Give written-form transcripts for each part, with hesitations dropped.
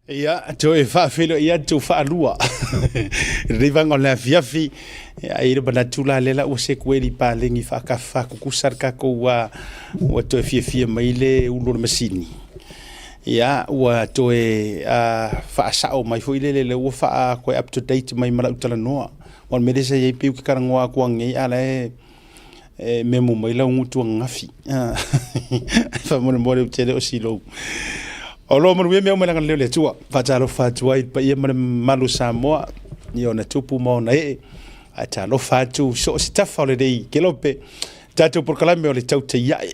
Ia, toe faafeiloai atu faalua i lenei vaega o le afiafi. Ia, e i ai le manatu la lea la ua sekueli paleni faakafa kukusa le tatou ua toe fiafia mai le ulu o le masini. Ia, ua toe faasao mai foi lele lea ua faa toe up to date mai ma lau talanoa. O le mea lea sa i ai pei ou te talanoa atu ananei a o la e e memo mai lau gutu ananafi. Faamolemole ou te le o silou. O lo o manuia mea uma i le agalelei o le Atua. Faatalofa atu ai i le paia ma le mamalu o Samoa i ona tupu ma ona ee. Ae talofa atu i so o se tafa o lenei kelope. Tatou polokalame o le tautai ae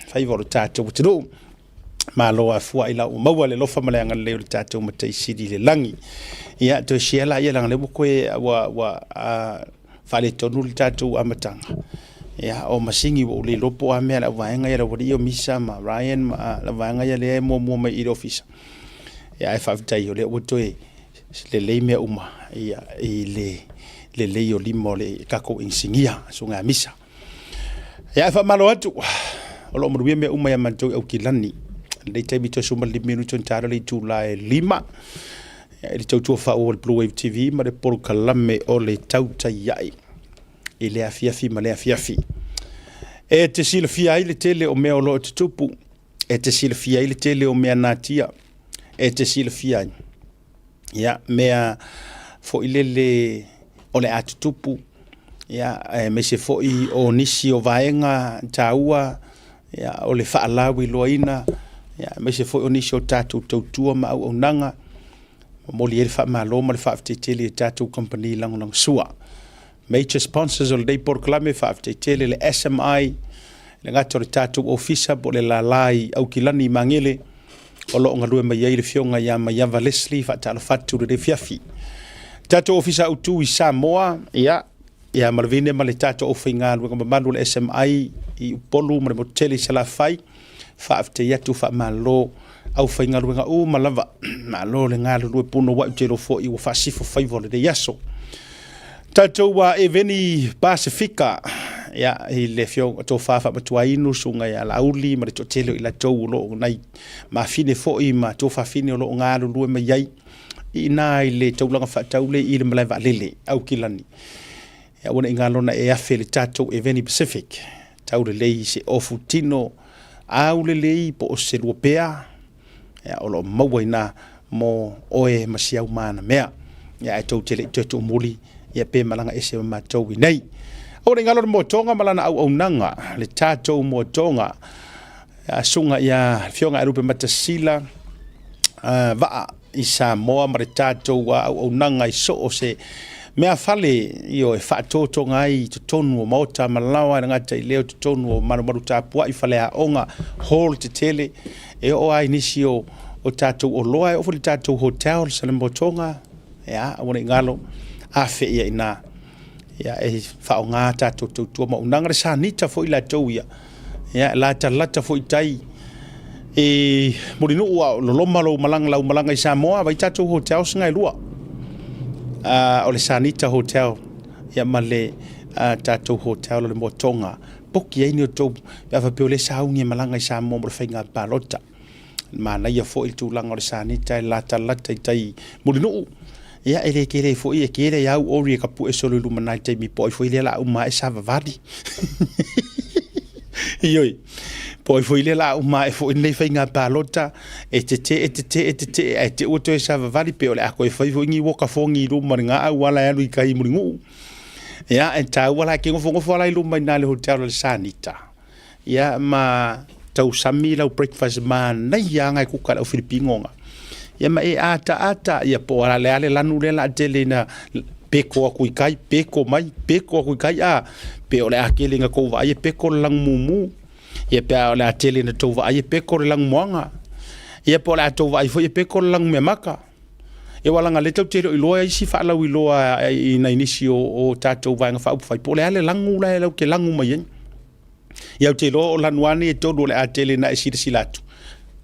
faiva o le tatou atunuu. Malo afua i lau maua le alofa ma le agalelei o le tatou Matai Sili i le lagi. Ia, toe share laia leaga o lea ua toe ua faaletonu le tatou amataga. Ia, o masini ua ou le iloa po o a mea a le auvaega ia le aualii o Misa ma Ryan ma le vaega ia lea e muamua mai i le ofisa. Ia, ae faafetai o lea ua toe lelei mea uma ia, i le lelei o lima o le tatou inisinia, susuga ia Misa. Ia, ae faamalo atu, o lo o manuia mea uma ia matou i Aukilani. Lenei taimi toe 15 minute ona ta le itula e 5. Ia, i le tautua faaauau a le Blue Wave TV ma le polokalame o le Tautai Ae i lea afiafi ma lea afiafi. E te silafia ai le tele o mea o lo o tutupu, e te silafia ai le tele o mea natia, e te silafia ai ia mea foi lele o le a tutupu, ia aemaise foi o nisi o vaega taua ia, o le faalauiloaina, ia, aemaise foi o nisi o tatou tautua ma auaunaga. Momoli ai le faamalo ma le faafetai tele i tatou kamupani lagolagosua. Major sponsors o lenei polokalame, faafetai tele le SMI, le gata o le tatou ofisa po o le lala i Aukilani i Magele, o lo o galue mai ai le afioga ia Maiava Leslie, faatalofa atu i lenei afiafi. Tatou ofisa autu i Samoa, ia, ia Malavine ma le tatou aufaigaluega mamalu o le SMI i Upolu ma le motu tele i Salafai, faafetai atu, faamalo aufaigaluega uma lava, malo le galulue punouai, ou te iloa foi ua faasifo faiva o lenei aso. Tatou Eveni Pasifika, ia, i le afioga Tofa Faamatuainu, susuga ia Laauli ma le toatele o i latou o lo o nai mafine foi ma tuafafine o lo o galulue mai ai i ina i le taulaga faataule i le malae vaalele Aukilani. Ia aua ne i galo na e afe le tatou Eveni Pacific, tau lelei i se ofu tino au lelei po o se luapea, ia, o lo o maua ina mo oe ma si au manamea. Ia, ae tou te le i toe tuumuli, ia pe malaga ese ma matou i nei. Aua ne i galo le moatoga ma lana auaunaga, le tatou moatoga, susuga ia Afioga ia Lupe Matasila Vaa i Samoa ma le tatou auaunaga i so o se mea fale ioe faatotoga ai i totonu o maota ma laoa, e le gata i lea o totonu o malumalu tapuai, faleaoga, hall tetele, e oo lava i nisi o tatou oloa, e oo foi i le tatou hotel sa le motoga, ia, aua ne i galo, afe ia i ina, ia, e faaaoga tatou tautua ma auaunaga. Le Sanita foi latou ia, ia, e latalata foi i tai i Mulinuu a o loloma lou malaga, lau malaga i Samoa, vai tatou hotels na e lua, o le Sanita Hotel ia ma le tatou hotel o le Motoga. Poki ai ni outou pe a faapea o lea e sauni e malaga i Samoa mo le faiga palota. Manaia foi le tulaga o le Sanita e latalata i tai Mulinuu. Ia e le tele foi, e tele au ori e tapue solo i lumanai i le taimi po o ai foi lea o le a uma ae savavali. Ioe, po o ai foi lea o le a uma ae foi lenei faiga palota, e tetee, tetee, tetee, ae te i ua toe savavali pe o le a toe fai foi ni uakafogi i luma o lena auala e alu i tai i Mulinuu. Ia, e taua la, e te nofonofo lava la i luma i ina i le hotel o le Sanita, ia ma tausami lau breakfast manaia lava nai kuka a le au Filipino na. Ia ma e ataata, ia po o le a le lanu lea o le a tele ina peko atu i tai, peko mai, peko atu i tai, a, pe o le a tele ina tou vaai e peko le lanu mumu, ia pe o le a tele ina tou vaai e peko le lanu moana, ia po o le a tou vaai foi e peko le lanu meamata. Ia aua leaga o lea tatou te le o iloa isi faalauiloa i nai nisi o tatou Vaega Faaupufai po o le a le lanu la e latou te lanu mai ai. Ia ou te iloa o lanu lava nei e tolu o le a tele ina e silasila atu,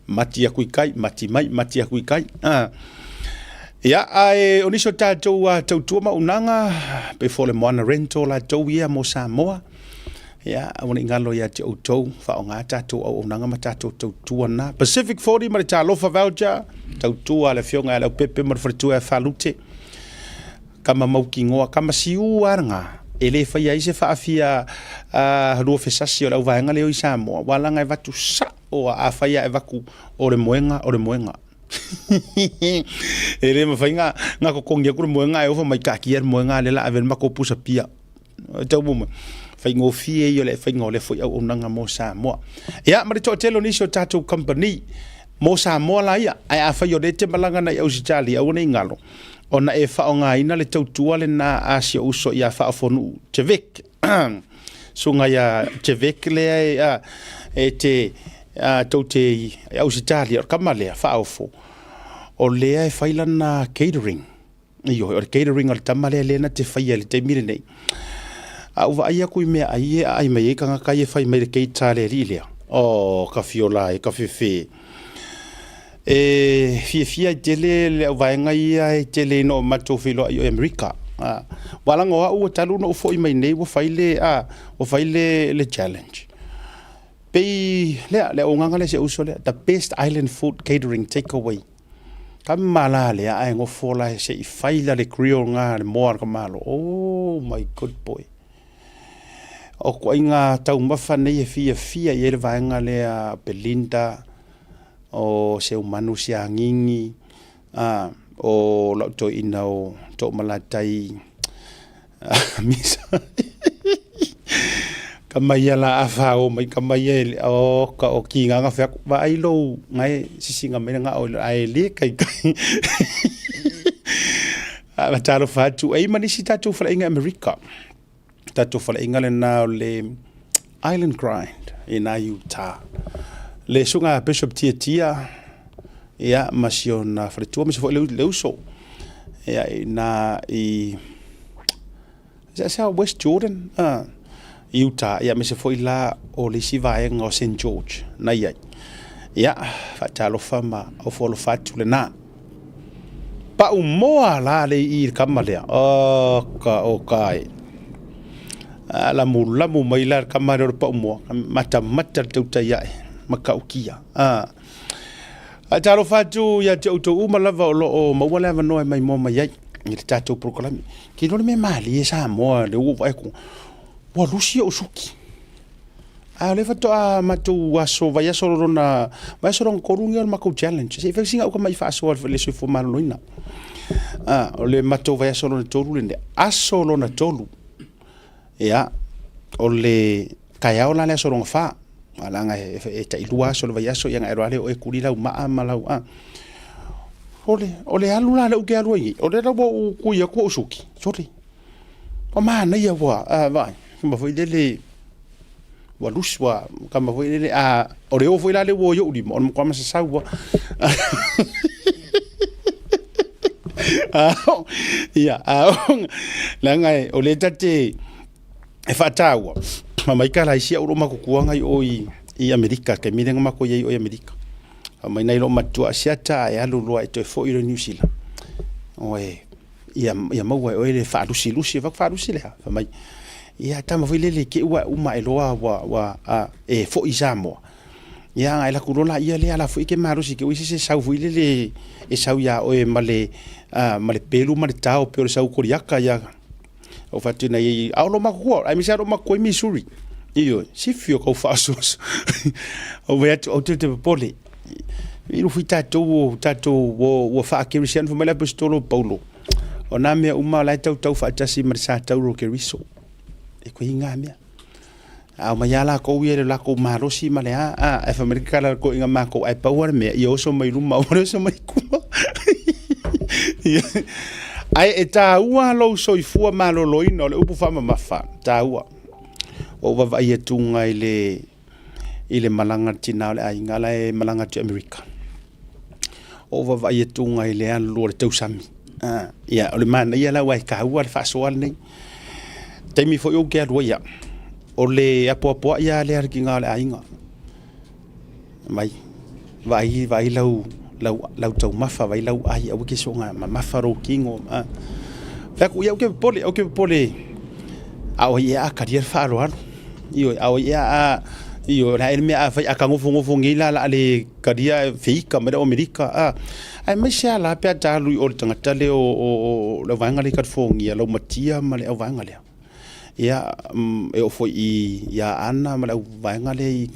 mati atu i tai, mati mai, mati atu i tai. Ia, ae o nisi o tatou tautua ma auaunaga, pei foi o le Moana Rental latou ia mo Samoa. Ia, aua ne i galo ia te outou, faaaoga tatou auaunaga ma tatou tautua na. Pacific 40 ma le Talofa Voucher, tautua a le Afioga ia Leaupepe ma le faletua ia Falute. Kama mautinoa, kama siu lava lena, e le faia ai se faafia luafesasi o le auvaega lea e o i Samoa, aua leaga e avatu sao lava, afai lava e avatu o le moega, o le moega. E le mafai ona totogi atu le moega ae ofo mai taatia le moega lea o le a ave ai le matou pusa pia. Tau mai, faigofie ia o le faiga o lea foi auaunaga mo Samoa. Ia, ma le toatele o nisi o tatou kamupani mo Samoa la ia. Ae afai o lea e te malaga agai i Ausetalia, aua ne i galo, ona e faaaogaina le tautua lena a si ou uso ia Faaofonuu Javek. Susuga ia Javek lea e te tou te i Ausetalia, o le tama lea Faaofo, o lea e fai lana catering. Ioe, o le catering a le tama lea lea na te faia i le taimi lenei. A ou vaai atu i meaai ia e aai mai ai tagata ia e fai mai le cater a le alii lea, oh, ka fiola e, ka fefe. E fiafia ai tele le auvaega ia e tele ina o matou feiloai i Amerika. Aua leaga o au talu ona ou foi mai nei ua fai le, ua fai le challenge. Pei lea, le auaunaga lea a si ou uso lea, the best island food catering take away. Tama la lea ae nofo la se i fai la le grill na le moa a le tamaloa. Oh my good boy. O ituaiga taumafa nei e fiafia i ai le vaega lea Belinda, o Seumanu Siagigi, o lau toeaina o Toomalatai Misa. Tama ia la a fao mai tama ia e o ka o kiga na fai atu, vaai lou na e sisiga mai lena oe ae le taitai. A talofa atu ai ma nisi tatou faleaiga Amerika. Tatou faleaiga lena o le Island Grind i na Utah. Le susuga Bishop Tiatia ia ma si ona faletua ma si foi le uso ia i na i West Jordan i Utah ia aemaise foi la o le isi vaega o Saint George na i ai. Ia faatalofa ma ofo alofa atu lena. Pau moa la le i le kama lea. O ka o ka e. A lamulamu mai la le kama lea o le pau moa. Matamata le tautai ae matautia. Ae talofa atu ia te outou uma lava o lo o maua le avanoa e maimoa mai ai i le tatou polokalame. Ke iloa le mea malie Samoa lea ua ou vaai atu, ua lusi ou suki. A o lea faatoa matou aso, vaiaso lona, vaiaso lona tolu lenei o le matou challenge. Se i fai sina uka mai faasoa i le soifua maloloina. O le matou vaiaso lona tolu lenei, aso lona tolu. Ia, o le taeao la le aso lona fa, leaga e tailua aso o le vaiaso, ia ona e alu lava lea o oe e tuli lau maa ma lau a. O le alu la lea ou te alu ai nei, o lea la ua ou tui atu ou suki, sole, ua manaia ua, vaai, ma foi lele, ua lusi, ua kama foi lele, a, o le o foi la lea ua o i ou lima, o le matua masasau lava. Ia, leaga o lea ta te e faataua, ma mai ka laisi au lou matutua i o i Amerika, taimi lea na matou i ai i Amerika. Fai mai nai lou matua, Asiata e alu loa e toe foi loa i Niu Sila, oe ia maua e oe le faalusilusi. Ou fai atu, faalusi le a? Fai mai, ia tama foi lele te i ua uma ae loa ua e foi i Samoa. Ia ona e alu atu loa lea, lea la foi e te malosi te i ua i ai se isi e sau foi lele e sau ia oe ma le pelu ma le tao pei o le sau Koliata ia. Ou fai atu i ai, a o lou matutua, aemaise lava lou matutua i Missouri. Ioe, sifi o kau faasoaso. Ou fai atu, aua te popole. I lufi tatou, tatou ua faa-kerisiano, fai mai le Aposetolo o Paulo, o nā mea uma o la e tautau faatasi ma le sa tauro o Keriso. E koe i ngā mea. A omai lava lakou ia i le lakou malosi ma le a, a, ae fai mai le tala a le toeaina matou, ae pau lava le mea, ia oso mai luma, aua le oso mai tua. Ae e taua lou soifua maloloina, o le upu faamamafa, taua. Ua ou vaavaai atu i le malaga a le tina o le aiga la e malaga atu i Amerika. Ua ou vaavaai atu i le alu o le tausami. Ia, o le manaia la aua e taua le faasoa lenei. Taimi foi ou te alu ai au, o le apoapoai lava lea a le tina o le aiga. Mai, vaai, vaai lau, lau, lau taumafa, vaai lau ai, aua e te soona mamafa lou tino. Fai atu, ia aua e te popole, aua e te popole, a o ai ea a talia le faaaloalo. Ioe, a o ia a, ioe, o le a ea le mea a fai, a ka nofonofo nei la, o le a le talia e feika mai le au Amerika, a. Aemaise lava la pe a ta alu i o i le tagata lea o le vaega lea i Kalifonia, laumatia ma le auvaega lea. Ia, e oo foi i Aana ma le auvaega lea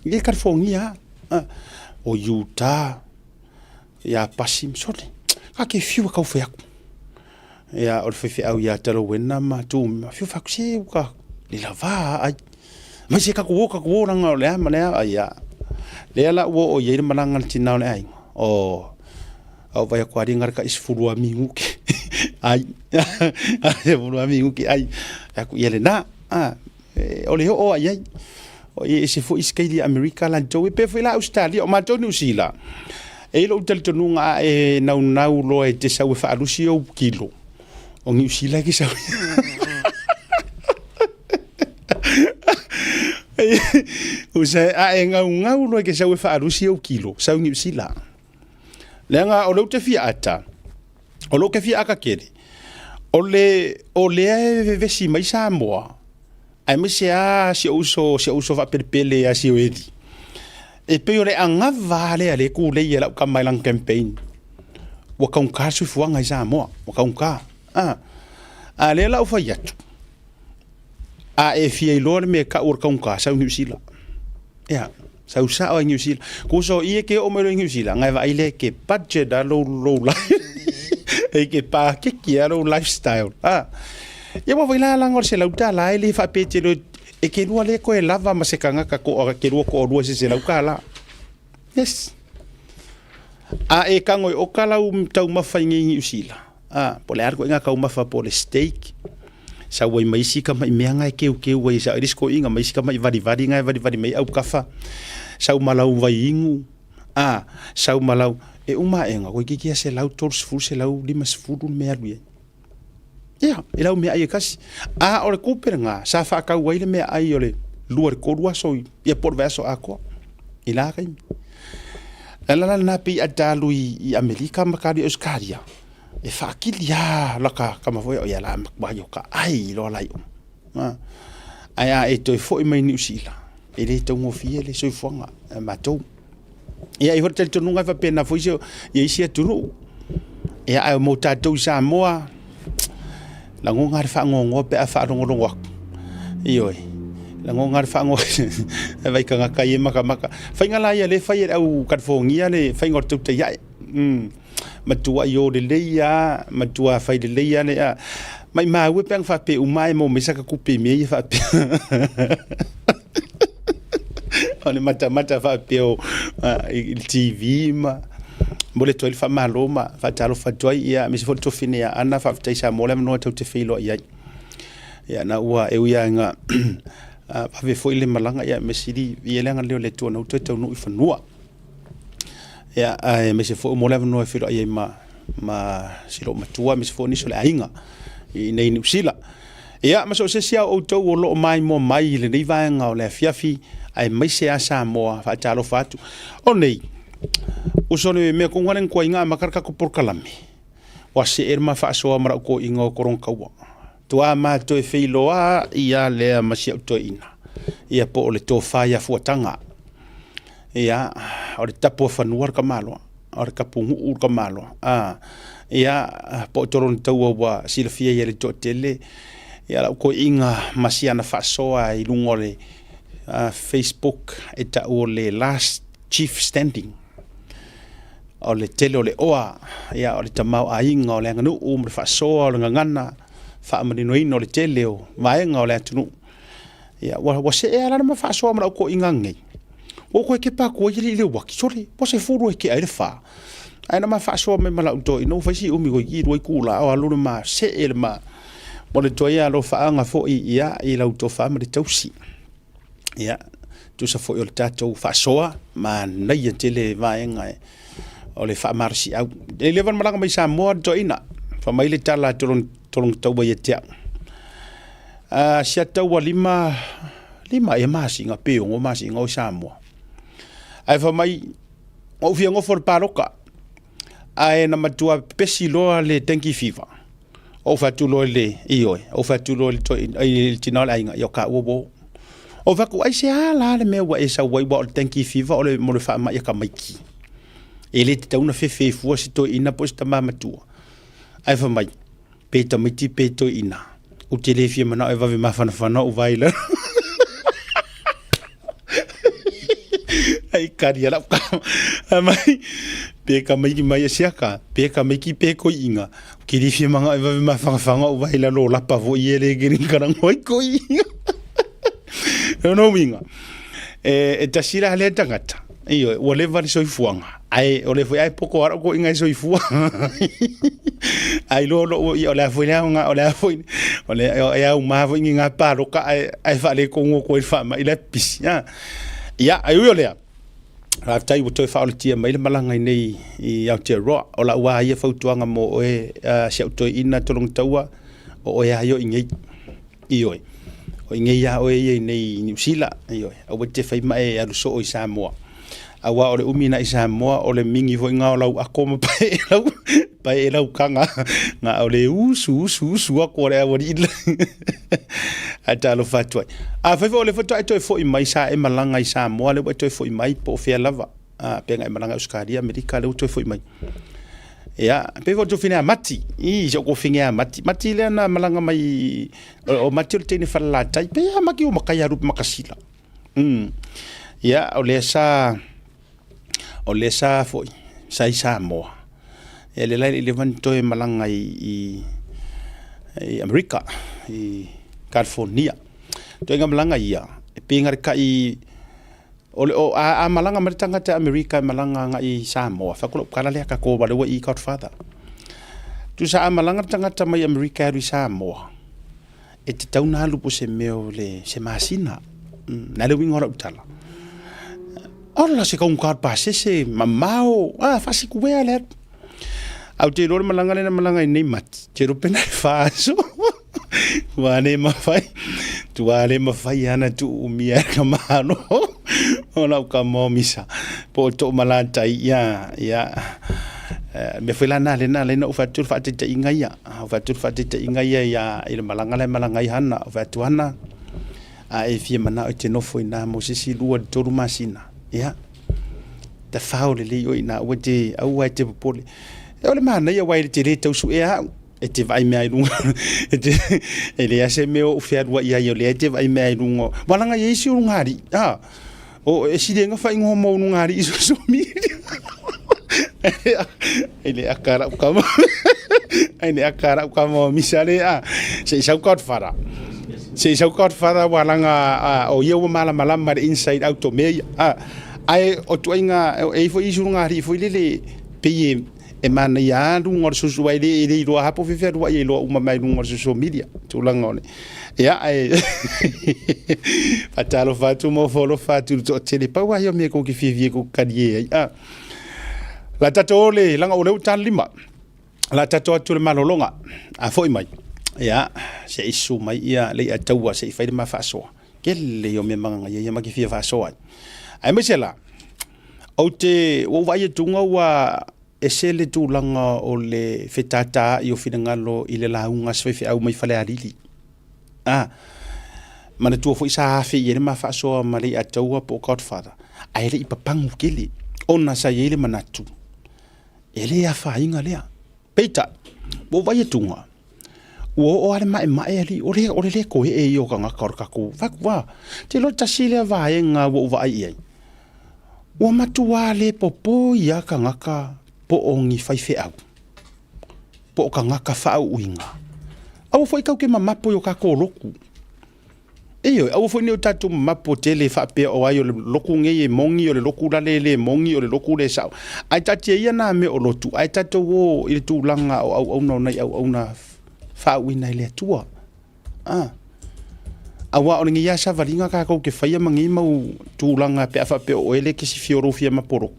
i Kalifonia lava, o Utah, ia Pasi ma sole, ta te fiu e tau fai atu. Ia, o le faifeau ia Talauena ma Tumua, fiu e fai atu, se ua le lava lava ai. Aumai se tatou o, tatou o leaga o le a ma le a, ia. Lea la ua oo i ai le malaga a le tina o le aiga, oh, a ou vaai atu lava na o le tai 12 minute ai, 12 minute ai, fai atu, ia lena, o le oo lava i ai. E ese foi isi kaili Amerika latou, e pei foi la Ausetalia, o matou Niu Sila, e i ai lou talitonuga a e naunau loa e te sau e faalusi ou kilo, o Niu Sila e te sau ai. A e naunau loa e te sau e faalusi ou kilo, sau i Niu Sila. Leaga o lea ou te fia ata, o lou te fia ata tele, o le, o lea e vevesi mai Samoa, aemaise lava si ou uso, si ou uso faapelepele ia Sioeli, e pei o le anava lava lea lea e tulei e lau tama i lana campaign, ua taugata le soifuaga i Samoa, ua taugata. A, a o lea la ua fai atu, a e fia iloa le mea e tau o le taugata, sau i Niu Sila. Ia, sau sao i Niu Sila. Tusa o i e ke oo mai loa i Niu Sila, ona e vaai lea e ke budget lava lou, lou life, e ke pakeki lava lou lifestyle. A, ia ua foi la laga o le $100 e le faapea e te iloa e te lua le toe lava ma se tagata toa, te lua toalua i se $100. Yes. A e tago e oka lau taumafa i nei Niu Sila, a, po o le a le ituaiga taumafa po o le steak, sau ai ma isi tamai mea na e keukeu ai e sao ai le isi toeaiina ma isi tamai valivali na e valivali mai ai autafa, sau ma lau vaiinu, a, sau ma lau, e uma aega toeitiiti lava $130, $150 le mea e alu i ai. Ia, i lau meaai e tasi. A o le tupe lena sa faatau ai le meaai o le 2 i le 3 aso ia po o le vaiaso atoa i la taimi. O le ala la lena pei a ta alu i Amerika ma ta alu i Ausetalia, e faatili lava lata tama foi ia la matua o ka ai loa la i o. Ae a e toe foi mai Niu Sila, e le taugofie le soifuaga a matou. Ia e i ai foi le talitonuga e faapena foi se i isi atunuu. Ia ae mo tatou i Samoa, lagona le faanoanoa pe a faalogologo atu. Ioe, lagona le faanoanoa e vaai i tagata ia e matamata. Faiga la ia lea e fai e le au Kalifonia le faiga o le tautai ae. Matuai o lelei lava, matua fai lelei lava le... Maimau e pe ana faapea uma e maua mai saka tupe i mea ia faapea. O le matamata faapea o i le TV ma momoli atu ai le faamalo ma faatalofa atu ai, ia aemaise foi le tuafafine ia Ana, faafetai Samoa le avanoa tatou te feiloai ai. Ia na ua e ui lava ina vave foi le malaga, ia mea sili viia le agalelei o le Atua na ua toe taunuu i fanua. Ia aemaise foi mo le avanoa e feiloai ai ma si loomatua aemaise foi o nisi o le aiga i inei i Niu Sila. Ia, ma so o se isi lava o outou o lo o maimoa mai i lenei vaega o le afiafi, aemaise lava Samoa, faatalofa atu. O nei, uso le mea tonu lava lea na tuai na amata le tatou polokalame, ua see le ma faasoa ma lau toeaina o Tologataua. Toa ma toe feiloai lava lea ma si au toeaina, ia po o le tofa ia Fuataga. Ia, o le tapu a fanua le tamaloa, o le tapunuu le tamaloa. Ia, po o Tologataua ua silafia i ai e le toatele, ia lau toeaina ma si ana faasoa i luga o le Facebook e tau o le last chief standing. O le tele o le oa, ia o le tamaoaiga o le aganuu ma le faasoa o le gagana, faamaninoina o le tele o vaega o le atunuu. Ia, ua see lava la le ma faasoa ma lau toeaina nei. Ua ou toe tepa atu ai alii i le uati, sole, ua 10 e tea ai le 4. Ae na ma faasoa mai ma lau toeaina, ua fai si umi toeitiiti 2 itula o alu le ma see le ma momoli atu ai alofaaga foi ia i lau tofa ma le tausi. Ia, tusa foi o le tatou faasoa, manaia tele vaega o le faamalosiau. E leva ona malaga mai Samoa le toeaina, fai mai le tala a Tologataua ia te au. Si ata ua 5 ea masina pe 6 masina o i Samoa. Ae fai mai, ua ou fia nofo i le palota, ae na matua pepesi loa le dengue fever. Ou fai atu loa i le, ioe, ou fai atu loa i le tina o le aiga, ia o taua ua oo. Ou fai atu, Aisea la le mea ua e sau ai, aua o le dengue fever o le, mo le faamai a tamaiti. E le tatau ona fefe fua se toeaina po o se tama matua. Ae fai mai, pe tamaiti pe toeaina, ou te le fia manao e vave mafanafana ou vae i lalo. Ai kari ala ka mai pe ka mai mai siaka pe ka mai ki pe koi inga ke le fia manga e vave mafangafanga o vai lalo lapa fo i ele ke ring karang oi koi inga no winga e tasi la le tangata ioe ua leva le soifuaga ae o le foi ae poko lava lou koiga e soifua ae iloa lou ia o le a foi le aoga o le a foi o le e auma foi ni ga paloka ae ae faaletonu atu ai le faamai la e pipisi a ia ae ui o lea faafetai ua toe faaolatia mai le malaga i nei i Aotearoa o lau lava ia fautuaga mo oe si au toeaina Tologataua o oe lava ia o i inei. Ioe, o i inei lava oe ia i nei i Niu Sila, ioe, aua e te fai ma e alu soo i Samoa. Aua o le umi na i Samoa, o le mingi foi nga o lau ako ma pae e lau, pae e lau kaga, na o le usu, usu, usu aku o le aualii le. Ae talofa atu ai. Afai foi o lea faatoa e toe foi mai sa e malaga i Samoa, lea ua e toe foi mai po o fea lava, pe na e malaga i Ausetalia, Amerika, lea ua toe foi mai. Ia, pei foi o le tuafafine a Mati, i si ou tuafafine a Mati. Mati lea na malaga mai, o Mati o le teine Falelatai, pei lava Mati ua matai ia Rupe Makasila. Ia, o lea sa, o lea sa foi, sa i Samoa. Ia lea la e le i leva ona toe malaga i Amerika, i Kalifonia. Ituaiga malaga ia, e pei na o le tai O le, o, a, a malaga mai le tagata i Amerika e malaga agai i Samoa, fai atu lau tala lea, tatou o lea ua i i Godfather. Tusa a malaga le tagata mai Amerika e alu i Samoa, e tatau ona alu po o se mea o le, se masina. O le a le uiga o lau tala? Ola se taugata o le pasese, mamao, a, faasikuea le alu. Ae ou te iloa le malaga lea na malaga ai nei Mati, ou te iloa pe na e fa aso. Ua le mafai, tua le mafai ana tuuumia e ka malo o lau kama o misa. Po o too malatai ia, ia. Mea foi la na le na le na ou fai atu le faataitaiga ia. Ou fai atu le faataitaiga ia ia i le malaga la e malaga ai Hana. Ou fai atu Hana, a e fia manao e te nofo i na mo se isi 2 i le 3 masina. Ia, tafao lelei oe i ina, aua te, aua e te popole. O le manaia aua e te le tau suea au. E te vaai mea i luga e te e leai se mea o ou fealuai ai o lea e te vaai mea i luga ua laga i ai isi ulugalii a o e sili ai ona faaigoa mo ulugalii i social media e le aka lau kama e le aka lau kama o misa le a se i sau godfather se i sau godfather ua laga o ia ua malamalama le inside out o mea ia a ae o ituaiga e i ai foi isi ulugalii foi lele pei e E manaia lava luga o le social aua e le, e le iloa lava po o fea fealuai e iloa uma mai luga o le social media tulaga o le ia ae faatalofa atu ma ofo alofa atu i le toatele pau lava ia o mea kou te fiafia kou te talie ai a la tatou o le leaga o lea ua ta le 5 la tatou atu le malologa a foi mai ia se i susu mai ia le i'a taua se i fai le ma faasoa tele ia o mea magaga ia ma te fia faasoa ai aemaise la Ou te, ua ou vaai atu ua ese le tulaga o le fetātāi o finagalo i le lauga a se faifeau mai Falealili. A, manatua foi sa afe i ai le ma faasoa ma Leiataua po o Godfather, ae le i papagu tele, ona sa i ai le manatu, e le afaina lea. Peitai, ua ou vaai atu, ua oo lava le maemae alii, o le, o le le toe ee ia o tagata o le tatou fatu. Ou te iloa tasi lea vaega ua ou vaai i ai, ua matua le popo ia tagata po o ni faifeau, po o tagata faauuina. Aua foi tatou te mamapo i o tatou lotu. Ioe, aua foi ne i o tatou mamapo tele faapea o ai o le lotu nei e moni, o le lotu lale e le moni, o le lotu le sao. Ae taatia ia nā mea o lotu, ae tatou o i le tulaga o auauna o nai auauna faauuina e le Atua. A. Aua o lenei lava savaliga tatou te faia ma nei mau tulaga pe a faapea o oe lea e te sifia o lou fia mapo lotu.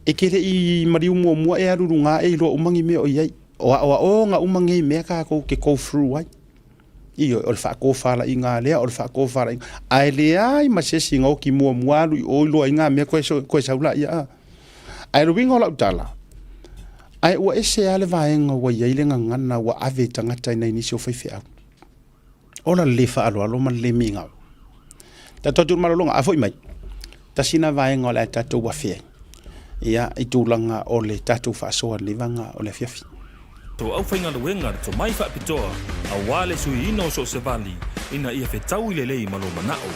E te le i maliu muamua e alu i luga e iloa uma ni mea o i ai. O aoaoga uma nei mea tatou te go through ai. Ioe, o le faatofalaiga lea, o le faatofalaiga. Ae leai ma se isi na oti muamua alu i o iloa ai ngā mea koe, koe sau laia. A. Ae le uiga o lau tala, ae ua ese lava le vaega ua i ai le gagana ua ave i tagata i nai nisi o faifeau. Ola le le faaaloalo ma le le migao. Tatou atu i le malologa, a foi mai, tasi lena vaega o le a tatou afe ai, ia, i tulaga o le tatou faasoa i lenei vaega o le afiafi. To aufaigaluega le tomai faapitoa aua le suiina o so o se vali ina ia fetaui lelei ma lou manao.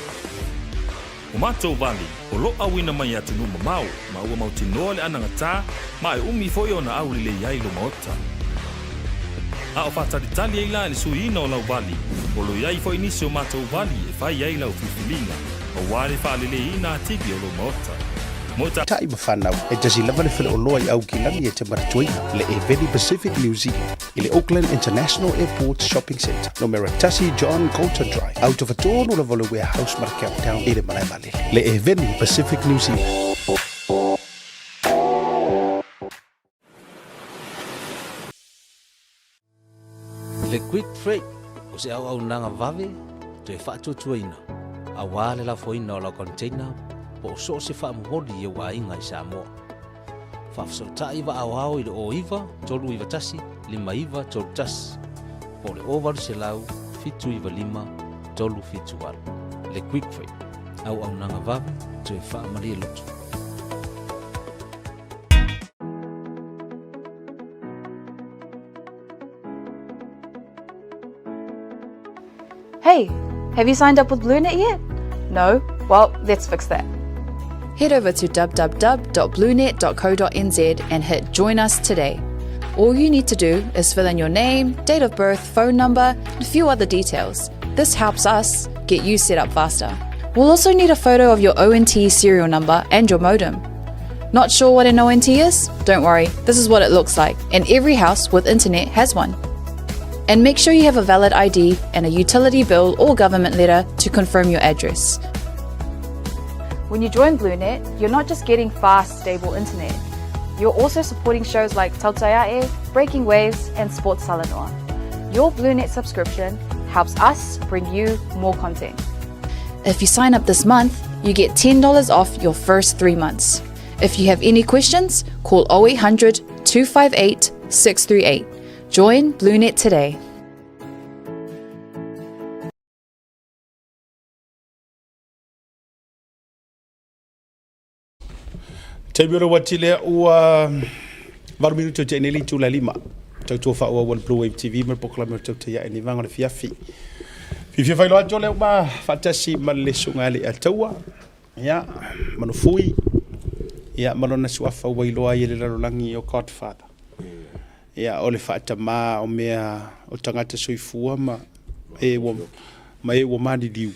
O matou vali o lo auina mai i atunuu mamao ma ua mautinoa le anagata ma e umi foi ona aulelei ai lo maota. A o faatalitali ai la i le suiina o lau vali, o lo i ai foi nisi o matou vali e fai ai lau filifiliga aua le faaleleiina atili o lou maota. Mo ta. Tai ma fanau, e tasi lava le faleoloa i Aukilani e te manatuaina, le Eveli Pacific New Zealand, i le Auckland International Airport Shopping Centre, numera 1 John Coulter Drive, autofatonu lava o le Warehouse ma le Countdown i le malae vaalele, le Eveli Pacific New Zealand. Le Quick Freight o se auaunaga vave toe faatuatuaina aua le lafoina o lau container po o so o se faamomoli i ou aiga i Samoa. Faafesootai vaaoao i le 09 391 5931 po o le 0800 795 378. Le Quick Freight, auaunaga vave toe faamalie loto. Hey, have you signed up with BlueNet yet? No? Well, let's fix that. Head over to www.bluenet.co.nz and hit Join Us Today. All you need to do is fill in your name, date of birth, phone number, and a few other details. This helps us get you set up faster. We'll also need a photo of your ONT serial number and your modem. Not sure what an ONT is? Don't worry, this is what it looks like, and every house with internet has one. And make sure you have a valid ID and a utility bill or government letter to confirm your address. When you join BlueNet, you're not just getting fast, stable internet. You're also supporting shows like Tautaiae, Breaking Waves, and Sports Salanoa. Your BlueNet subscription helps us bring you more content. If you sign up this month, you get $10 off your first three months. If you have any questions, call 0800 258 638. Join BlueNet today. Taimi o le uati lea ua 8 minute o te nei le itula e lima. Tautua faaauau a le Blue Wave TV ma le polokalame o le Tautai Ae nei vaega o le fiafi. Fiafia faailoa atu o lea ua faatasi ma le susuga ia Leiataua, ia, Manufui, ia, ma lona suafa ua iloa ai e le lalolagi o Godfather. Ia, o le faatama o mea o tagata soifua ma e ua, ma e ua maliliu.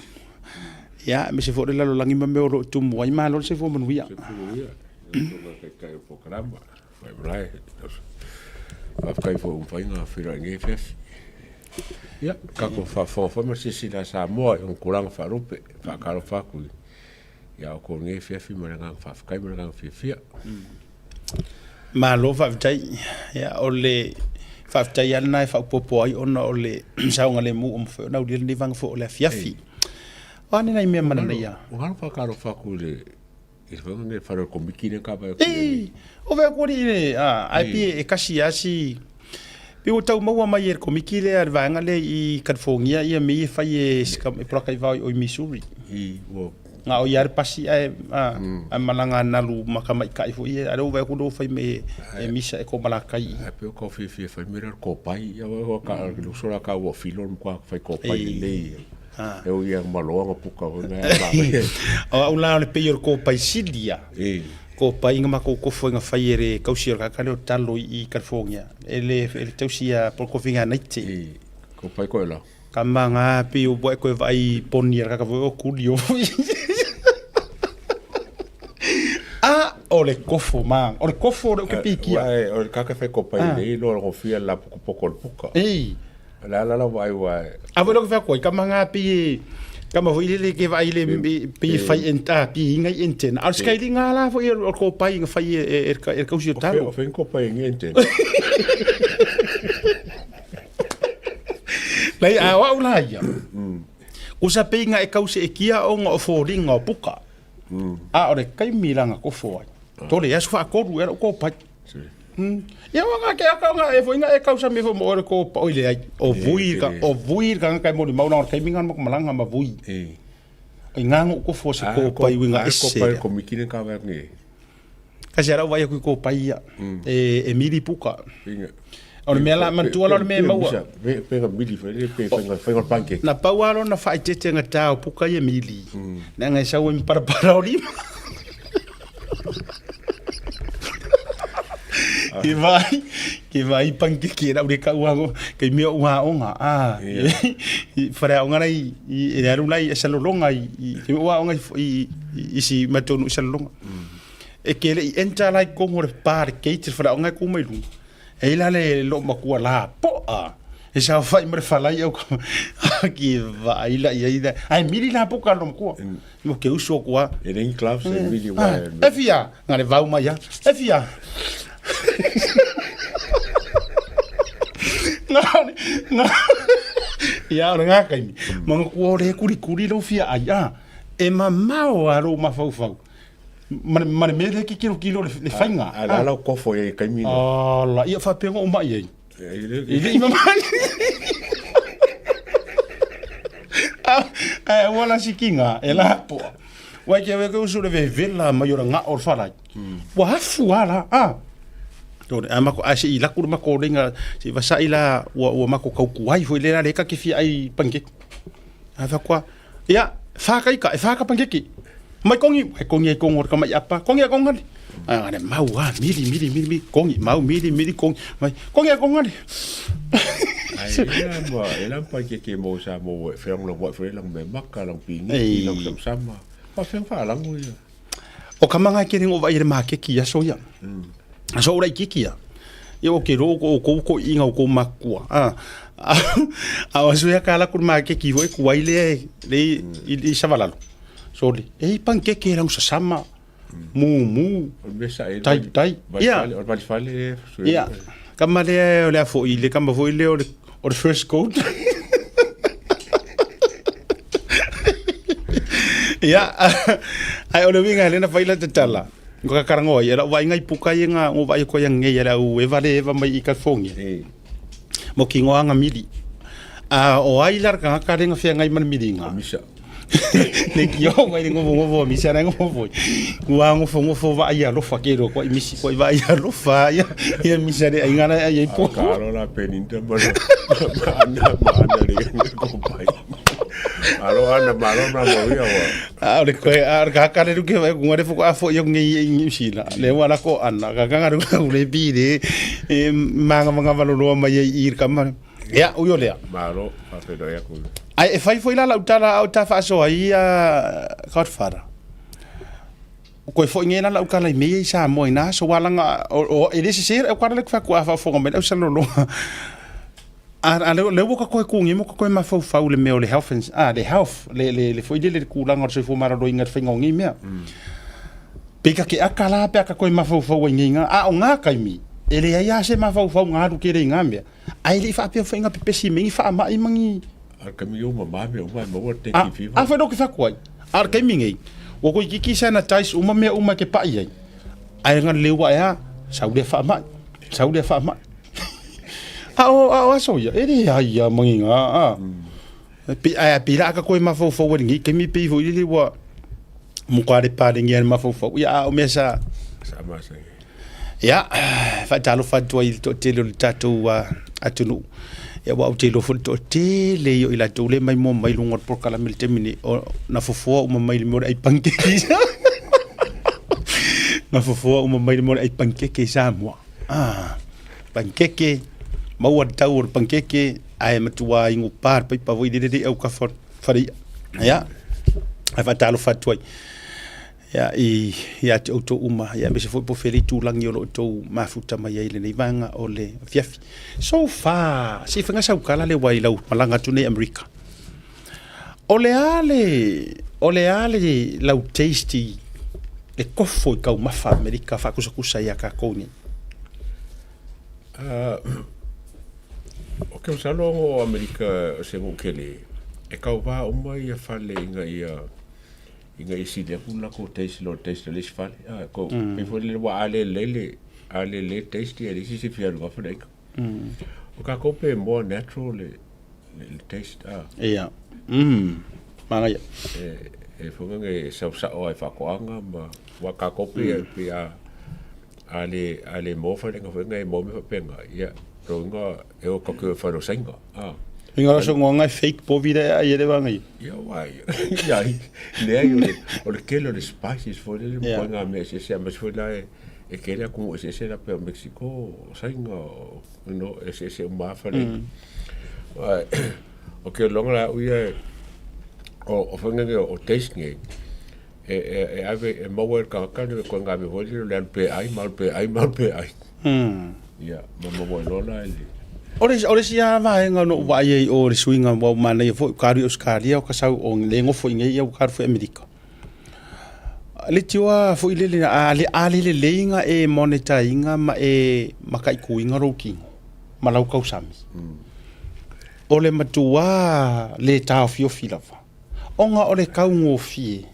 Ia, aemaise foi o le lalolagi ma mea o lo o tumu ai. Malo le soifua manuia. Soifua manuia. Lau Afioga i le Taitai o le Polokalama, Faimalae, faafetai foi ua mafai ona feiloai i lenei afiafi. Ia, tatou faafofoga foi ma silasila Samoa i ona tulaga faalupe. Faatalofa atu i a outou i lenei afiafi ma le agaga faafetai ma le agaga fiafia. Malo faafetai. Ia, o le faafetai lava lena e faaopoopo ai ona o le saogalemu ua mafai ona aulia lenei vaega foi o le afiafi. O a ni nai mea manaia? Ua galo faatalofa atu i le i le faiga lenei fale o le Komiti lea ka vaai atu i ai. O fea atu alii le, a, ai pi e kasi lava si, pi ua tau maua mai e le Komiti lea le vaega lea i California ia mea ia e fai e si e polaka i vao i o i Missouri. I, ua. Na o ia le pasi ae, a, ae malaga nalu ma tamaitai foi ia, a o lea ua vaai atu lea ua fai mai e misa e ko malakai i. Ae pei o tau fiafia e fai mea lea o le kopai, ia ua ka, le uso la ka ua filo le matua fai kopai lelei. E ui ia ma loa na puka foi na e O au la o le pei o le kopai sili ia. Kopai nga makou kofo nga fai e le kausi o le kaka lea o talo i California. E le e le tausi ia Paul Kofi nga naite. Kopai koe la. Ka manga pi o boe koe vai poni a kaka foi o kuli o. A o le kofo ma o le kofo o le ke pikia. O le kaka fai kopai le lo go fia la poko poko le puka. Ei. O le ala la vaai ua e. A foi logo fai ka manga pi ka ma foi le ke vai le pi fai enta pi inga i enten. Al skai li nga la foi o ko pai nga fai e e kausi o talo. O fe ko pai ngi enten. Lai a wa ula ia. Kusa pe inga e kausi e kia o nga o fōringa o puka. A o le kaimi langa ko fo ai. Tole asu fa koru e ko pai. Ia ua nga ke aka nga e foi nga e kausa me foi mo ore ko pa oi le ai. O vui ka o vui ka nga kai moli mauna o kai minga mo malanga ma vui. I ngā ngō kofo se kōpai uiga ese. A kōpai ko mikine ka wea nge. Kasi ara vai aku i kōpai ia. E miri puka. O le mea la, manatua la o le mea e maua. Pe mili fai le pe fai fai pancake. Na pau alo na faaeteete gata o puka ia mili. Leaga e sau ai ma parapara o lima. Ke vai, ke vai pancake e lau le kau ago, kei mea o aoga. Ah, i whare aoga nei, i e alu lai e salolonga i, i te mea o aoga i, i, si matonu i salolonga. E ke le i enter lai kongo le pa le gate le whare aoga e ku mai lunga. E i la le loo makua la po'a. E saofai ma le falai au ki vaai la ia ida. Ai mili la poka lo makua. Mo ke uso kua. E lengi gloves e mili wa. E fia, nga le vau mai ia. E fia. Nga nga ia o le ngā kaimi. Ma nga kua o le kuri kuri lo fia ai a. E mamao a lo mafaufau. Ma le mea lea ke kilo kilo le faiga. A la lau kofo e kaimi. Ala, ia faapea o mai ai. E le i mamai. Ae ua la sikiga e la poa. Wai ke ke usu le vevela mai o le ngao o le falai. Ua afu a la a. Tore a mako a se i laku le mako lenga se vasai la ua ua mako kauku ai foi le la le ka ke fia ai pancake. A fa kwa Ia, whākaika, e whāka pankeke. Mai kongi, he kongi e kongo ka mai apa, kongi a kongale. A ne mau a miri miri miri miri kongi, mau miri miri kongi, mai kongi a kongale. Ai ela ma ela pankeke mo sa mo e wheang lang wa whea lang me maka lang pingi lang sam sama. Pa wheang wha lang ia. O ka manga ke ringo vai re makeki ia so ia. So ora ikiki ia. Ia o ke ro ko ko ko inga o ko makua. A a o so ia kala kur makeki hoi ku ai le le i savalalo. So le e pankeke rang sa sama. Mu mu. Tai tai. Ia. O vali fale. Ia. Kama le o le afo i le kama foi le o le o le first coat. Ia, ai o le winga le na faila te tala. Ko ka karangoa ia lau vainga i puka ia nga ngo vai ko ia ngei ia lau e vale eva mai i California. Mo ki ngoa nga mili. A o ai lar ka ka renga fia ngai man mili nga. Misa. Le ki o mai ngo ngo ngo misa na ngo ngo. Ngua ngo ngo ngo va ia lofa ke ro ko i misi ko i va ia lofa ia ia misa re ai ngana ia i po. Ka ro la peninta ma ana ma ana le ko pai. Alo ana ma ro ma mo ia wa. A o le koe, a o le kaka le ruke wai kunga le fuku a fo iok ngi i New Zealand. Le wala ko ana, ka kanga ruke u le bi le, e manga manga valoloa mai ai i kama. Ia, uio lea. Malo, whawhenoi aku. Ai, e whai foi la lau tala au ta whaasoa i a Godfather. Koe foi nge la lau kala i mea i Samoa i nā so walanga, o, o, e le se se, o kara le kwhaku a whaofonga mai lau saloloa. A, a le, le ua ka koe kūgi mo ka koe mafaufau le mea o le health, ins, ah, le health, le, le, le foi lele le kūlanga o le soifua maloloina le faiga o ngei mea. Pei ka ke aka la pe a ka koe mafaufau ai ngei ngā, a o ngā kaimi, e leai a se mafaufau ngā alu kele i ngā mea. Ai le i whaapea whainga pepesi me ngi whaamai mangi. A kaimi o mama mea uma e maua te A, ki whiwa. a whai ke whakuai. A le kaimi ngei, ua koe kiki sanitize uma mea uma ke pa'i ai. Ai ngā leua e a, sau lea whaamai, sau lea whaamai. A o, a o aso ia, e le ai ia mangi ngā, a. Pi, ai, pi la ka koe mafaufau ai ngi, kaimi pei foi lele ua muka le pale ngi ai mafaufau. Ia, a o mea sa, Sa masa. Ia, faatalofa atu ai i le toatele o le tatou atunuu. Ia, aua ou te iloa foi le toatele ia o i latou lea e maimoa mai i luga o le polokalame i le taimi nei, o, na fofoa uma mai i le mea o le ai panikeke i Na fofoa uma mai i le mea o le ai panikeke i Samoa. Ah, panikeke, maua le tau o le panikeke, ae matua igupā le paipa foi lele le i aukafa o le fale i'a. Ia, ae faatalofa atu ai. Ia, i, ia te outou uma, ia aemaise foi po o fea le itulagi o lo outou mafuta mai ai i lenei vaega o le afiafi. So far, se i faiga saukala le ua i lau malaga atu nei Amerika. O le a le, o le a le lau taste i le kofo i taumafa Amerika faakusakusa ia kākou nei? O ke masalo o Amerika se nuu kele, e kauvā uma ia fale ina ia ina ia sili atu le latou taste i lo le taste o le isi fale. A, ko, pei foi lele ua a lelei le, a lelei le taste ia e leai se isi e fia alu i fafo le aika. O kākou pe more natural le, le, le taste, a. Ia. Manaia. E, E foi nge e sau sa'o ai faatoaga ma ua tatou pei pei a a le a le maua faleaiga foi nai maua mea faapena ia lona uiga e o tatou i fale o Saina a. Uiga o saunoaga e fake povi la e aai ai le vaega ia. Ia aua ia leai o le o le tele o le spices foi lele ma ituaiga mea eseese aemaise foi la e tele atunuu eseese la pei o Mexico o Saina o you know eseese uma lava faleaiga. O ke iloga la au ia o foi nei o taste nei e ave e maua e le tagata le ituaiga mea foi lele o le alu pea ai ma alu pea ai ma alu pea ai. Ia ma maua ai loa la i le O le, o le isi lava vaega na ou vaai ai i o i le suiga ua manaia foi, ua alu i Ausetalia, ua sau o le nofo i inei, ia ua alu foi i Amerika. Le tioa foi lele, a le, a le lelei ona e monitor ina ma e mataituina lou tino ma lau tausami, o le matua le taofiofi lava, ona o le taugofie,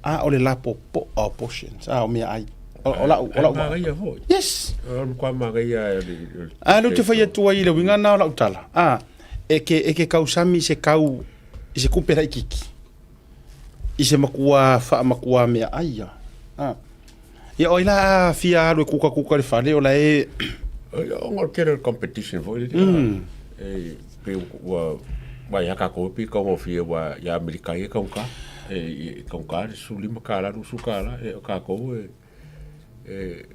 a o le lapopoa o portions, a o meaai. O lau, o lau. Ae manaia foi. Yes. O le matua manaia o le. A lea ou te fai atu ai i le uiga lena o lau tala, a, e ke, e ke tausami i se kau, i se kupe laitiiti. I se matua faamatua meaai ia. A. Ia o ai la a fia alu e kukakuka i le fale o la e. Ona o le tele o le competition foi lele. E pei ua vaai lava tatou pei e taugofie aua ia Amerika ia e taugata. E taugata le $15, $20, o tatou e e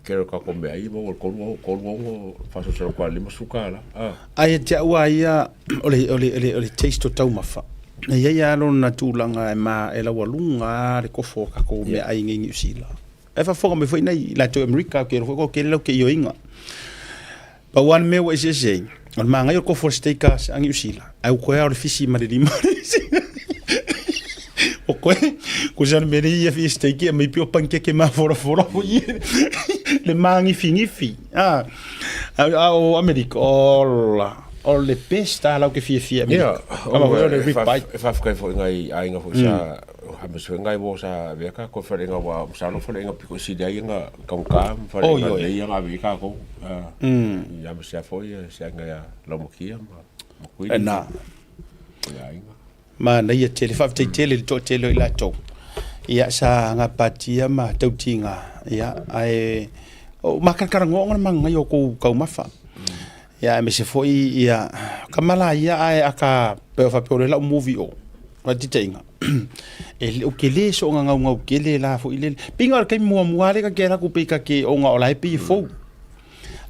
tele o tatou meaai e maua i le $36, $450 $50. Ae ia te au lava ia, o le, o le, o le taste o taumafa, e i ai lava lona tulaga e ma, e laualuga lava le kofo o tatou meaai i inei i Niu Sila. E faafofoga mai foi nai latou i Amerika, ou te iloa foi ua tele latou ioiga. Pau lava le mea ua eseese ai, o le manaia o le kofo o le steak a Niu Sila, ae ua toe lava o le fisi ma le lima. O koe, ko se mea ia fi steak e mai pio pankeke maforafora foi le māgifigifi. Ah, a o Amerika, ola, o le best a lau ke fiafia Amerika. Ia, o le rib bite. E faafetai foi i nai aiga foi sa aemaise foi nai uo sa avea tatou i faleaiga aua masalo o faleaiga pito sili ai ona taugata ma faleaiga lelei ona ave i ai tatou. Ia aemaise lava foi se aiga ia Laumatia ma Makuini. Na. Ia aiga. Manaia tele, faafetai tele i le toatele o i latou ia sa gapatia ma tautiga, ia ae o makalakalagoa ona le magaia o kou taumafa. Ia aemaise foi ia tama la ia ae aka pe faapea o lea lau movie o faataitaiga e le o tele soona gaugau tele la foi lele. Pei na o le taimi muamua lea ta te alu atu pei ta te ona o la e pei e fou.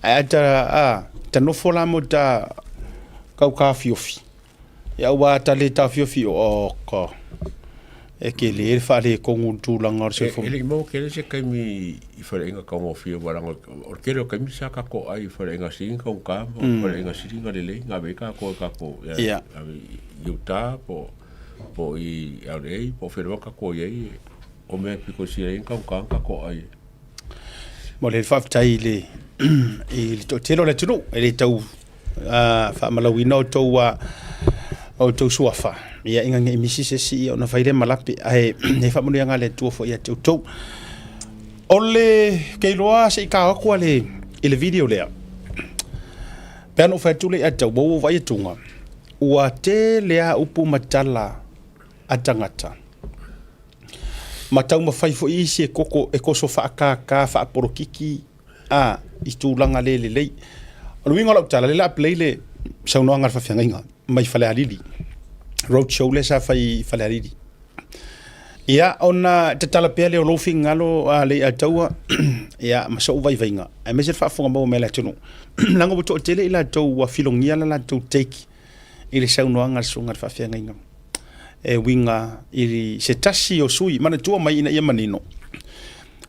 Ae a ta a ta nofo la mo ta tau taofiofi. Ia aua ta le taofiofi o ka e ke le faaletonu i le tulaga o le soifua. E le i maua tele se taimi i faleaiga taugofie aua leaga o le tele o taimi sa tatou ai i faleaiga sili ona taugata ma faleaiga sili ona lelei na ave ai tatou e tatou ave i uta po o i LA po o fea lava tatou i ai o mea pito sili ai ona taugata na tatou ai. Mo le faafetai i le i le toatele o le atunuu e le tau faamalauina outou outou suafa ia ina ne i misi se isi ona fai lea ma lape ae e faamanuiaga a le Atua foi ia te outou. O le ke iloa se i tao atu le i le video lea. Pe ana ou fai atu le ia te au, ua ou vaai atuga, ua tele lava upu ma tala a tagata. Ma taumafai foi isi e koko e koso faakākā faapolokiki a i tulaga le lelei. O le uiga o lau tala, lea o le a play le saunoaga a le faafeagaiga mai Falealili, road show lea sa fai i Falealili. Ia, ona tatala pea lea o lou finagalo a Leiataua, ia, ma sou vaivaiga, aemaise le faafofoga maua mai a le atunuu, leaga ua toatele i latou ua filogia le latou take i le saunoaga a le susuga i le faafeagaiga e uiga i se tasi o sui. Manatua mai ina ia manino,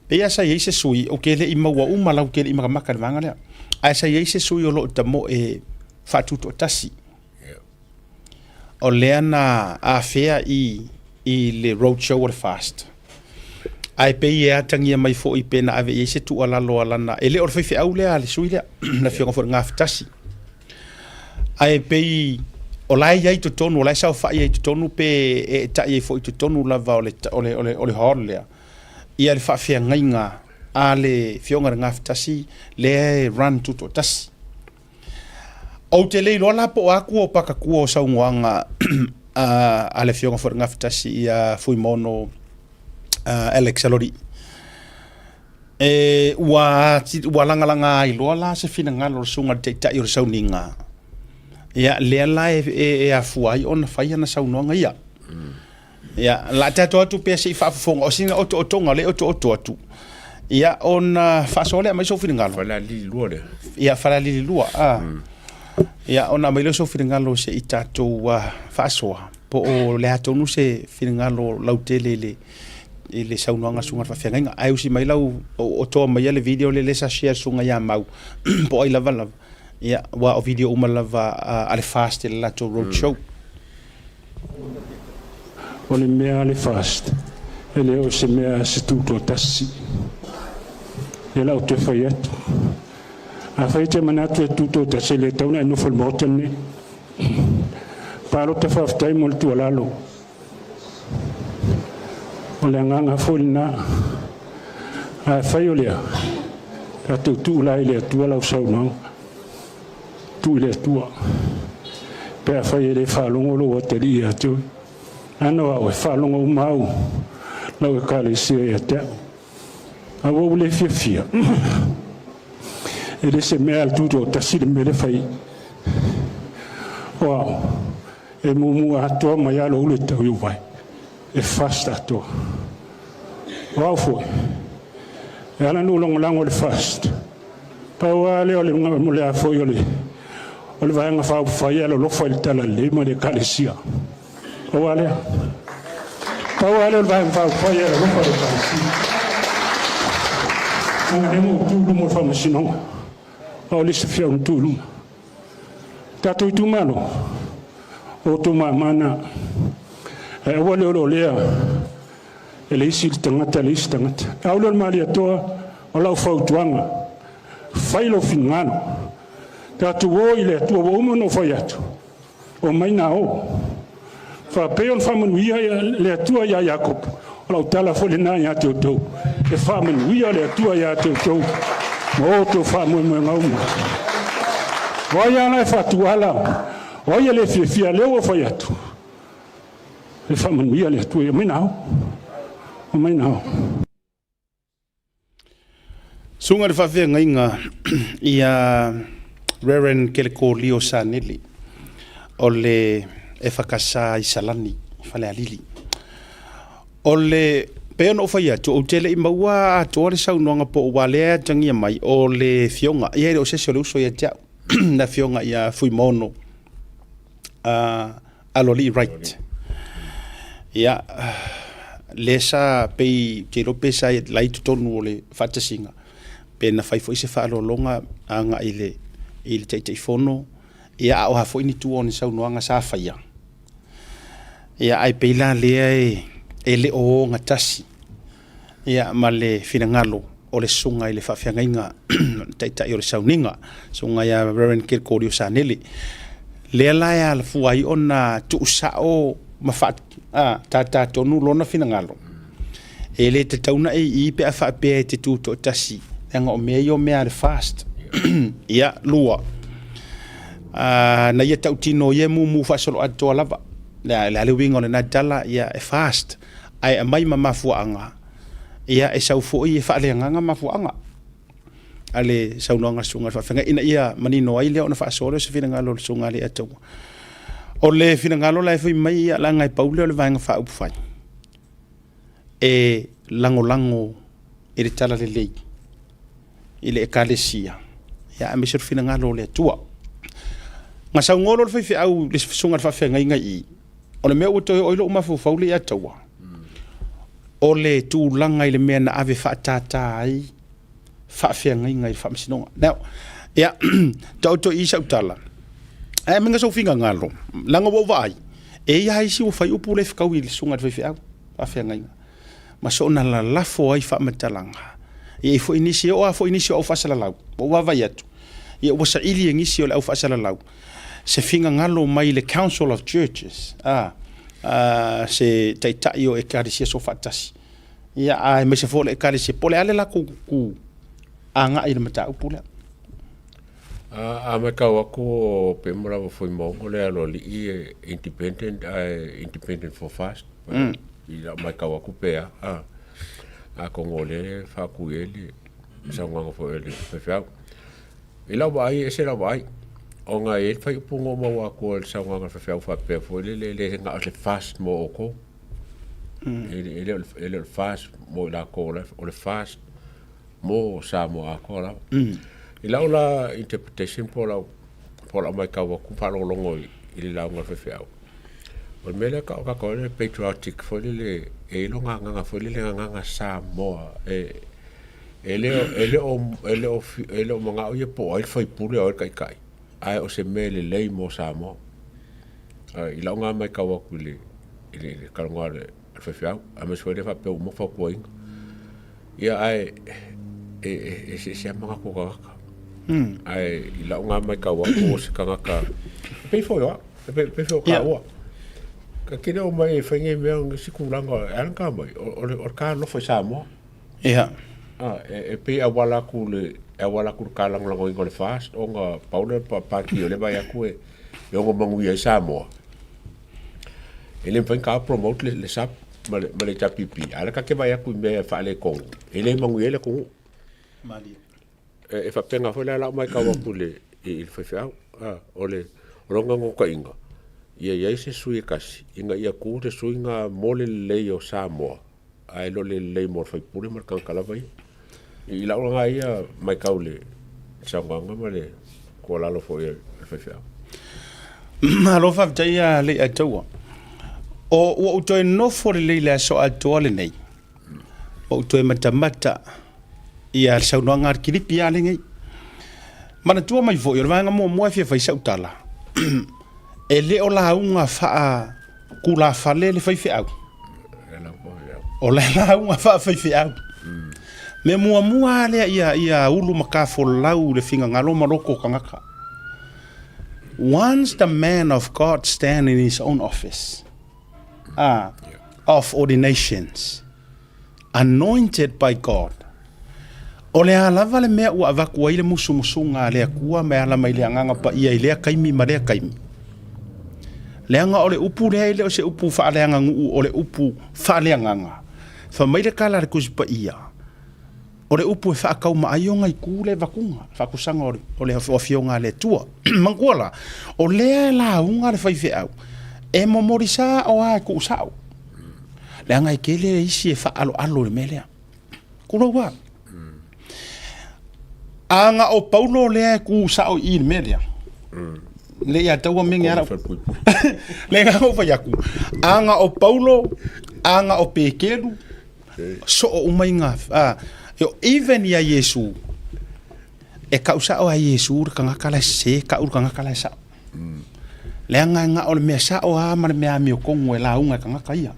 pei lava sa i ai se sui, ou te le i maua uma la, ou te le i makamaka i le vaega lea, ae sa i ai se sui o lo o tamoe faatutoatasi, o lea na afea i le road show o le FAST. Ae pei e atagia mai foi pe na ave i ai se tuualalo a lana, e le o le faifeau lea a le sui lea, le afioga foi i le Gafatasi. Ae pei o la e i ai i totonu, o la e saofai ai i totonu pe eetai ai foi i totonu lava o le, o le, o le, o le hall lea, ia le faafeagaiga a le Afioga i le Gafatasi lea e run tutoatasi. Ou te le iloa la po o a tua o pakatua o saunoaga a le Afioga foi i le Gafatasi ia Fuimaono Alex Alolii. E, ua, ua lagalaga ai loa la se finagalo o le susuga i le Taitai o le Sauniga, ia, lea la e, e, e afua ai ona fai ana saunoaga ia. Ia, la tatou atu pea se i faafofoga, o sina otootoga lea e otooto atu, ia, ona faasoa lea aumai sou finagalo. Falealili 2 lea. Ia, Falealili 2, a. Ia, ona aumai lea o sou finagalo se i tatou faasoa, po o le a tonu se finagalo lautele i le i le saunoaga a le susuga i le faafeagaiga. Ae usi mai lau otoa maia le video lea lea sa share e le susuga ia Mau, po o ai lava lava. Ia, aua o video uma lava a le FAST i le latou road show. O le mea a le FAST, e le o se mea a se tutoatasi. Lea la ou te fai atu. Afai e te manatu e tutoatasi, e le tatau ona e nofo i le Maota lenei. Palota faafetai mo le tuualalo. O le agaga foi lena. Ae fai o lea, tatou tuu la i le Atua lau saunoaga. Tuu i le Atua. Pe afai e le faalogo lou atalii ia te oe. Ana o au e faalogo uma au lau ekalesia ia te au. A ua ou le fiafia, e le se mea a le tutoatasi le mea lea fai. O au, e muamua atoa mai lava lou ulu e tau i ou vae. E fast atoa. O au foi, e ala ona ou lagolago i le fast, pau lava lea o le, o le a foi o le, o le Vaega Faaupufai e alolofa i le Talalelei ma le Ekalesia. Pau lava lea. Pau lava lea o le Vaega Faaupufai e alolofa i le Ekalesia. Leaga lea na ou tu i luma o le Faamasinoga, a o le isi feau na tu i luma. Tatou itumalo, o outou mama na. Ae aua le oleolea e le isi le tagata le isi tagata. Au lea o le Malietoa, o lau fautuaga, fai lou finagalo. Tatou o i le Atua, ua uma ona ou fai atu, omai na o. Faapea ona faamanuia le Atua ia Iakopo, o lau tala foi lena ia te outou, e faamanuia le Atua ia te outou ma outou faamoemoega uma. O ai lava la e faatuala, o ai e le fiafia, lea ua fai atu, e faamanuia le Atua, omai na o, omai na o. Susuga i le Faafeagaiga ia Reverend Kelekolio Saneli o le EFKS i Salani, Falealili. O le, pei ona ou fai atu, ou te le i maua atoa le saunoaga po o ua lea e atagia mai o le afioga, ia e le o se isi o le uso ia te au, le afioga ia Fuimaono Aloalii Wright. Ia, lea sa pei, ou te iloa pe sa la i totonu o le faatasiga, pe na fai foi se faaaloaloga agai i le, i le Taitaifono, ia a o a foi ni tua o ni saunoaga sa faia. Ia, ae pei la lea e le o ogatasi ia ma le finagalo o le susuga i le faafeagaiga taitai o le sauniga, susuga ia Reverend Kerekorio Sanele. Lea la e alafua ai ona tuusao ma faatātā tonu lona finagalo. E le tatau ona e i i pe a faapea e te tutoatasi, leaga o mea ia o mea a le FAST. Ia, lua, na ia tautino ia e mumu faasoloatoa lava. Le a le uiga o lena tala, ia e FAST. Ae aumai ma mafuaaga, ia e sau foi e faaleagaga mafuaaga a le saunoaga a le susuga i le faafeagai ina ia manino ai lea ona faasoa lea o se finagalo o le susuga a le Ataua. O le finagalo la e fai mai ia leaga e pau lea o le Vaega Faaupufai e lagolago i le talalelei i le Ekalesia, ia aemaise o le finagalo o le Atua. Na saunoa loa le faifeau i le susuga i le faafeagaiga i i, O le mea ua toe oo ai lou mafaufau lea ia Taua, o le tulaga i le mea na ave faatātā ai faafeagaiga i le faamasinoga. Now, ia, taoto i i sau tala, ae aumai sou finagalo, leaga ua ou vaai, e i ai lava isi ua fai upu le fetaui i le susuga i le faifeau faafeagaiga, ma soona lalafo ai faamatalaga. E i ai foi nisi, e oo lava foi i nisi o au faasalalau, ua ou vaavaai atu, ia ua saili e nisi o le au faasalalau se finagalo mai le Council of Churches, a, a, se taitai o Ekalesia Soofaatasi, ia, aemaise foi o le Ekalesia, po o le a le latou agai i le mataupu lea. A matau atu o Pemo lava foi maoga le aloalii e independent ae independent for fast. I lau matau atu pe a. Atonu o lea e faatu i ai le saunoaga foi a le faifeau. I lau vaai e ese lau vaai, ona e i ai le faaiupu na ou maua atu i le saunoaga a le faifeau faapea foi lele, e le na o se fast mo outou. E le o le fast mo i latou o le fast mo Samoa atoa lava. I lau la interpretation po o lau, po o lau matau atu faalogologo i le lauga a le faifeau, o le mea lea e tau o tatou ai le patriotic foi lele, e i ai lona agaga foi lele agaga Samoa e e le o e le o e le o e le o manao ia po o ai le sui usufono o ai le taitai, ae o se mea lelei mo Samoa. I lau lena matau atu i le i le talanoa a le faifeau, aemaise foi lea faapea ua uma fautuaina. Ia ae e eseese lava manatu o tagata. Ae i lau lena matau atu o se tagata, e pei foi o au, e pei foi o taua. Ta te le o omai e fai nei mea o nisi tulaga, e ala ona ta omai, o le ta alofa i Samoa. Ia. E pei e auala atu le, e auala atu le ta lagolagoina o le FAST ona pau lea o le pati o lea e vaai atu e ono manuia ai Samoa. E le mafai ona ta promote le SUPP ma le HRPP, a o lea ta te vaai atu i mea e faaletonu, e le manuia ai le atunuu. E faapena foi la lau matau atu i le faifeau, o le lona naunautaiga, ia i ai se sui e tasi ina ia tu le sui lena mo le lelei o Samoa, ae le o le lelei mo le sui usufono ma le tagata lava ia. I lau lena ia matau i le saunoaga ma le tuualalo foi a le faifeau. Malo faafetai ia Leiataua. O ua ou toe nofo lelei i le aso atoa lenei, ua ou toe matamata ia le saunoaga a le Kilipi lava lenei. Manatua mai foi, o le vaega muamua e fia fai sau tala, e le o lauga faa-tulafale le faifeau. O le lauga faafaifeau. Mea muamua lava lea ia, ia ulu ma tafolau le finagalo ma loto o tagata. Once the man of God stand in his own office, ah, of ordinations, anointed by God, o le a lava le mea ua avatu ai le musumusuga a le Atua ma e ala mai le Agaga Paia i lea taimi ma lea taimi. Leaga o le upu lea e le o se upu faaleaganuu, o le upu faaleagaga. Fai mai le tala a le Tusi Paia, o le upu e faataumaai ona itu le avatuga, le faakusaga o le afioga a le Atua. Manatua la, o lea e lauga le faifeau, e momoli sao lava e tuusao. Leaga e tele isi e faaaloalo i le mea lea. Tulou lava. A na o Paulo lea e tu sao i i le mea lea, le ia taua mea ala. Le nga o fai atu. A na o Paulo, a na o Peteru, soo uma inga. A, even ia Iesu, e kau sao a Iesu le kangaka la se, kau le kangaka la sao. Leaga e na o le mea sao a ma le mea amiotonu e lauga e kangaka ia.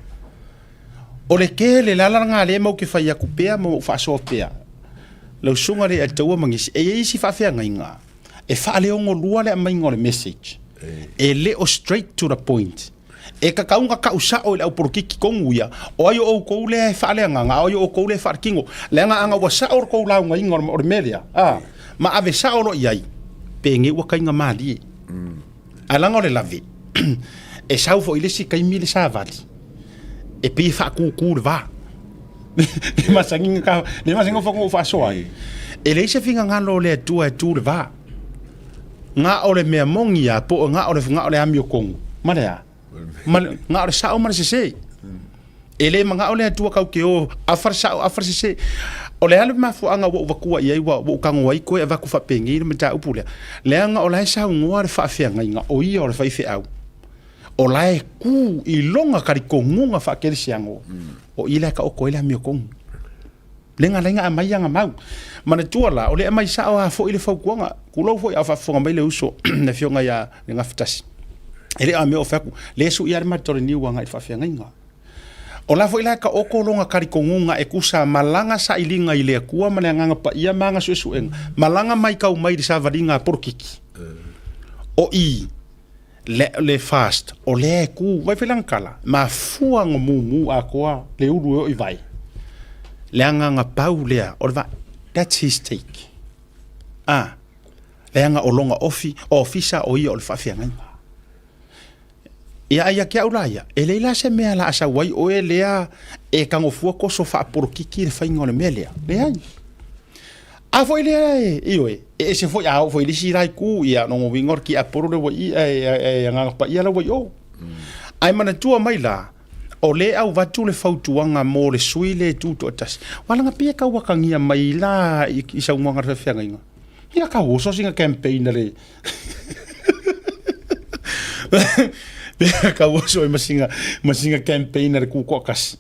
O le tele, le ala lena lea matou te fai atu pea ma ou faasoa pea, lau susuga le Alitaua ma nisi, e i ai isi faafeagaiga e faaleogolua le aumaiga o le message, e le o straight to the point. E tatau ona tau sao i le aupolokiki tonu ia, o ai o outou lea e faaleagaga, a o ai o outou lea e faalekino. Leaga ana ua sao le tou laugaina o le mea lea, a, ma ave sao loa i ai, penei ua taiga malie. Ae leaga o le lave, e sau foi i le isi taimi le savali, e pei e faatūtū le va. Le masani ka, le masani o whango whaasoa ai. E leai se finagalo o le Atua e tū le va. Ngā o le mea mongi a, po o ngā o le, ngā o le amio kongu. Ma le a? Ma, ngā o le sao ma le sese. E le manao le Atua kau ke o afa le sao afa le sese. O le a le mafuaaga ua ou vatua i ai ua ou tago ai koe avatu faapenei le mataupu lea? Leaga o la e saunoa le faafeagaiga o ia o le faifeau. O la e ku i lona talitonuga faakerisiano, o i lea e taoto ai le amiotonu. Lega laina aumai ana mau. Manatua la, o le aumai sao lava foi le fautuaga. Tulou foi a o faafofoga mai le uso, le afioga ia Legafatasi. E le o a mea o fai atu, le sui lava le matou le niu agai i le faafeagaiga. O la foi la e taoto lona talitonuga e tusa ma lana sailiga i le Atua ma le Agaga Paia ma ana suesuega, ma lana matau mai i le savaliga a polokiki. O i le, le fast, o lea e tu, vai foi lana tala, mafua ona mumu atoa le ulu e oo i vai. Le agaga pau lea o le va, that's his take. Ah. Leaga o lona ofi, ofisa o ia o le faafeagaiga. Ia ai ia te au la ia, e leai la se mea la a sau ai oe lea e tagofua toso faapolokiki le faiga o le mea lea. Leai. A foi lea e, ioe, e ese foi a oo foi i le isi la itu, ia lona uiga o le tiapolo lea ua i i, ae Agaga Paia la ua i o. Ae manatua mai la, o lea e avatu le fautuaga mo le sui le tutoatasi. Aua leaga pei e tau atagia mai la i saunoaga a le faifeagaiga. Ia tau oso sina campaign a le Pei tau oso ai ma sina ma sina campaign a le tutoatasi.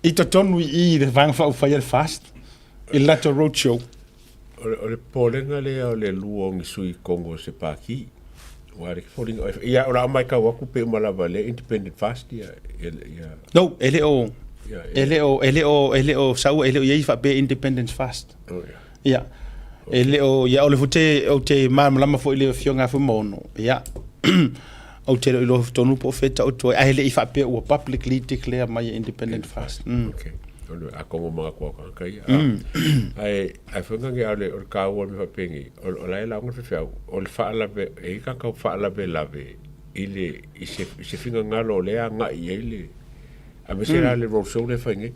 I totonu i i le Vaega Faaupufai a le FAST i le latou road show. O le popolega lea o le lua o ni sui Kongo o se pākī. Aua o le foliga, ia o le a matau atu pei uma lava lea Independent Fast ia, ia, ia. No, e le o, e le o, e le o, e le o sau, e le o i ai faapea Independence Fast. Oh, yeah. Ia, e le o, ia o le fute, ou te malamalama foi i le afioga ia Fuimaono, ia, ou te le o iloa tonu po o fea taoto ai, ae le i faapea ua publicly declare mai e Independent Fast. Okay. O le akongo mga kua kaka ia. Ae, ae whainga nge o le, o le kāua me whapengi, o, o la e launga whewheau, o le whaalave, e i kakau whaalave lave, i le, i se, i se finga ngalo o le a ngai i le, a me se la le road show le whainge.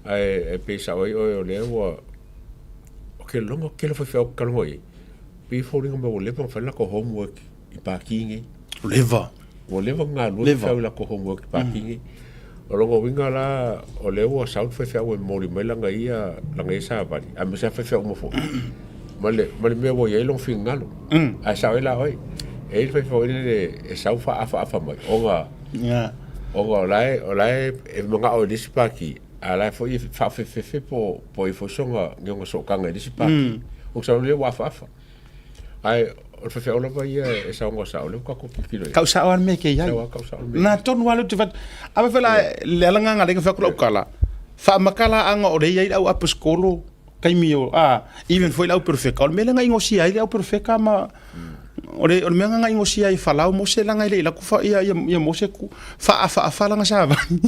Ae, e pei sao ai oe o lea ua, o ke longa ke le whewheau kalongo i, pei fōringa me ua leva whai lako homework i Pākī nei. Leva. Ua leva galue Leva. faifeau i lako homework i Pākī nei. O lona uiga la, o lea ua sau le faifeau e momoli mai lana ia, lana ia savali, aemaise lava faifeau uma foi, ma le, ma le mea ua i ai lona finagalo. Ae sao ai la oe, e i ai le faifeau foi lele e sau faaafaafa mai, ona, Yeah. ona o la e, o la e, e manao i le isi Pākī, a o la e foi e faaofefefe po, po o i ai foi sona, ni ona sootaga i le isi Pākī. Ou te sau lea ua afaafa. Ae o le faifeau lava ia e saunoa sao, lea ua tatou tilotilo i ai. Kau sao lava le mea ke i ai. Sao lava, kau sao le mea. Na tonu lava lea ou te fai atu. A fai la, le alagaga lea na fai atu lau tala, faamatala aga o lea e i ai le au aposetolo taimi o, a, even foi le au perofeka, o le mea lea na inosia ai le au perofeka ma, o le, o le mea na inosia ai e Falao Mose leaga e le i alu atu fa, ia, ia, ia Mose ku, faaafaafa lana savali.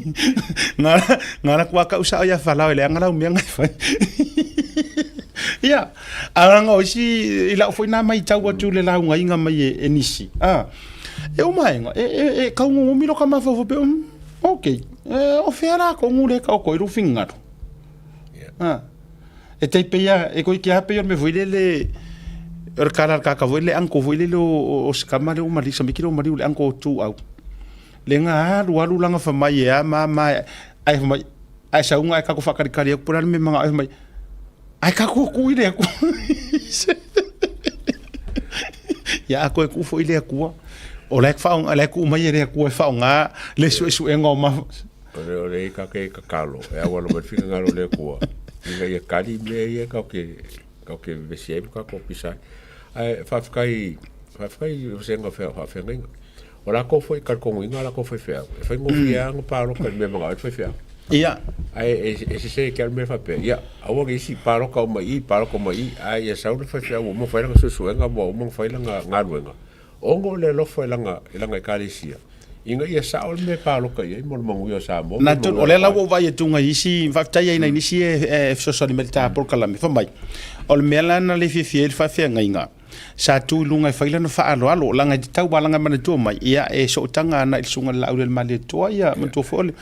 Na, na alu atu lava kau sao ia Falao e leaga lau mea na e fai. Ia, A leaga o isi, i lau foi na maitau atu le laugaiga mai e, e nisi, a, e uma aega, e, e, e kaugogomi loka mafaufau pe, um, ok, e, o fea la kongu le ka o koe ru fingaru. A, e tai peia, e koi kia pei o le mea foi lele, o le kala le kaka foi le uncle foi lele o, o, o sikama le o mali, samiki le o maliu le uncle o Tuau. Le nga alu alu langa whamai e a ma ma, ai whamai, ai saunga ai kako whakalikali aku pura le me manga ai whamai, Ai ka ko ku i le akua. Ia a koe ku foi le akua. O le whaonga, le ku mai e le akua e whaonga le suesuenga o ma. O le, o le ika ke kakalo, e awa lo mai whika ngalo le akua. Inga ia kari mea ia kau ke, kau ke vesi ai ka ko pisa. Ai whawhikai, whawhikai o senga whea, whawhengainga. O la ko foi kalkonguinga, la ko foi whea. E whai ngofi mm. anga pāroka i mea manga, e whai whea. Ia. Ai e, e sese ke al mea whapea. Ia, aua ke isi pāroka o mai i, pāroka o mai i, ai ia sau le whai whea, ua uma whai langa suesuenga, ua uma whai langa ngaluenga. Ongo le alofa i langa, i langa ekalesia. Ina ia sao le mea pāloka i ai mo le manuia o Samoa. Na tonu, o lea la ua ou vaai atu ngai isi, faafetai ai nai nisi e, e fesoasoani mai i le ta polokalame, fai mai, o le mea la na le fiafia ai le faafeagaiga, sa tu i luga e fai lana faaaloalo, leaga e tatau lava leaga e manatua mai, ia e sootaga ana i le susuga i le Laaulialemalietoa, ia manatua foi o le,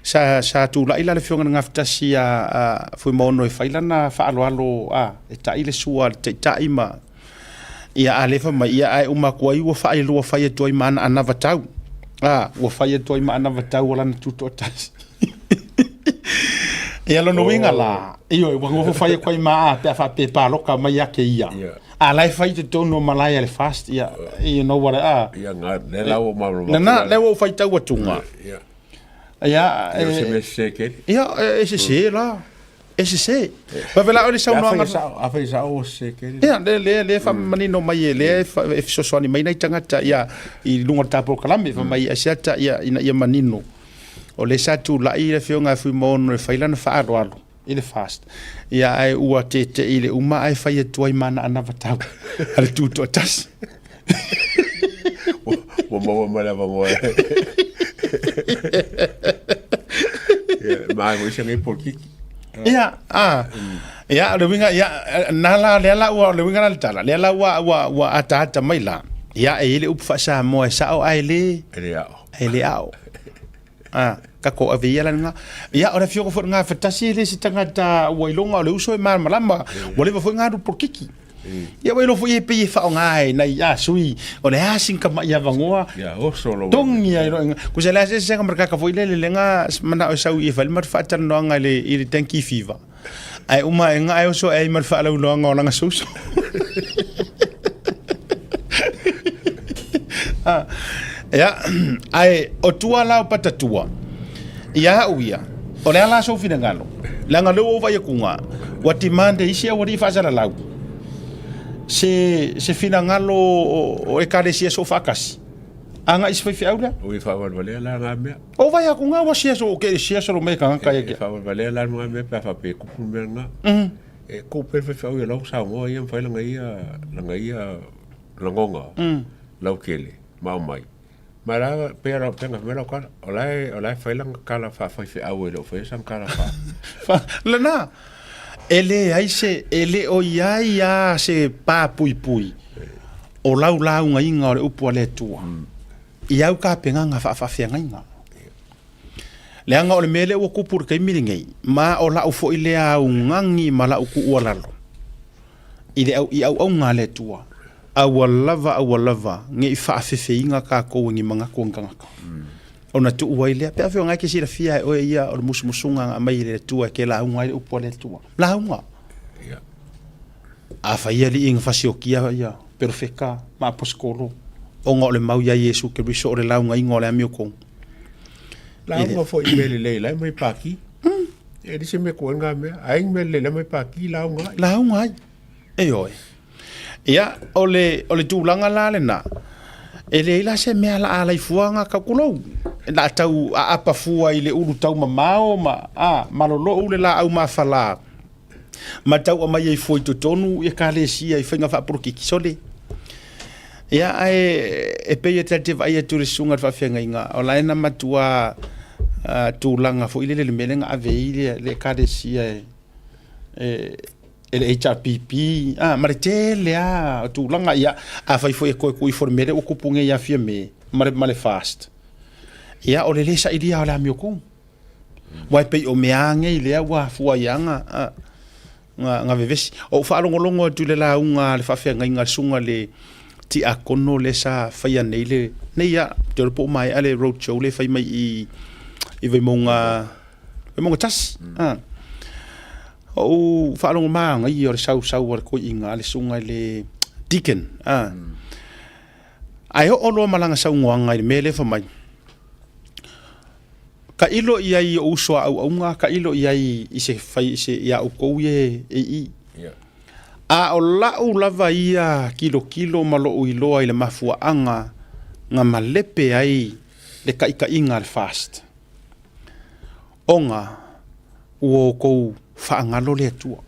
sa, sa tulai la le Afioga i le Gafatasi a, a Fuimaono e fai lana faaaloalo, a, e ta'i le sua a le Taitai ma, ia, a lea fai mai, ia, ae uma atu ai ua faailua fai atu ai ma ana anavatau, a, ua fai atu ai ma anavatau o lana tutoatasi. Ia lona uiga la, ioe, ua nofo fai atu ai ma a pe a faapea e paloka mai ia ke ia. A la e fai i totonu o malae a le FAST, ia, you know what, a. Ia, nga, lea la ua malamalama. Nana, lea ua ou faitau atuga. Ia. Ia, e. Ia, o se mea sese kele. Ia, e sese la. E sese. Vave la o le saunoaga. A fai sao ua sese kele. Ia, le, le, le faamanino mai e lea e fesoasoani mai nai tagata, ia, i luga o le ta polokalame, fai mai asiata, ia, ina ia manino. O lea sa tulai le afioga ia Fuimaono e fai lana faaaloalo i le FAST, ia ae ua tete'i i le uma ae fai atu ai ma ana anavatau a le Tutoatasi. Ua maua mai le avanoa e. Ia, ma ai foi se nei polokiki. Ia, a. Ia, o le uiga, ia, na la, lea la ua, o le uiga la le tala, lea la ua, ua, ua ataata mai la, ia, e i ai le upu faa-Samoa e sao ae le, E le ao. E le ao. A, tatou ave ia la lena. Ia, o le afioga foi lena fatasi e le se tagata ua iloga o le uso e malamalama, ua leva foi ona alu polokiki. Ia ua iloa foi e pei e faaaoga e nai a sui, o le a sin tamai avanoa, Ia, oso lou. Togi ai loa. Kusa le a se se ma kaka foi lele le nga manao e sau i e fai ma le faatalanoaga i le i le dengue fever. Ae uma e nga e oso e ai ma le faalauiloaga o lana social. Ah, ia, ae o tua la o patatua, ia au ia, o le a la sou finagalo, leaga o lea ua ou vaai atu ua demand e isi aualii faasalalau se, se finagalo o, o ekalesia soofaatasi agai i se faifeau lea. Ui faavalevalea la na mea. O vai aku ngā ua sia so ke sia so me ka ka E faavalevalea la na mea pe a faapea e kupu le mea lena. E kou pea le faifeau ia lau saunoa ia ma fai lana ia lana ia lagoga lautele ma aumai. Ma la pea la pea mea lau kala. O la e o la e fai lana kala faafaifeau e le o faia sana kala faa. Fa, lena, e leai se, e le o i ai lava se pāpuipui o lau laugaina o le upu a le Atua i au tapenaga faafaafeagaiga. Leaga o le mea lea ua tupu i le taimi lenei, ma o lau foi lea augani ma lau tuualalo i le au, i auauna a le Atua, aua lava, aua lava ne i faafefeina tatou e ni manatu o ni tagata. Ona tuu ai lea, pe afai o lena e te silafia e oe ia o le musumusuga na aumai e le Atua e te lauga ai le upu a le Atua. Lauga. Afai alii na fasiokia ia perofeta ma aposetolo ona o le mau ia Iesu Keriso o le laugaina o le amiotonu. Lauga foi i mea lelei la e mai paki. E le se mea koe ngā mea. Ai mea lelei la mai paki lauga ai. Lauga ai. Ioe. Ia, o le, o le tulaga la lena, e leai la se mea la alai fua nga taukulou. La tau aapa fua i le ulu taumamao ma, a, malolou le laau mafala. Ma tau aumai ai fua i totonu i ekalesia i faiga faapolokiki. Sole. Ia, ae e pei e ta te vaai atu i le susuga i le faafeagaiga, o la e na matua tulaga foi lele le mea lea na ave ai le, le ekalesia e, e, e le HRPP, a, ma le tele lava o tulaga. Ia, afai foi e toe tuu ifo i le mea lea ua tupu nei ia Fiame ma le, ma le FAST, ia, o le lē sailia o le amiotonu. Aua e pei o mea nei lea ua afua ai lava na vevesi. Ou faalogologo atu i le lauga a le faafeagaiga a le susuga i le tiakono lea sa faia nei le, nei lava, ou te iloa po ua maea le road show lea e fai mai i i Vaimauga, Vaimauga 1. Ou faalogo manaia o le sausau a le toeaina a le susuga i le deacon. Ae oo loa ma lana saunoaga i le mea lea fai mai, Tailo i ai i ou uso a auauna, tailo i ai i se fai se iā outou ia e i i. A o lau lava ia tilotilo ma lou iloa i le mafuaaga na malepe ai le taitaiga a le FAST, ona ua outou faagalo le Atua.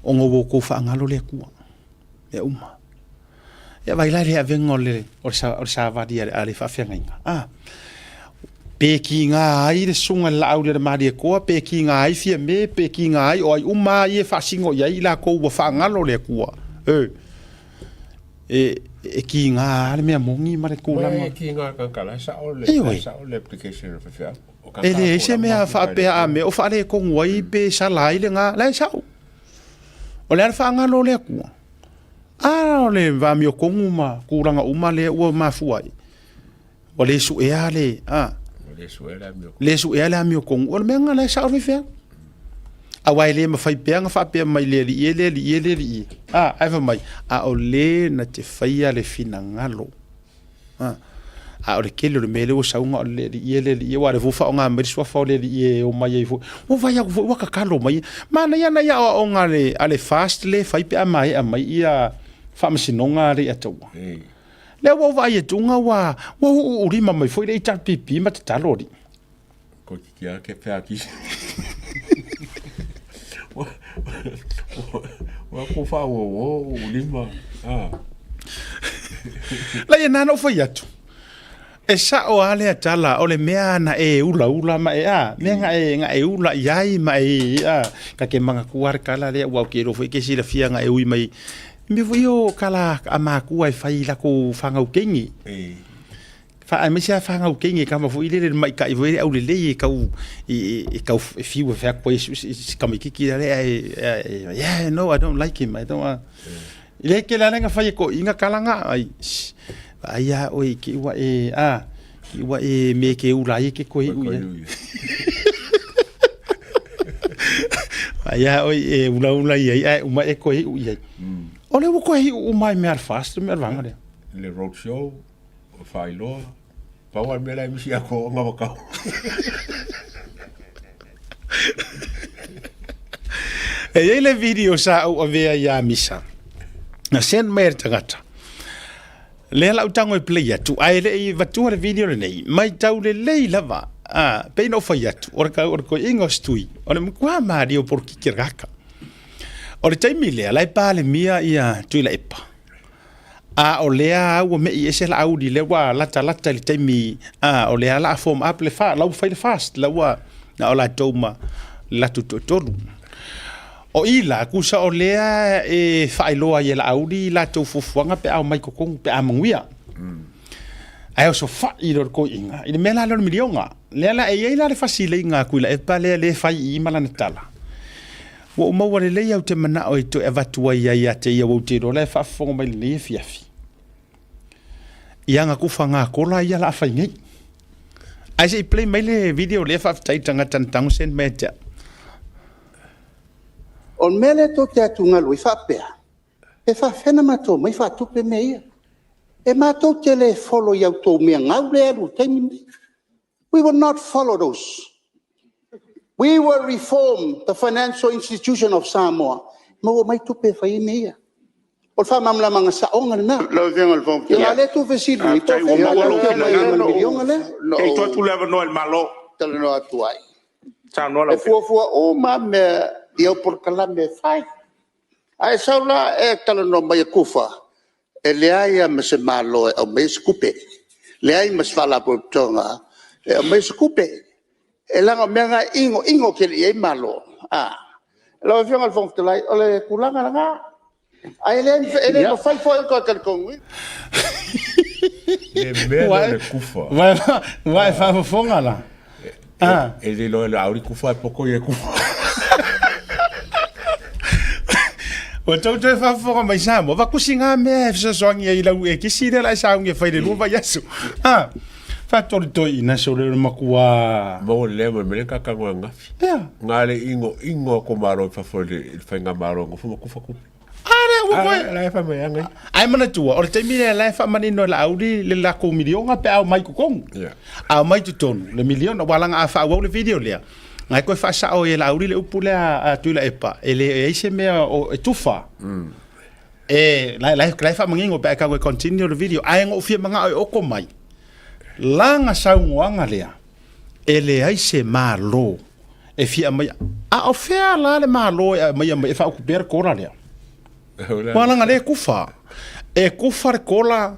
Ona ua outou faagalo le Atua. Mea uma. Ia vaai la i le avega o le, o le, o le savali a le, a le faafeagaiga. Ah, pe kiga ai le susuga i le laau i le Malietoa, pe kiga ai Fiame, pe kiga ai o ai uma lava ia e faasino i ai i latou ua faagalo le Atua. E, e, e kiga lava le mea moni ma le tulaga. E kiga tagata la e sao le, la e sao le application a le faifeau. E leai se mea faapea a mea o faaletonu ai pe sala ai lena, la e sao. O le a le faagalo o le Atua? A o le vamiotonu ma tulaga uma lea ua mafua ai, ua le suea le, a, le suea le amiotonu. O le mea lena la e sao le faifeau. Aua e le mafai pea ona faapea mai le alii e, le alii e, le alii e. A, ae fai mai, a o le na te faia le finagalo. A, a o le tele o le mea lea ua sau na o le alii e, le alii e, aua o lea foi ua faaaoga mai le suafa o le alii e omai ai foi. Ua vaai atu foi ua tatalo mai. Manaia nai aoaoga a le, a le FAST lea e fai pe a maea mai ia faamasinoga a Leiataua. Lea ua ou vaai atu ua, ua uuulima mai foi le HRPP ma tatalo alii. Ko te kia ke pea ki. Wa ko wha wo wo u lima. Ah. La ia nana o fai atu. E sa'o a lea tala, o le mea na e ulaula ma e a, mea na e, na e ula i ai ma e a, ka ke manatua le tala lea, ua ou te iloa foi ke silafia na e ui mai, mea foi o kala a makua e fai i latou fanau teine. Fa, aemaise a fanau teine kama foi lele le maita'i foi lele aulelei e tau, e, e tau e fiu e fai atu ai si tamaititi lea e, e, yeah, no, I don't like him, I don't, E le tele lava na fai e toeaiina tala na, ai, vaai lava oe i te i ua e, a, te i ua e me ke ula ai e ke koe iu ia. Vaai lava oe e ulaula i ai, ae uma e koe iu i ai. O lea ua koe iu uma ai mea a le FAST, mea a le vaega lea. Le road show, o faailoa, pau lava le mea la e misi ia koa o Gavakau. E i ai le video sa ou avea ia Misa. Na send mai e le tagata. Lea la ou tago e play atu, ae le i vatua le video lenei, maitau lelei lava, a, pei na ou fai atu, o le kau o le toeaiina o se tui, o le matua malie o polokiki a le tagata. O le taimi lea, la e Palemia ia Tuilaepa. A o lea a ua me'i ese Laauli lea ua latalata i le taimi a o lea la form up le fa la ua fai le fast la ua na o latou ma le latou toatolu. O i la tusa o lea e faailoa ai e Laauli latou fuafuaga pe a omai i totonu pe a manuia. Ae osofai loa le toeaina i le mea la lea o le miliona. Lea la e i ai la le fasileiga a Tuilaepa lea lea e fai i i ma lana tala. Ua ou maua lelei au te manao e toe avatu ai ia ia te ia ua ou te iloa la e faafofoga mai lenei afiafi. Ia aga kufa ngā kola ia la a fai nei. Ae se i play mai le video lea faafetai i tagata na tago send mai ia te au. O le mea lea tou te atugalu ai faapea, pe faapefea ona matou omai faatupe mea ia. E matou te le follow i a outou mea gau lea e alu i le taimi lenei. We will not follow those. We will reform the financial institution of Samoa, maua mai tupe e fai ai mea ia. O le faamalamalamaga saoga lena. Lau Afioga i le Fofoga Fetalai. A o lea e tuufesili mai, po o fea matou te omai ai ma le miliona lea. Se i tuu atu le avanoa i le Malo. Talanoa atu ai. Saunoa lau E fuafua uma lava mea i au polokalame e fai. A e sau la e talanoa mai e tufa, e leai lava ma se Malo e aumaia se tupe, leai ma se Faalapotopotoga e aumaia se tupe. E leaga o mea na e inoino tele i ai Malo. Lau Afioga i le Fofoga Fetalai, o le tulaga lena, ae le mafai foi ona toe talitonuina. Le mea lea o le kufa. Ua e faafofoga la? E le iloa e Laauli kufa ae poto ia e kufa. Ua tou toe faafofoga mai Samoa, vakusi ngā mea e fesoasoani ai i lau ekisi lea la e sauni e fai le lua vaiaso. Ha, faatolitoi ina sole o le matua. Maua lea mai mele kaka ngoe ngafi. Pea. Ngā le ingo ingo a ko malo i fafo i le faigamalo ngofo ma kufa kupe. A lea ua koe. La e fai mai anga. Ae manatua, o le taimi lea la e faamanino e Laauli le latou miliona pe a omai i totonu. Yeah. A omai i totonu le miliona, aua leaga a faaauau le video lea, na e toe faasao ai e Laauli le upu lea a Tuilaepa, e leai se mea o, e tufa. E, la, la, la e faamanino pe a e tago e continue le video. Ae na ou fia manao e oko mai, lana saunoaga lea, e leai se Malo e fia aumaia. A o fea la le Malo e aumaia mai e faautupea le kola lea? Aua leaga lea e kufa. E kufa le kola,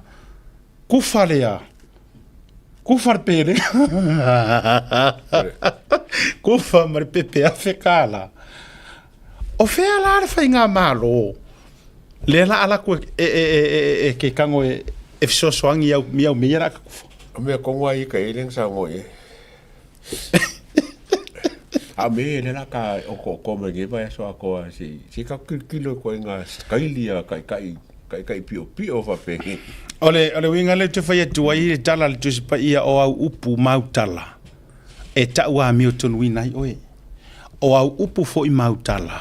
kufa lea, kufa le pele. Kufa ma le pepe afe kālā. O fea la le faigamalo lea la ala atu e, e, e, e, e ke kago e, e fesoasoani i au, i au mea ia la ka kufa? O mea kongo ai ka ele sa ngo e. A me le la ka o ko ko me ge ba so ko a si si ka kilo ko nga skaili a kai kai kai kai pio pio fa pe. O le, o le uiga lea ou te fai atu ai i le tala a le Tusi Paia o au upu ma au tala, e tau amiotonuina ai oe. O au upu foi ma au tala,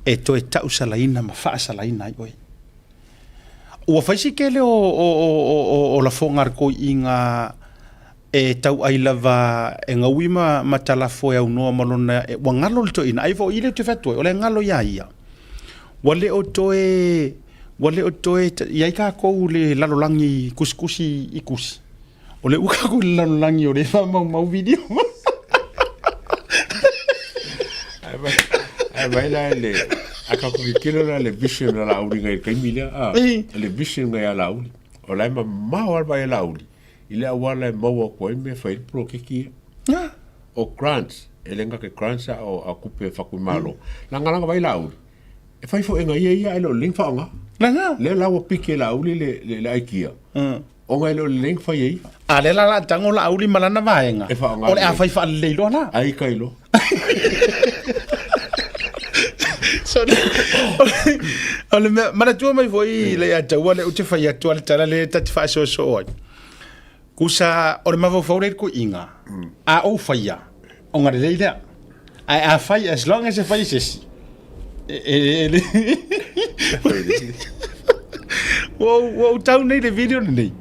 e toe tausalaina ma faasalaina ai oe. Ua fai si tele o, o, o, o, o, o lafoga a le toeaiina e tauai lava e gaui ma, ma talafo e aunoa ma lona, e, ua galo le toeaina, ai foi i le te fai atu ai, o le galo iā ia. Ua le o toe, ua le o toe i ai kākou le lalolagi kusikusi i kusi. O le ua kākou le lalolagi o le faamaumau video. Ai mai la le a ka ku kilo la le vision la Laauli ngai le taimi lea a le vision ngai a Laauli o la e mamao lava e Laauli. i le auala e maua atu ai mea e fai ai le poloketi ia. O grants, e le gata i grants a o a tupe e fatu i Malo. Lagalaga vai Laauli, e fai foi e ia ia ae le o lelei ona faaaoga. Lena. Lea la ua piki e Laauli le, le, le idea, ona e le o lelei ona fai e ia. A lea la o le a tago Laauli ma lana vaega, E faaaoga o le a lelei. fai faalelei loa la. Ai ka iloa. So, o le mea, manatua mai foi le ia taua le ou te fai atu a le tala le ta te faasoosoo ai. Kusa o le mafaufau lea i le kuiga, a ou faia, ona lelei lea. Ae a fai, as long as e fai e se isi, e le... Ua ou tau nei le video lenei.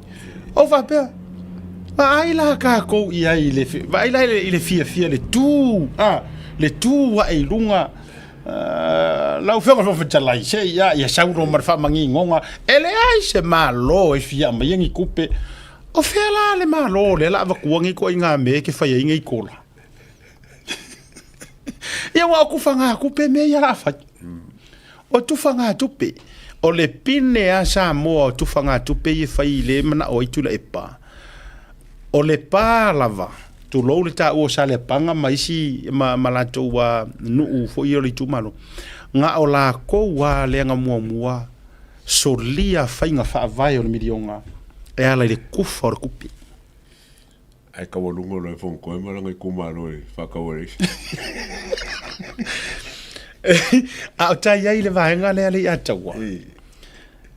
Ou faapea, vaai la tatou i ai i le, vaai la i le fiafia, le tu, a, le tu ae i luga, lau Afioga i le Fofoga Fetalai, se ia, ia sau loa ma le faamaginoga, e leai se Malo e fia aumaia ni tupe. O fea la le Malo lea o le a avatua nei ituaiga mea e te fai ai nei kola? Ia aua o tufagatupe mea ia o le a fai. O tufagatupe, o le pine a Samoa o tufagatupe ia e fai i le manao ai Tuilaepa, o le pa lava, tulou le taua o Saleapaga ma isi ma, ma latou nuu foi o le itumalo, na o latou lava lea na muamua solia faiga faavae o le miliona e ala i le kufa o le tupe. Ae taualuga loa e Fonotoe ma lana itumalo e faatau ai isi. A o tai ai le vaega lea le ia taua.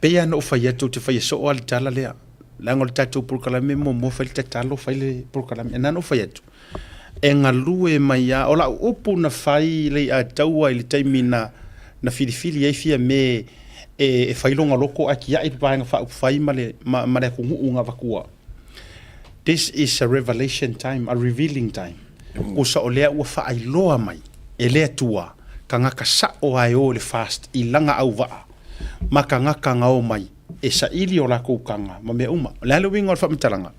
Pei lava ona ou fai atu, ou te faia soo lava le tala lea. Leaga o le tatou polokalame muamua fai le tatalo, fai le polokalame. Na ona ou fai atu, e galue mai lava. O lau upu na fai le ia taua i le taimi na, na filifili ai Fiame e fai lona loto ae tiai le Vaega Faaupufai ma le, ma, ma le atunuu na avatua. This is a revelation time, a revealing time. Tusa o lea ua faailoa mai e le Atua tagata sao a e o i le fast i lana auvaa ma tagata na omai e saili o latou taga ma mea uma. O le a le uiga o le faamatalaga?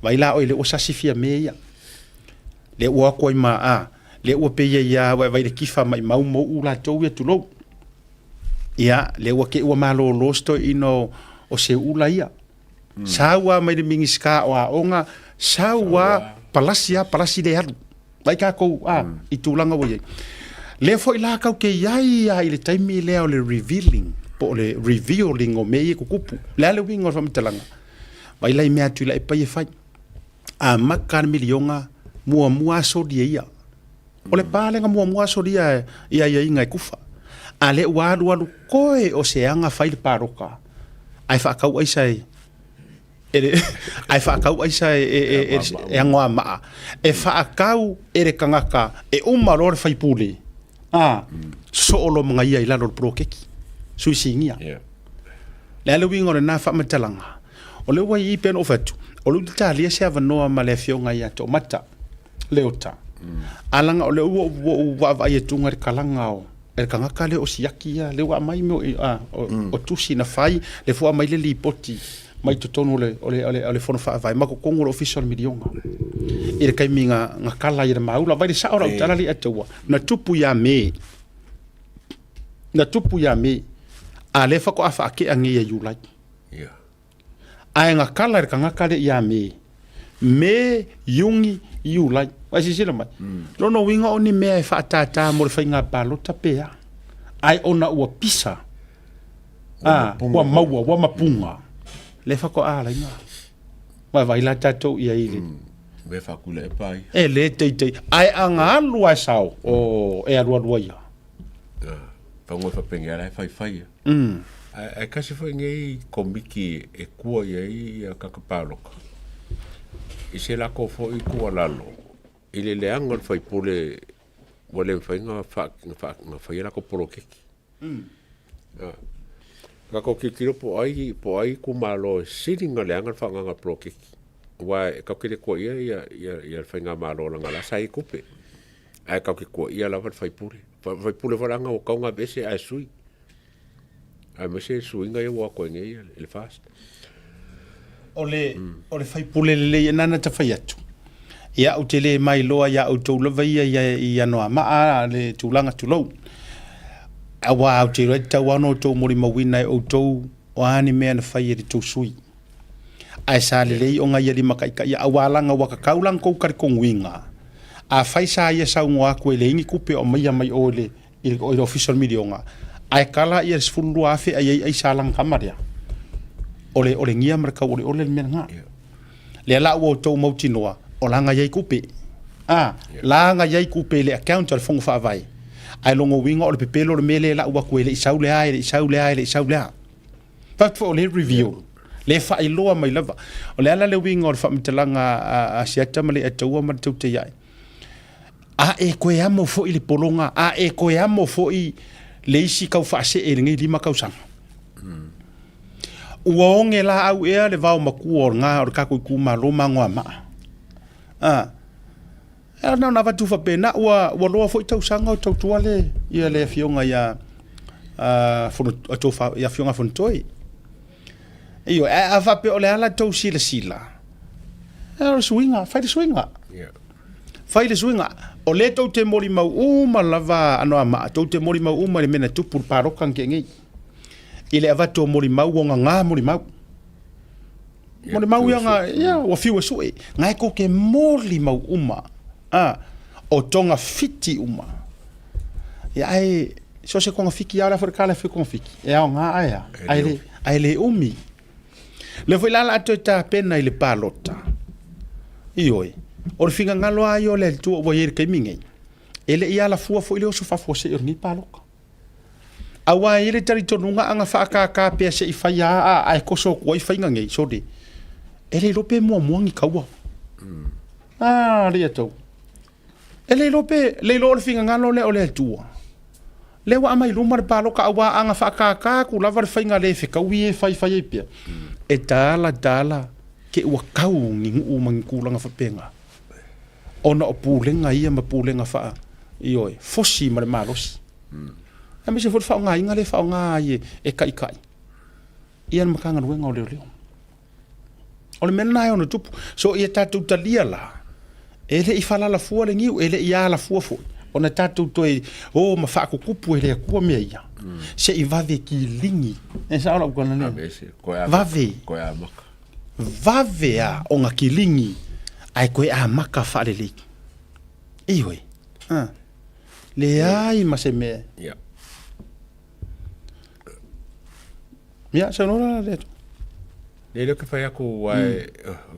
Vaai la oe lea ua sasi Fiame ia. Lea ua o atu ai ma a, lea ua pei ai a ua e vaai i le kifa maimau mou latou ia tulou. Ia, lea ua te i ua malolo si toeaina o Seuula ia. Sau lava mai le Minisita o Aoga, sau lava, palasi lava, palasi le alu. Vaai tatou a, i tulaga ua i ai. Lea foi la tatou te i ai lava i le taimi lea o le revealing, po o le revealing o mea ia e tutupu. O le a le uiga o le faamatalaga? Vaai la i mea a Tuilaepa ia e fai. Amata le miliona, muamua lava soli e ia. O le pa lea na muamua solia i aiaiga e kufa. A lea ua alu alu koe o se aga fai le palota ae faatau aisa e e ae faatau aisa e e e e Anoamaa e faatau e le tagata e uma loa le faipule a sosoo loa ma ia i lalo o le poloketi sui sinia. Le a le uiga o lena faamatalaga? O lea ua i i pei ona ou fai atu, o lea ou te talia se avanoa ma le afioga ia Toomata. Leota. A laga o lea ua ou vaavaai atu i le kalaga o le tagata lea o siaki ia, lea ua aumai mea o tusi na fai, lea foi ua aumai le lipoti mai totonu o le Fono Faavae ma totonu o le Ofisa o le Miliona i le taimi na kala ai e le Maula. Vaai le sao o lau tala lea taua, na tupu ia Me, na tupu ia Me, a lea faatoa faatea nei ia Iulai. Ae na kala e le tagata lea ia Me, Me, Iuni, Iulai. Ua silasila mai? Lona uiga o ni mea e faatātā mo le faiga palota pe a. Ae ona ua pisa, a, ua maua, ua mapuga, lea faatoa alaina. Vaavaai la tatou i ai i le... Mea faatuilaepa ai. E le teitei. Ae a na alu lava e sao, o, e alualu ai lava. Fagoe faapenia la e faifai ia. Ae tasi foi nei komiti e tua i ai ia tagata palota i se latou foi tuualalo i le leaga o le faipule ua le mafai ona fai a latou poloketi. Tatou tilotilo po o ai itumalo e sili ona leaga le faaaogaina o le poloketi aua e tatou te le tuuaia le faigamalo leaga o la sa i ai tupe. Ae tatou te tuuaia lava le faipule. O le faipule foi leaga ua tatau ona aveese ae sui. Aemaise suiga ia ua o atu ai nei i le FAST. O le, o le faipule lelei ena na ta fai atu. Ia, ou te le mailoa iā outou lava ia i Anoamaa le tulaga tulou. Aua ou te iloa e tatau lava ona outou molimauina e outou o a ni mea na fai e le tou sui. Ae sa lelei ona ia limataitaia aua laga ua tatau la ona tou talitonuina, afai sa ia saunoa atu e leai ni tupe o aumaia mai o i le i le ofisa o le miliona, ae tala ia le 12,000 ai ai aisa lana tama lea. O le o le gia ma le tauoleole le mea lena. Lea la ua outou mautinoa, o laga i ai tupe. A, laga i ai tupe i le account a le Fono Faavae. Ae lona uiga o le pepelo le mea lea e lau atu e le i sau lea, e le i sau lea, e le i sau lea. Fact foi o lea e reveal, lea e faailoa mai lava. O le a la le uiga o le faamatalaga a Asiata ma Leiataua ma le Teuteiae? A e toe amo foi le pologa, a e toe amo foi le isi tau faasee i lenei 5 tausaga. Ua oge laau ea le vao matua o lena o le tatou itumalo ma Anoamaa. A, e na ona avatu faapena, ua, ua loa foi tausaga o tautua le, ia le afioga ia, a, Fono, a tofa, ia afioga Fonotoe. Ioe, ae a faapea o le a la tou silasila, e o le suiga, fai le suiga. Yeah. Fai le suiga. O lea tou te molimau uma lava Anoamaa, tou te molimau uma i le mea na tupu i le palota na tea nei. I le avatu o molimau ua gagā molimau. Molimau ia nga, ia, ua fiu e sue. Nga e tou te molimau uma. A, o togafiti uma. Ia ae, so o se togafiti lava, o le a foi le tala e fai togafiti, e aoga ae a, ae le, ae le umi. Lea foi la o le a toe tapena i le palota. Ioe, o le finagalo lava ia o le Atua ua i ai i le taimi nei, e le i alafua foi le oso faafuasei o lenei palota. Aua e i ai le talitonuga a na faakākā pea se i fai a ae toso atu ai faiga nei, sole, e le iloa pe muamua ni taua. A, alii atau. E le iloa pe, le iloa o le finagalo lea o le Atua. Lea ua aumai i luma le palota aua a na faakākā atu lava le faiga le fetaui e fai fai ai pea, e tala tala te ua tau ni nuu ma ni tulaga faapena. Ona o pulega ia ma pulega faa, ioe, fosi ma le malosi. Aemaise foi le faaaogaina lea e faaaoga ai e taitai ia le Matagaluega o Leoleo. O le mea lena e ono tupu. So ia tatou talia la, e le i faalalafua le niu, e le i alafua foi, ona tatou toe o ma faakukupu e le Atua mea ia. Se i vave kiligi. E sao lau tala lea? Vave. Vave a ona kiligi, ae toe amata faalelei. Ioe. Leai ma se mea. Yeah. Ia, saunoa la le atu. Nei lea ke fai atu ae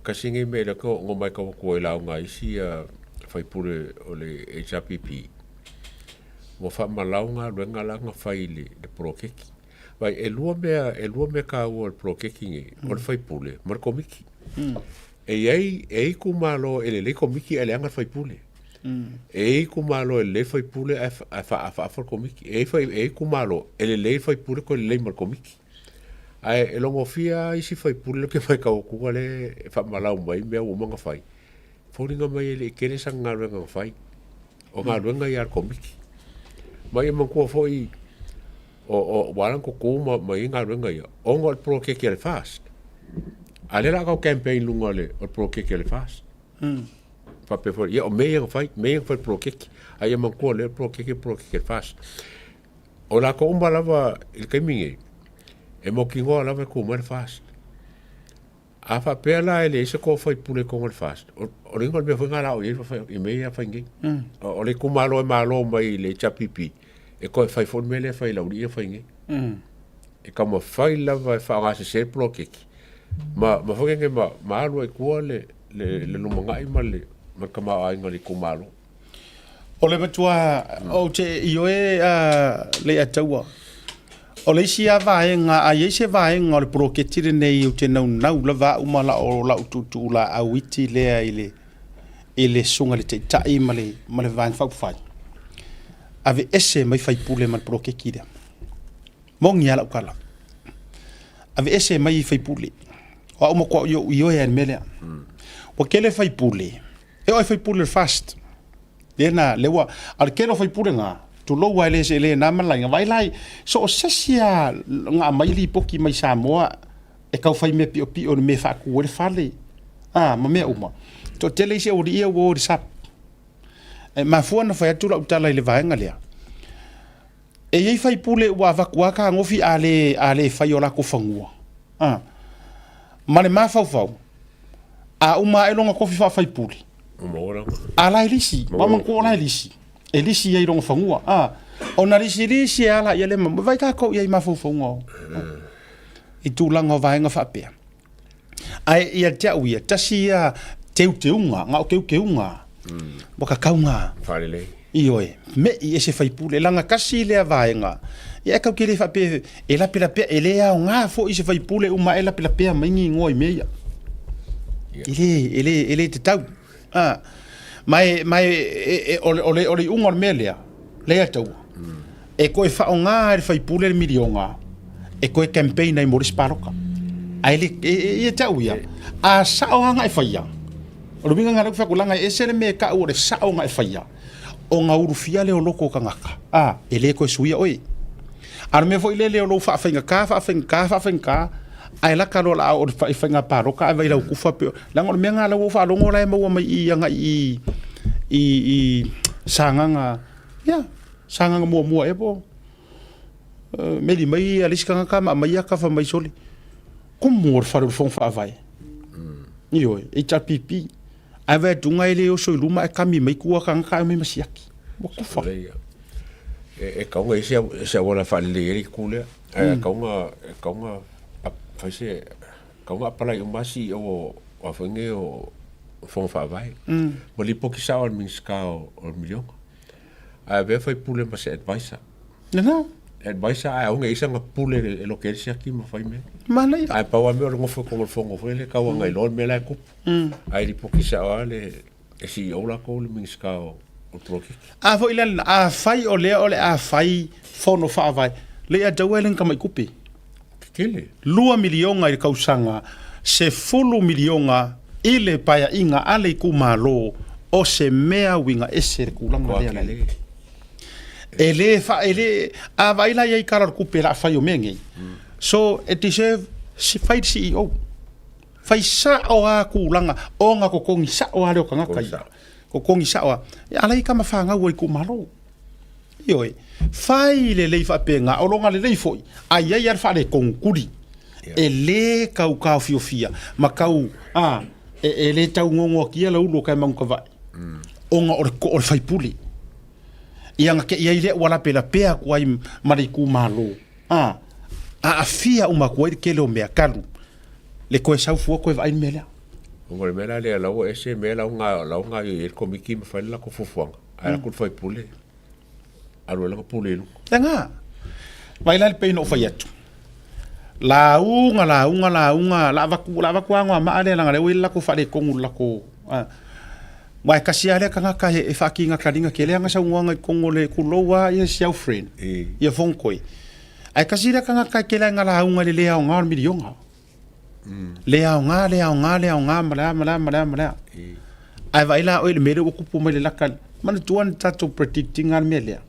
kasi nei mea lea ke o'o mai kau atu ai lauga a isi faipule o le HRPP ua faamalau galuega la na fai i le, le poloketi. Vai e lua mea, e lua mea taua o le poloketi nei, o le faipule ma le komiti. E i ai, e i ai itumalo e lelei komiti ae leaga le faipule. E i ai itumalo e lelei faipule ae faaafaafa le komiti. E i ai itumalo e lelei le faipule toe lelei ma le komiti. Ae e logofia lava isi faipule lea ou te matau atu lea e faamalau mai mea ua uma ona fai, foliga mai e le i tele sana galuega na fai. O galuega ia a le komiti. Ma ia manatua foi ua ala ona tutu ma ia galuega ia, ona o le poloketi a le FAST. A o lea o le a tau campaign i luga o le poloketi a le FAST. Faapea foi, ia o mea ia na fai, mea ia na fai i le poloketi. A ia manatua lea o le poloketi o le poloketi a le FAST. O latou uma lava i le taimi nei, e mautinoa lava e tu mai le FAST. A faapea la e leai se toa faipule i totonu o le FAST, o le iga o le mea foi lena o le a oo i ai i mea ia e fai nei. O le itumalo e malo mai i le HRPP, e toe fai foi le mea lea e fai e le aualii ia e fai nei. E taumafai lava e faaaoga sese le poloketi ma ma foi lele ma ma alu ai i tua le le le lumanai ma le ma le tamaoaiga o le itumalo. O le matua ou te ioe Leiataua, o le isi lava vaega, a i ai se vaega o le poloketi lenei ou te naunau lava au ma lau tuutuu laau iti lea i le i le susuga i le Taitai ma le ma le Vaega Faaupufai, aveese mai faipule ma le poloketi lea. Moni lava lau tala. Aveese mai faipule. O au matua ou ioe ai i le mea lea. Ua tele faipule, e oo i faipule o le FAST. Lea na, lea ua, a o le tele o faipule na, tulou lava e le, e le na malaga, vaai la, so o se isi lava na aumai lipoti mai Samoa e tau fai mea piopio i le mea e faatu ai le fale, a, ma mea uma. Toatele isi aualii ia ua o i le SAP. E mafua ona fai atu lau tala i le vaega lea, E i ai faipule ua avatu lava fetagofi a le, a le fai o latou fanua. A. Ma le mafaufau, a uma ae lona tofi faa-faipule, a la e lisi, ua manatua o la e lisi, e lisi ai i lona fanua, a, ona lisilisi e ala ia le ma, vai tatou i ai i mafaufauga o, i tulaga o vaega faapea. Ae ia te au ia, tasi ia teuteuga, na o teuteuga, ua kakauga. Faalelei. Ioe, me'i e se faipule, leaga tasi lea vaega, ia e tatou te le faapea e lapelapea, e le aoga foi i se faipule uma ae lapelapea mai ni igoa i mea ia. E le, e le, e le tatau. Ah, ma e, ma e, e, e, o, le, o, le, o le iuga o le mea lea, lea taua, e toe faaaoga e le faipule le miliona e toe campaign ai mo le isi palota. Ae le, e, e, ia te au ia, a sao lava na e faia, O le uiga lena lea ou te fai atu, leaga e ese le mea e tau o le sao na e faia, ona ulufia lea o loto o tagata, a, e le toe suia oe. A o le mea foi lele o lou faafaigata, faafaigata, faafaigata, ae lata loa o le a oo i le faiga palota ae vaai lau kufa pei o, leaga o le mea lena la ua ou faalogo la e maua mai i i agai i i i Sagaga, ia, Sagaga muamua ea po o meli mai le isi tagata ma aumai ata fai mai, sole, Kumu o le fale o le Fono Faavae. Ioe, HRPP. Ae vaai atu e le oso i luma ae kami mai tua tagata ae omai ma siaki. Ua kufa. E, e kauga i se, se auala faalelei ai le itu lea. Ae kauga, e kauga fai se, kauga apalai uma CEO o, o a foi nei o, o Fono Faavae. Ma lipoti sao a le Minisita o, o le miliona. Ae avea faipule ma se advisor. Lena. Advisor ae aoga i sana pule e loke ai le siaki ma fai mea. Manaia. Ae pau lava mea o le nofo i totonu o le fono foi lele tau aga iloa le mea la e tupu. Ae lipoti sao lava le CEO latou le Minisita o le poloketi. A foi la lena, afai o lea o le a fai fono faavae, le ia taua e le ni tamai tupe. Tetele. $2 miliona i le tausaga, $10 miliona i le paeaiga a le itumalo, o se mea uiga ese le tulaga lea la i ai. E le fa, e le, a vaai la i ai i tala o le tupe o le a fai o mea nei, so e deserve, fai le CEO, fai sao lava tulaga, ona totogi sao lava lea o tagata ia, totogi sao lava, a la e i ai tama fanau a le itumalo. Ioe, fai lelei faapena, o lona lelei foi, a i ai lava le faaletonu tuli, e le tau taofiofia ma tau, a, e, e le tau gogoakia le ulu o Kaemautavai, ona o le, o le faipule. Ia na te i ai lea ua lapelapea atu ai ma le itumalo, a, aafia uma atu ai le tele o mea talu le toe sau fua toe vaai le mea lea. O le mea la lea, la ua ese mea la ua la ua gaoioi ai le komiti ma fai le latou fuafuaga. Ae alu atu le faipule, alu ai lana pule i luga. Lena. Vaai la le pei ona ou fai atu. Lauga, lauga, lauga, la avatu, la avatu lava anoamaa lea leaga o lea ua i ai le latou faaletonu i le latou, a. Aua e tasi lava lea tagata e faakigataliga tele ana saunoaga i totonu o le tulou lava ia si au friend, ia Fonotoe. Ae tasi lea tagata e tele ana lauga i le le aoga o le miliona. Le aoga, le aoga, le aoga ma le a, ma le a, ma le a, ma le a. Ae vaai la oe i le mea lea ua tupu mai le laka, manatua na tatou predict ina le mea lea.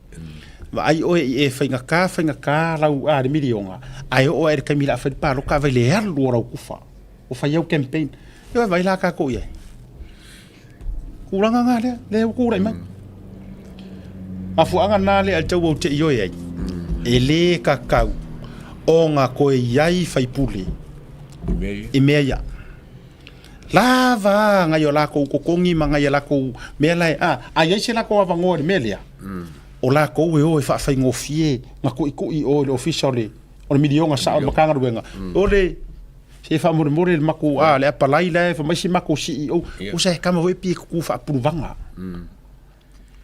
Vaai oe i e faigata, faigata lau a le miliona, ae oo ae i le taimi o le a fai le palota, a vaai i le alu o lau kufa, ua fai au campaign. Ioe, vaai la tatou i ai. Tulaga na lea, lea ua tulai mai. Mafuaaga na lea e tau ou te ioe ai, e le kakau ona toe i ai faipule i mea ia. Lava ngai o lakou totogi ma ngai a lakou mea la e, a, a i ai se latou avanoa i le mea lea, o lakou e o e faafaigofie na tuitui o i le ofisa o le, o le miliona sao o le Matagaluega, o le, se faamolemole le matou, a, le apalai la e fai mai si matou CEO, usa e kama foi pei e tutu faapuluvaga.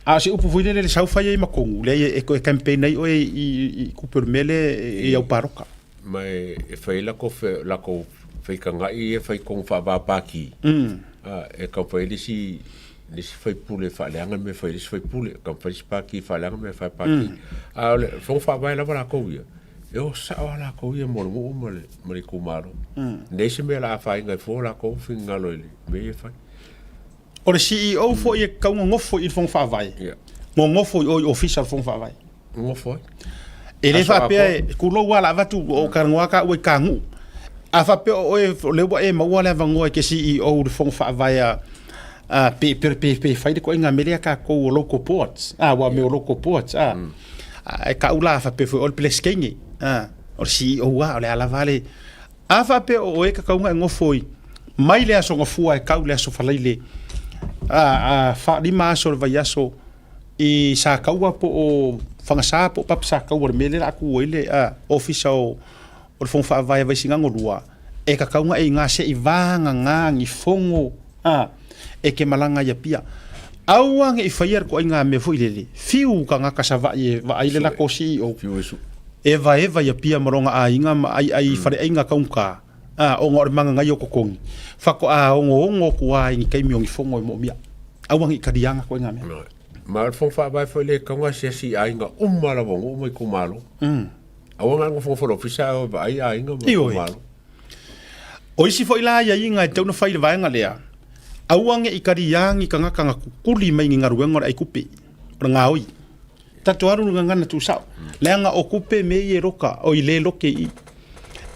A o se upu foi lele le sau fai ai ma tonu, leai e toe campaign ai oe i tupe o le mea lea i au palota. Ma e fai ai lakou lakou faitaga'i ia e fai i totonu faava-pati, e taumafai ai le isi le isi faipule e faaleaga le mea e fai ai le isi faipule, taumafai le isi pati e faaleaga le mea e fai ai le pati. A o le fono faavae lava latou ia, e o sao lava latou ia mo le nuu ma le ma le itumalo. Leai se mea o le a afaina ai fua latou finagalo i le mea ia e fai. O le CEO foi e tatau ona nofo i le Fono Faavae. Yeah. Nonofo i o i Ofisa o le Fono Faavae. Nofo ai. E le faapea e tulou lava la avatu o talanoa lava taua i ta nuu. A faapea o oe o lea ua e maua le avanoa e te CEO i le Fono Faavae a a pe pe pe pe fai le ituaiga mea lea a tatou o local boards. A aua o mea o local boards a. Ae taua la a faapea foi o le Peresetene a o le CEO lava o le a lava le. A faapea o oe e tatau ona e nofo i mai le Aso Gafua e tau i le Aso Faraile, a, a, 5 aso o le vaiaso i Sataua po o Fagasa po o Papa Sataua i le mea lea o le a tu ai le Ofisa o le Fono Faavae a Vaisigano 2, e tatau ona e i ina se i vagana ni fono a, e te malaga ai i Apia. Aua ne i faia le ituaiga mea foi lele, fiu tagata Savaii e vaai le latou CEO, e evaeva i Apia ma lona aiga ma aiai i faleaiga taugata, a, ona o le magagaia o totogi, faatoa ogoogo atu lava i ni taimi o ni fono e moomia. Aua ne i taliaina ituaiga mea. Ma o le fono faavae foi lea e tatau ona asiasi i aiga uma lava o nuu ma itumalo. Aua na o le nofonofo o le ofisa ae o e vaai aiga ma itumalo. O isi foi la aiaiga e tatau ona fai i le vaega lea, aua ne i taliā ni tagata na kukuli mai ni galuega o le aikupe, o le gaoi. Tatou alu i le gagana tuusao, leaga o kupe mea ia e loka, oi le loke i i.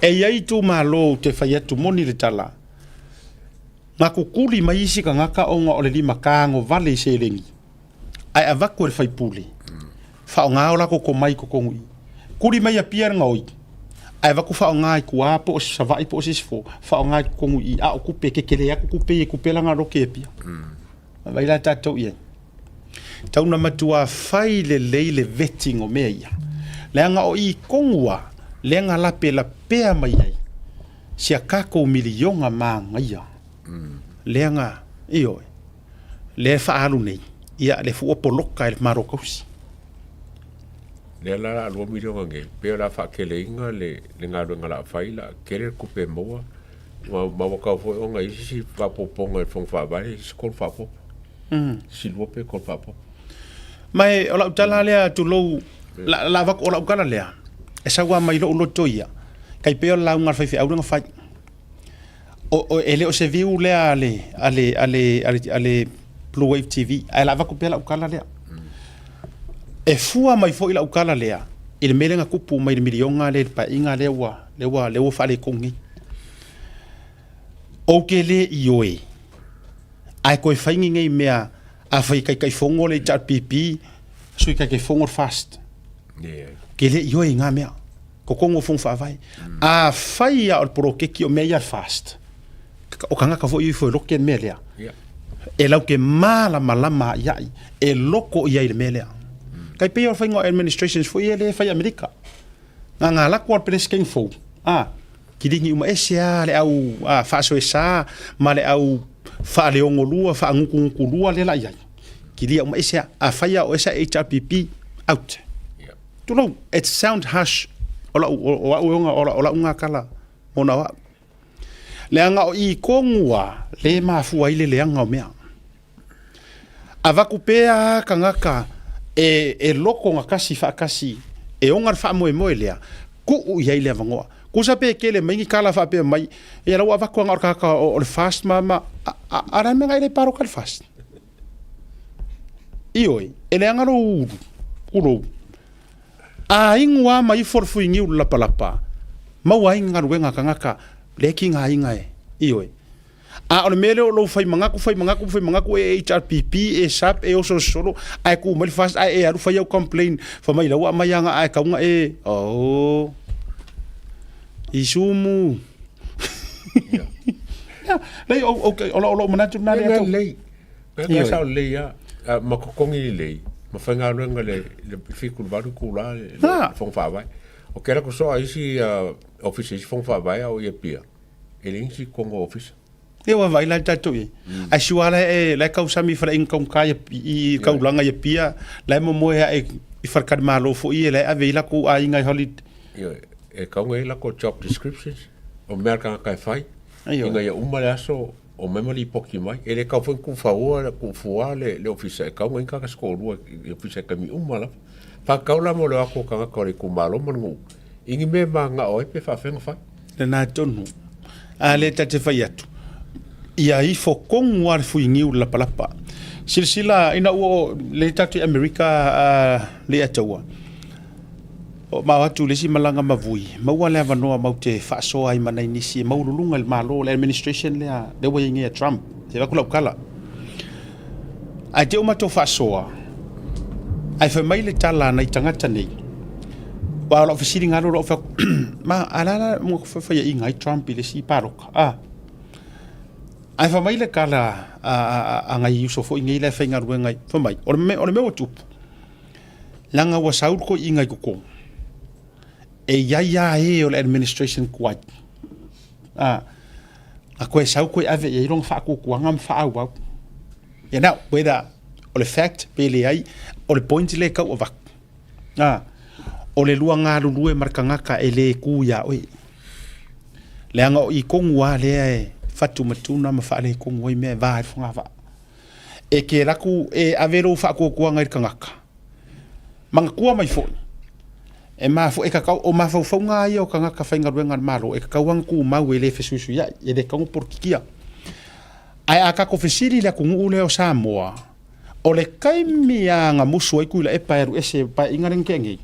E i ai itumalo ou te fai atu moni le tala, na kukuli mai isi tagata ona o le limatago vale i seleni, ae avatu e le faipule, faaaoga o latou tomai i totonu i i. Kuli mai Apia le gaoi, ae avatu faaaoga i tua po o Savaii po o se isi fo, faaaoga i totonu i i, a o tupe, tetele atu tupe ia i tupe la na loke i Apia. Vaai la tatou i ai. Tau na matua fai lelei le vetting o mea ia. Leaga o i tonu lava lea na lapelapea mai ai si a tatou miliona manaia. Lea na, ioe, lea e faaalu nei, ia le fua poloka e le Malo tausi. Lea la la 2 miliona nei, pei o le a faateleina le le galuega o le a fai, la tele le tupe e maua, ma ma ua tau foi ona i ai se isi faaopoopoga i le Fono Faavae, isi tolu faaopoopo. Isi lua pe tolu faaopoopo. Ma e, o lau tala lea tulou, la, la avatu, o lau tala lea, e sau lava mai lou loto ia, tai pei o le lauga a le faifeau lea na fai. O, o, e le o se viu lea a le, a le, a le, a le, a le Blue Wave TV, ae la avatu pea lau tala lea. E fua mai foi lau tala lea i le mea lea na tupu mai i le miliona lea i le paeaiga lea ua, lea ua, lea ua faaletonu nei. Ou te le ioe, ae toe fai ni nei mea, afai e Taitaifono le HRPP, Sui Taitaifono le FAST. Ou te le ioe i na mea. Totonu o Fono Faavae. Afai lava o le poloketi o mea ia a le FAST, o tagata foi ia ifo e lote le mea lea, e latou te malamalama aiai, e loko i ai le mea lea. Tai pei o le faiga o administrations foi ia lea e fai i Amerika. Na ona alu atu lava o le Peresetene fou, a, kilini uma ese lava le au faasoesa ma le au faaleogolua, faagutugutu lea la i ai. Kilia uma ese lava. Afai lava o oe sa HRPP, out. Tulou, it sound harsh, o lau, o au e ona, o lau ngā tala mona o au. Leaga o i tonu a, le mafua ai le leaga o mea. Avatu pea tagata e, e loko gatasi faatasi e ona le faamoemoe lea, tuu i ai le avanoa. Tusa pe tele mai ni tala faapea mai, ia la ua avatu lava na o le tagata o le FAST ma, ma, a, a, a le a le mea na e le palota i le FAST? Ioe, e leaga lou ulu, tulou. A inu lava ma ifo le fuiniu i le lapalapa, maua ai ni galuega a tagata lea e tigaina e. Ioe. A o le mea lea o lou fai manatu, fai manatu, fai manatu e HRPP, e SAP, e oso solo, ae tu mai le FAST ae e alu fai au complain, fai mai la ua aumai aga ae tau na e, oh, isumu. Ia, lei, o, o, o, o lou manatu lena lea tau. Lelei. Lea sao lelei lava. Ma totogi lelei, ma faigaluega i le 78 itula le Fono Faavae. O ke lako soa isi ofisa isi Fono Faavae a o i Apia, e leai nisi i totonu o ofisa. Ia ua vaai la tatou i ai. Ae sua la e la e tausami i faleaiga taugata i i taulaga i Apia, la e momoe ae i faletalimalo foi ia la e ave ai latou aiga i holiday. Ioe, e tau nei latou job descriptions, o mea a le tagata e fai, ina ia uma le aso o mai ma lipoti mai. E le tau foi ona tuufua le ofisa, e tau ona i ai ni tagata se toalua i le ofisa i taimi uma lava. Fatatau la mo le o atu o tagata o le itumalo ma le nuu i ni mea e mananao ai pe faafefea ona fai. Lena tonu. A lea ta te fai atu, ia ifo tonu lava le fuiniu i le lapalapa. Silasila ina ua oo lea tatou i Amerika Leiataua, O mao atu i le isi malaga mavui, maua le avanoa mau te faasoa ai ma nai nisi e maualuluga i le Malo, le administration lea, lea ua i ai nei a Trump. Se avatu lau tala. Ae te i ua matou faasoa, ae fai mai le tala a nai tagata nei, Aua o lau fesiliga lea o lau fai atu, ma a o le a la le faiaiga ai Trump i le isi palota a? Ae fai mai le tala a nai uso foi nei la e faigaluega ai, fai mai, o le mea ua tupu, leaga ua sau le toeaina i totonu, e i ai lava e o le administration tuai, a, na toe sau toe ave i ai lona faatuatuaga ma faaauau. Yeah, now, whether o le fact pe leai, o le point lea e tau avatu, a, o le lua galulue ma le tagata e le tu ia oe. Leaga o i tonu lava lea e fatumatuna ma faaletonu ai mea e va ai le fogavaa. E te alu atu e ave lou faatuatuaga i le tagata, manatua mai foi, e mafua, e tatau, o mafaufauga lava ia o tagata faigaluega a le Malo, e tatau lava ona tumau e le fesuisuiai, e le tatau ona polokikia. Ae a tatou fesili i le atunuu lea o Samoa, o le taimi lava na musu ai Tuilaepa e alu ese i le Paeaiga lea na tea nei,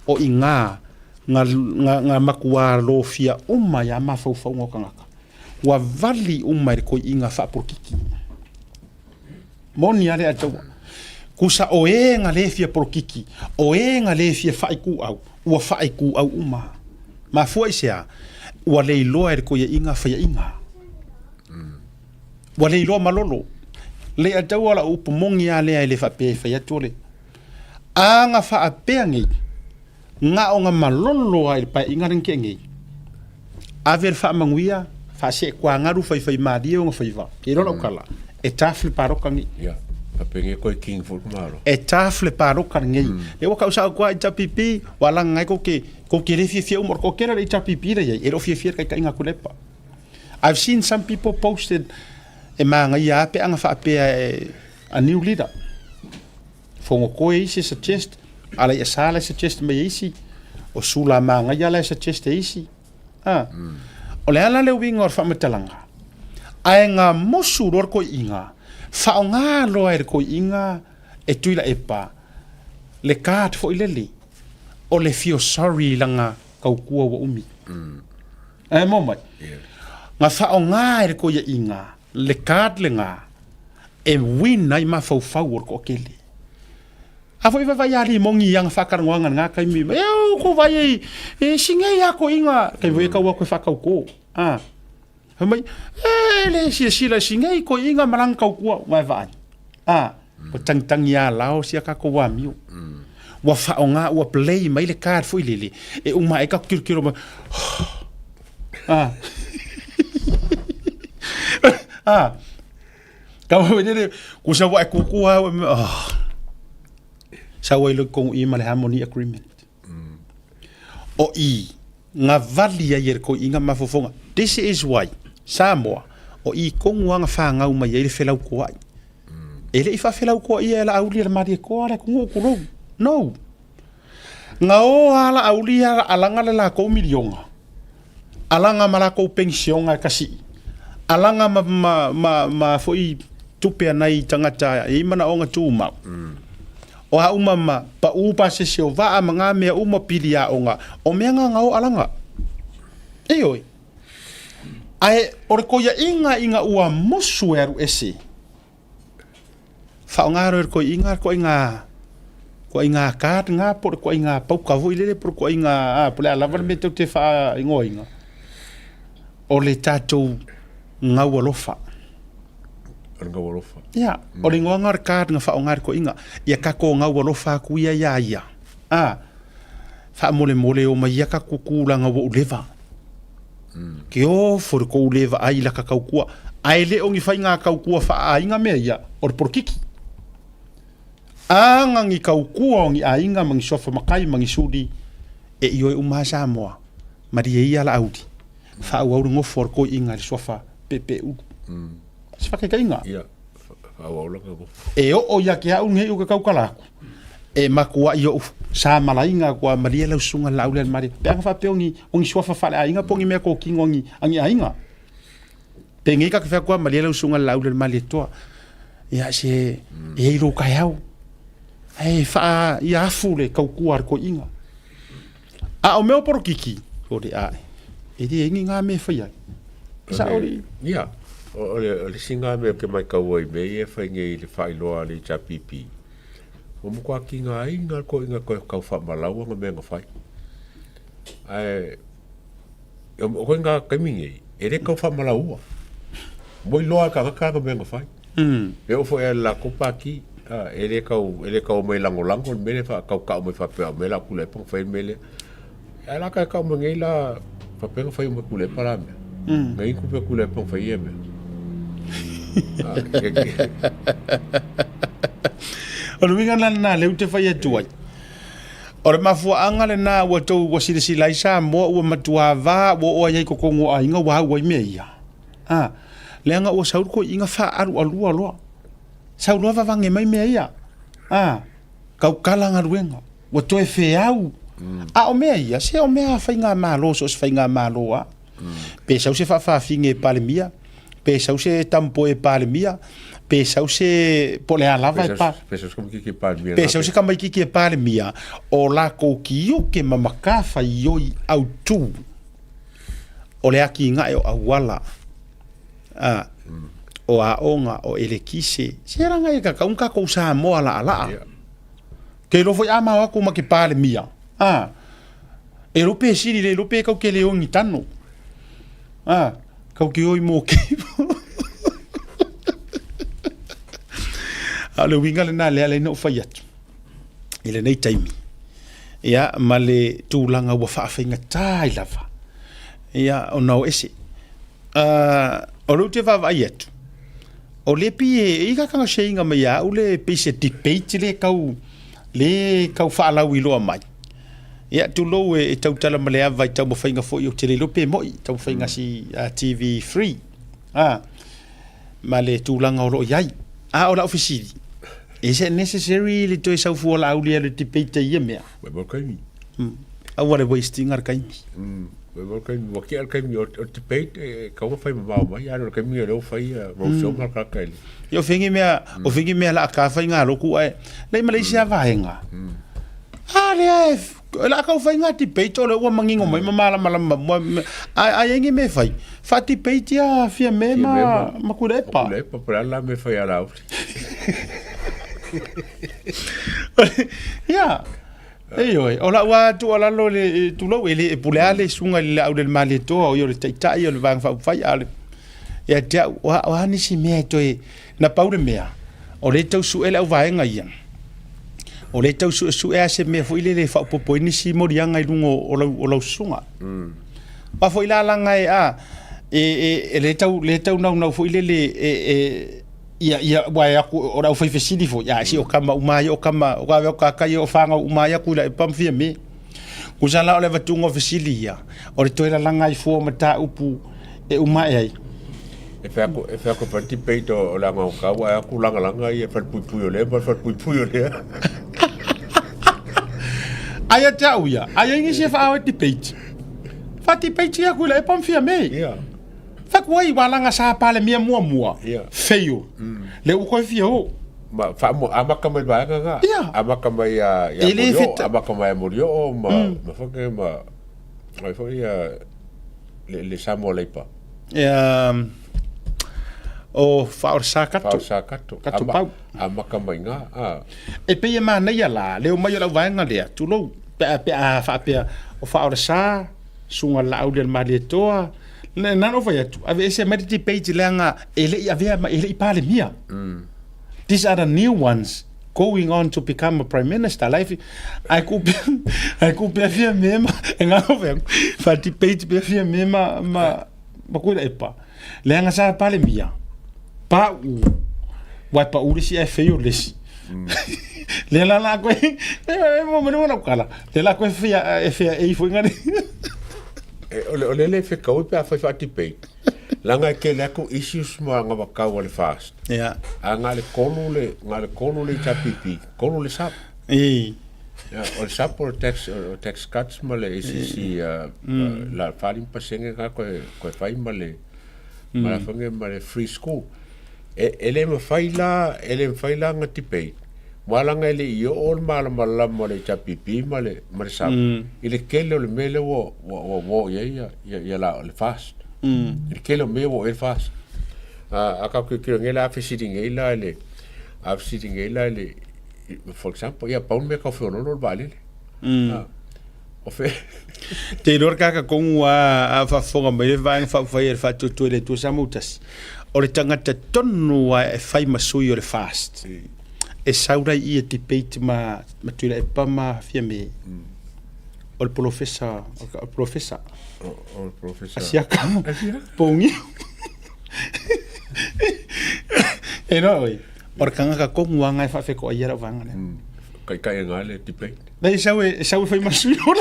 o i ina na, na, na matua lofia uma ai lava mafaufauga o tagata. Ua vali uma e le toeaina faapolokiki. Moni lava le Ataua. Kusa o e na le fia polokiki, o e na le fia faaituau, ua faaituau uma. Mafua i se a? Ua le iloa e le toeaina faiaina. Ua le iloa malolo. Le Ataua lau upu moni lava lea e le faapea e fai atu o le aga faapea nei, na ona malolo lava i le paeaiga lea na tea nei. Ave le faamanuia, faaseetuagalu faifaimalie ona faiva. Ke iloa lau tala, e tough le palota nei. Ia, faapea koe king foi le Malo. E tough le palota lenei. Lea ua tau sao atu lava HRPP, ua laga ai kou te, kou te le fiafia uma, o le toatele o le HRPP la i ai, e le o fiafia i le taitaiga a Tuilaepa. I've seen some people posted e manaia lava pe ana faapea e a new leader. Fonotoe isi e suggest, Alaiasa la e suggest mai e isi, o Sulamanaia la e suggest e isi. A. O le ala le uiga o le faamatalaga, ae gamusu loa le toeaiina, faaaoga loa e le toeaiina e Tuilaepa le card foi lele o le feel sorry i lana tautua ua umi. Ae mo mai, na faaaoga e le toeaiina le card lena e win ai mafaufau o le toatele. A foi vaivai ia Limoni i ana faatalanoaga i lena taimi, e o kou vai e, e singei a toeaiina, taimi foi e tau atu e faatauto. A, fai mai, e le silasila e singei toeaiina ma lana tautua, ua e vaai. A, ua tagitagi alao si a tatou amio. Ua faaaoga, ua play mai le card foi lele, e uma ai tatou tilotilo mai, a, a, Tau foi lele, ku sa wa ku ku ha oh. Sa wa ilo kong i ma le harmony agreement. O i nga vali ai e ko i nga mafofonga. This is why Samoa o i kongu anga whangau mai ai le whelau koai. E le i whawhelau koa ia e la auli e le marie koa le kungu kulou. No. Nga o ala auli ala alanga le lakou milionga. Alaga ma lakou penisiona e kasii. Alaga ma, ma, ma, ma foi tupe a nai tagata e i ai manaoga tumau. O a uma ma paʻū pasese o vaa ma ngā mea uma pili aoga, o mea ngā nga o alaga. Ioe. Ae o le koiaʻiga ina ua musu e alu ese, Faaaoga loa e le toeaiina le toaiga toaiga card lena po o le toaiga pauka foi lele po o le toaiga a po o le a lava le mea tou te faaigoaina, o le tatou gaualofa. O le gaualofa. Ia, o le igoa lena o le card na faaaoga e le toeaiina. Ia tatou gaualofa atu ia ia ia, a, faamolemole omai ia tatou tulaga ua ou leva. Ke ofo le kou le vaai i laka tautua, ae le o ni faiga tautua faa-aiga mea ia, o le polokiki. Aga ni tautua o ni aiga ma ni suafa matai ma ni suli, e ioe uma lava Samoa, malie ia Laauli, faaauau le nofo a le toeaina i le suafa peepeeulu. Se faataitaiga? Ia, faaauau lana nofo. E oo ia te au nei ou te tautala atu, e matuai ou sa malaina atu a malie lau susuga Laauli Alemalie. Pe ana faapea o ni, o ni suafa faaleaiga po o ni mea tokino a ni, a ni aiga. Penei ka te fai atu a malie lau susuga Laauli Alemalietoa. Ia se, e i ai lou taeao. Ae faa, ia afu le tautua a le toeaina. A o mea o polokiki, o le ae, e leai ni ngā mea e fai ai. E sao alii? Ia, o le, o le isi ngā mea ou te maitau ai i mea ia e fai nei i le faailoa a le HRPP, ua matua tigaina le toeaina toe tau faamalaua na mea na fai. Ae o koe ngā kaimi nei, e le kau whamalaua. Moi loa ka kaka ka mea fai. E o foi la ko paki e le kau e le kau mai lango lango le mele fa kau kau mai fa pe me la kule pa fai mele. E la ka kau mai la fa pe fai mai kule pa la me. Ngai ku pe kule pa fai e me. O le uiga lena lea ou te fai atu ai. O le mafuaaga lena ua tou ua silasila ai Samoa ua matuā va ua oo ai ai i totonu o aiga ua au ai mea ia. A, leaga ua sau le toeaiina faaalualua loa. Sau loa vavage mai mea ia. A, tautala galuega, ua toe feau. A o mea ia, se o mea a faigamalo, so o se faigamalo lava. Pe sau se faafafine e Palemia, pe sau se tampoe e Palemia, pe sau se po o le a lava e pa. Pe sau se tamaitiiti e Palemia. Pe sau se tamaitiiti e Palemia, o lakou tiute ma matafaioi autu o le atinae o auala, a, o aoga, o elekise, se laga e tatau ona tatou Samoa laalaa. Ke iloa foi a ma o atu ma ke Palemia, a, E iloa pe sili le iloa pe kau ke le ogi tano. A, kau ke oi mo ke. A o le uiga lena lea lea na ou fai atu i lenei taimi. Ia, ma le tulaga ua faafaigatā ai lava. Ia, ona o ese. O lea ou te vaavaai atu, o lea pei e i ai kaka share mai ia au le pei se debate le tau le tau faalauiloa mai. Ia, tulou e tautala ma le ava i taumafaiga foi ou te le iloa pe moi taumafaiga si TV free a ma le tulaga o lo o i ai. A o lau fesili, is it necessary le toe sau fua laauli e le debate i ia mea? Mai mo le kaimi. Aua le waste ina le kaimi. Mai mo le kaimi. Ua kea le kaimi o debate e kau na fai mamao mai, a o le kaimi o lea ua fai roadshow ma le kalaka i le. Ia o fengi mea, o fengi mea la ka fai ngā loku ae, lei ma le isi a vaenga. A lea e, la kau fai ngā debate o le ua mangingo mai ma malamalama mua, ai ai ngi me fai. Fa debate ia fia me ma ma kulepa. Kulepa po la me fai ala uli. Ia. Ioe, o lau lava tuualalo i le tulou, e le e pule lava le susuga i le Laaulialemalietoa, o ia o le Taitai o le Vaega Faaupufai, a o le, ia te au, o a nisi mea e toe, na pau le mea, o lea e tau sue le auvaega ia, o lea e tau suesue lava se mea foi lele e faaopoopo ai nisi moliaga i luga o lau, o lau susuga. Aua foi la leaga e, a, e, e, e lea tau, lea tau naunau foi lele e, e, ia, ia, ua e aku, o le aufaifesili foi, a, si o kama uma ai o kama, o ka o kaka ia o whāngau uma ai aku i la e pam fia me. Kusa la o le avatunga o fesili ia, o le toe lalaga ai fua o mataupu e uma ae ai. E whea ko, e whea ko whare debate o, o le anga o kau, ai aku langalanga ia whare puipui o lea, ma whare puipui o lea. Ai a te au ia, ai ai ngisi e whaao e debate. Wha debate ia kui la e pam fia me. Yeah. Faku ai walanga sa Palemia muamua. Yeah. Fail. Le ua koe fia o. Ma wha amaka mai vaega nga. Yeah. Amaka mai a ia E le Morioo, feta- amaka mai a Morioo ma ma whake ma ai foi ia le le Samoa Leipa. Ia o Whaorsa Kato. Whaorsa Kato. Kato pau. Amaka mai nga. A. E pei e manaia la, leo mai o lau vaega lea, tulou, pe a, pe a faapea, o Whaorsa, Susuga Laaulialemalietoa, na na ona fai atu, aveese mai le debate leaga e le i avea ma e le i Palemia. These are the new ones going on to become a prime minister. Life, ai ku ai ku pea fia me ma e ngā fai atu, fa debate pea fia me ma ma ma koe e pa. Leaga sa Palemia, pa u, wai pa u le isi ae fail le isi. Lea la la koe, e e mo manu ona kala. Lea la koe fia e fia e ifo ingari. E, o le, o le le whekau pe a whai wha debate. Langa e kele aku issues ma ngā wakau a le fast. Yeah. A ngā le kolu le, ngā le kolu le HRPP, kolu le SAP. E. Yeah, o le SAP o le tax, o tax cuts ma le ACC, la wharim pasenge ngā koe, koe whai ma le, ma la whange ma le free school. E, e le mawhai la, e le mawhai la ngā debate. Malanga e le i oo le malamalama o le HRPP ma le, ma le SAP. I le kele o le mea lea ua, ua, ua, ua oo i ai ia, ia, ia la, le FAST. I le kele o mea ua oo i ai le FAST. A, a kau kiokio ngei la a fesili ngei la i le, a fesili ngei la i le, for example, ia pau le mea kau feololo o le vaalele. O fea? Te iloa le kaka kongu a faafofoga mai le vaega faaupufai a le Faatuatua i le Atua Samoa ua tasi. O le tagata tonu lava e fai ma sui o le FAST. E sau la i i e debate ma ma Tuilaepa ma Fiame. O le polofesa, o le polofesa. O le polofesa. Asiaka. Pogiu. E no oi. O le kangaka kongu lava e faafekoa ia lau vaega lea. Kaikai e le debate. Nei sau e sau e fai ma sui o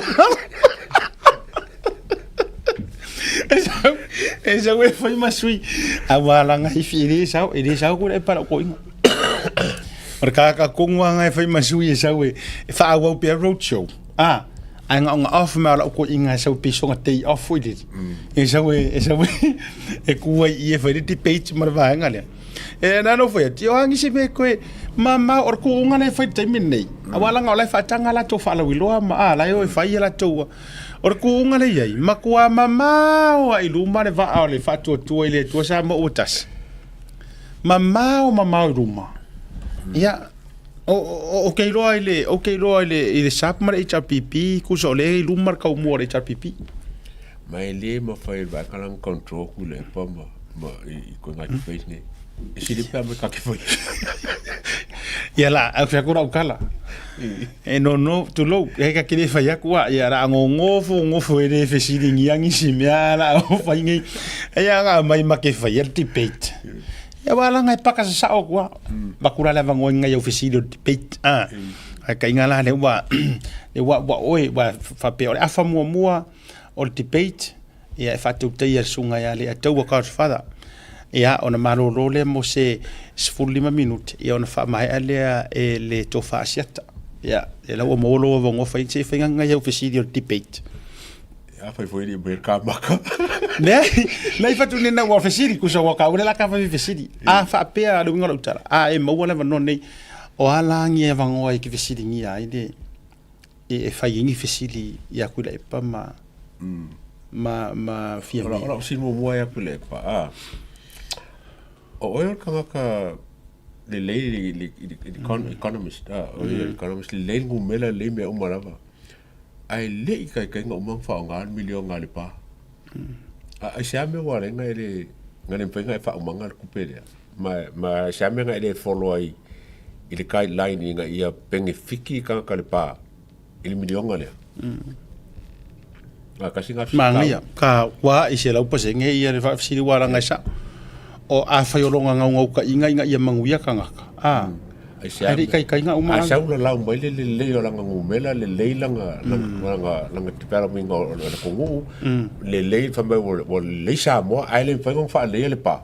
E sau e sau e fai ma sui. A ua langa hifi e le sau e le sau ko le para ko inga. O le kaka kongu anga e fai ma sui e sau e e whaawau pea road show. Ah, ai nga onga off ma lau ko inga e sau piso nga day off foi le. E sau e e sau e kua i e fai le debate ma le vaega lea. E na no foi ati o angi se me koe ma ma o ko unga le fai taimi nei. A wala nga o le whaatanga la tō whaalauiloa ma a la e o e whai la tō. O le kuunga le iai, makua mamao a i luma le vaa o le faatuatua i le Atua Samoa ua tasi. Mamao mamao i luma. Ia, o, o, o ke iloa i le, o ke iloa i le, i le SAP ma le HRPP, kusa o le i luma le kaumua o le HRPP. Ma e le mafai e le vaega la ona control ku le epa ma, ma i, i koe ngāti face nei. E sili pea mai kake whai. Ia la, au whia kura ukala. E no no, tulou, e ka kere whai aku a, ia la ngongofo, ngofo e le fesili ngiangi si mea la o whai ngei. E ia ngā mai ma ke whai al debate. Ia wā langa e paka sa sao kua. Makura le vangoa ngai au fesili o debate. Ah. Ai ka inga la le ua, le ua ua oe, ua whapea o le awha mua mua o le debate. Ia e faatautaia le susuga ia Leiataua Godfather, ia ona malolo lea mo se 15 minute, ia ona faamaea lea e le Tofa Asiata. Ia, e lau ua maua lou avanoa fai se i fai ngai au fesili o le debate. Ia fai foi ni me ka maka. Leai, leai fatu nena ua fesili, kusa ua ka ule la ka fai fesili. A faapea le uiga o lau tala, a e maua le avanoa nei, o a la ngi e avanoa i ke fesiligia ai le e fai ai ni fesili ia Tuilaepa ma ma ma Fiamē. O lau fesili muamua ia Tuilaepa, a o oe o le tagata lelei i le economist, a o le economist lelei le numera lelei mea uma lava, ae le i taitaiga uma ona faaaoga le miliona a le pa. A aisea mea ua ala ai ona e le na le mafai ona e faaumaga le tupe lea? Ma, ma aisea mea na e le follow ai i le guideline ina ia penefiti tagata Lepa i le miliona lea? A kasi ngā Manaia, ka ua i 100% ia le faafesili ua langa e sao. O afai o longa gaugaukaʻiga ina ia manuia kagaka, a, Aisea ae le i kaikaiga uma A sau la lau mai le lelei o lana numera, lelei lana lana lana development o le atunuu, lelei fai mai ua lelei Samoa ae le mafai ona faaleleia Lepa.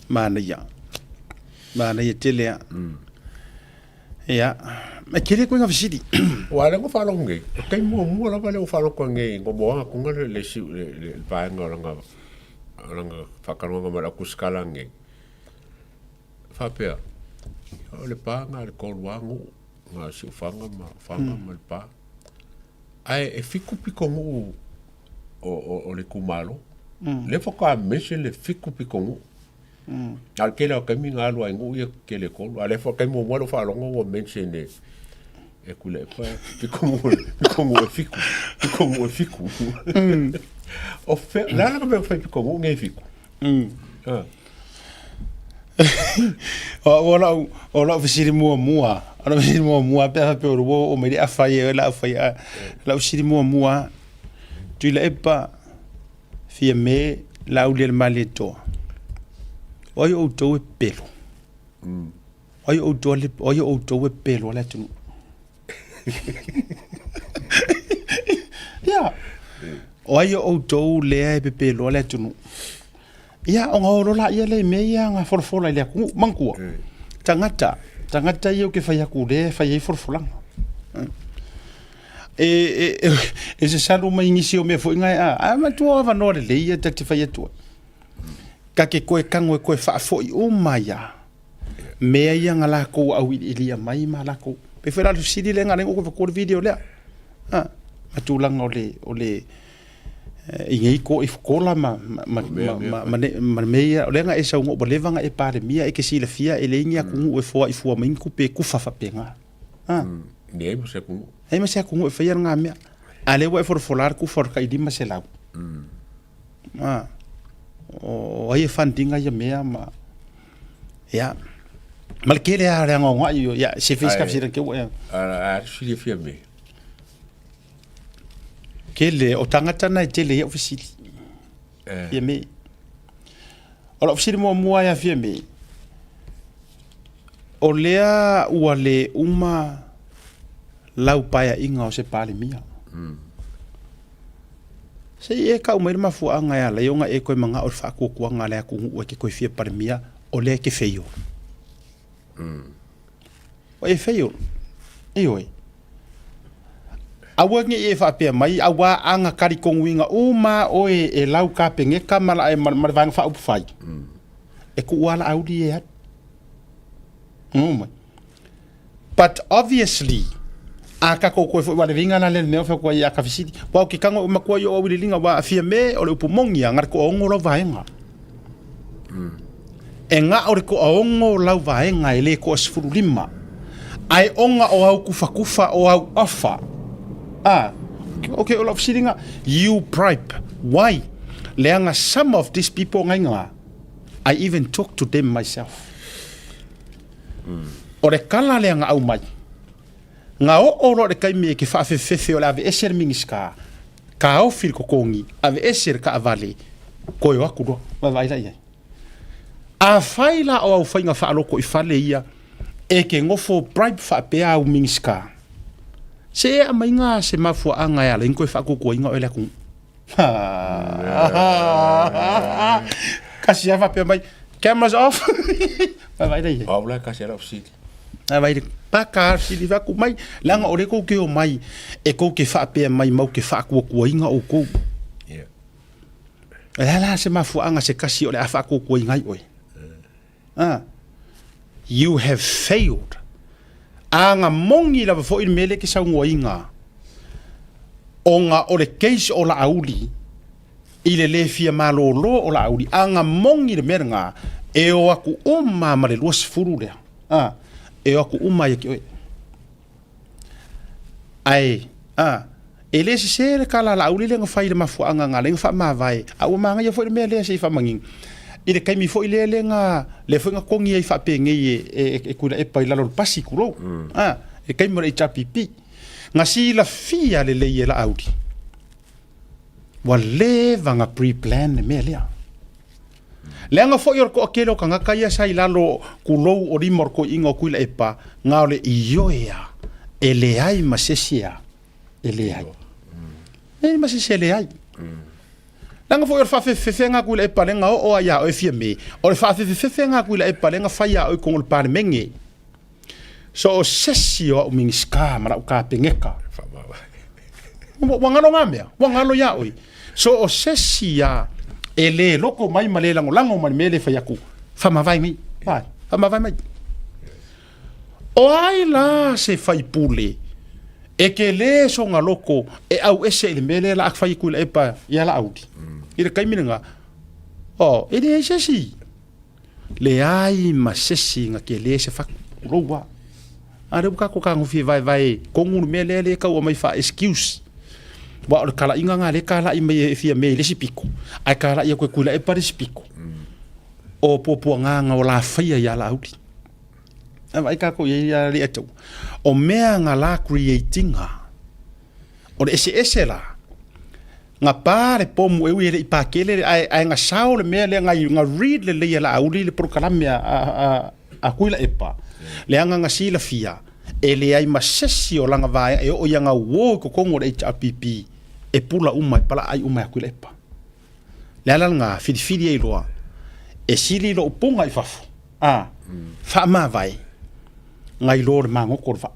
Manaia. Manaia tele a. Ia, e tele koe ngā fesili. Ua lea ua faalogo nei, o taimi muamua lava lea ua faalogo atu nei ua moa atu le le isi le le vaega o lana o lana faatalanoaga ma le au tusitala nei. Faapea, o Lepa na o le tolu lava nuu, na o Siufaga ma Ofaga ma Lepa. Ae e fitu pitonuu o, o, o le itumalo. Lea faatoa mention le fitu pitonuu. A o le tele lava o taimi na alu ai i nuu ia tele e tolu. A o lea foi o le taimi muamua lea ua faalogo ua mention e e Tuilaepa pitonuu pitonuu e fitu, pitonuu e fitu. O fea, o le a la ka mea ua fai pitonuu nei e fitu? O lau, o lau fesili muamua, o lau fesili muamua pe a faapea o lua oo mai le afa ia oe la fai a lau fesili muamua Tuilaepa Fiame Laaulialemalietoa o ai o outou e pepelo? O ai o outou o ai o outou e pepelo a le atunuu? Ia. O ai o outou lea e pepeloa le atunuu? Ia, ona o lola ia le mea ia nga folafola i le atunuu. Manatua, tagata, tagata ia ou te fai atu lea e fai ai folafolaga. E, e, e, e sasalu mai nisi o mea foi ngai a, a matua o avanoa lelei ia ta te fai atu ai. Ka ke koe kago e koe faafoi uma ia. Mea ia nga lakou auiliilia mai ma lakou. Pe foi la le fesili lea nga lengo ko ko le video lea. Ha, ma tulaga o le o le i nei ko i kola ma ma ma ma ma ma mea ia o lea nga e saunoa ua leva nga e Palemia e ke silafia e leai ni atunuu e foai fua mai ni tupe e kufa faapena. Ha. Leai ma se atunuu. Leai ma se atunuu e faia lena mea. A lea ua e folafola le kufa o le tai 500. A, o ai e fund ina ia mea ma, ia, ma le tele lava o le anoanoai, ia, se fai se kafesili ake ua e. A, a silafia me. Tele, o tagata na e tele ai au fesili. Fiame. O lau fesili muamua ia Fiame, o lea ua le uma lau paeaiga o se Palemia. Se i e kau mai le mafuaaga e ala ai ona e toe manao i le faatuatuaga a le atunuu e te toe fia Palemia, o lea e te fail. Ua e fail. Ioe. Aua ne i e faapea mai, auā a na talitonuina uma lava oe e lau Kapeneta ma la, ma, ma le Vaega Faaupufai, e tuu lava Laauli e alu. Ngo mai. But obviously, a tatou toe foi, aua o le uiga la lea o le mea o fai atu ai ia Kafesili, aua ou te tago i matua i ou auiliiliga, aua a Fiame o le upu moni lava, na o le toaono lau vaega. E na o le toaono lau vaega e le toa 15, ae ona o au tufatufa o au offer. A, ok, o lau fesiliga, you bribe, why? Leaga some of these people ngai nga, I even talk to them myself. O le kala lea na aumai, na oo loa i le taimi e ke faafefefefe o le aveese le Minisita, taofi le totogi, aveese le taavale, toe o atu loa, vaavaai la i ai. Afai la o au faiga faaloko i fale ia e ke nofo bribe faapea au Minisita, se e aumaiga se mafuaaga e ala ai ona toe faatuatuaina oe e le atunuu. Kasi lava faapea mai, cameras off. Vaavaai la i ai. O au la e kasi ai lau fesili. Vaavaai le paka fesili fai atu mai, leaga o lea tou te omai e tou te faapea mai mau te faatuatuaina outou. Yeah. O le a la se mafuaaga se tasi o le a faatuatuaina ai oe? Ah. You have failed. A na moni lava foi le mea lea e te saunoaina, ona o le case o Laauli, i le le fia malolo o Laauli, a na moni le mea lena, e o atu uma ma le 20 lea. Ah, e o atu uma ia te oe. Ae, a, e le sese le tala a Laauli lea na fai i le mafuaaga na ala ai ona faamavae, a ua manaia foi le mea lea se i faamanino. I le taimi foi lea lea na, lea foi na togi ai faapenei e, e, e Tuilaepa i lalo o le pasi, tulou, a, i le taimi o le HRPP. Na silafia lelei e Laauli, ua leva ona pre-plan le mea lea. Leaga foi o le toatele o tagata ia sa i lalo, tulou, o lima o le toeaina o Tuilaepa, na o le ioe a e leai ma se isi a e leai. Leai ma se isi e leai. Leaga foi o le faafefefefega a Tuilaepa lea na oo ai ia oe Fiame, o le faafefefefega a Tuilaepa lea na fai ia oe i totonu o le Palemene. So o se isi o au Minisita ma lau Kapeneta, ua galo na mea, ua galo ia oe. So o se isi a e le loko mai ma le lagolago ma le mea lea e fai atu, faamavae mai, vai, faamavae mai. O ai la se faipule e ke le sona loko e au ese i le mea lea la a fai atu i Tuilaepa ia Laauli i le taimi lena, oh, e leai se isi. Leai ma se isi na tele se fatu, tulou lava. A lea ua tatou tagofia vaevae tonu le mea lea lea e tau aumai faa-excuse. Aua o le talaiga lena lea e talai mai e Fiame i le isi pito, ae talai atu e Tuilaepa le isi pito. O puapuaga o la faia ia Laauli. A vaai tatou i ai ia Leiataua. O mea na la create ina, o le eseese la, na pa le pomu e ui e le i pakele, ae, ae na sao le mea lea, na, na read lelei e Laauli le polokalame a, a, a, a Tuilaepa, leaga na silafia, e leai ma se isi o lana vaega e oo ia na uo i totonu o le HRPP e pula uma, e palaai uma e Tuilaepa. Le ala lena, filifili ai loa, e sili lou puga i fafo, a, faamavae, nai lo le magoto o le vaa.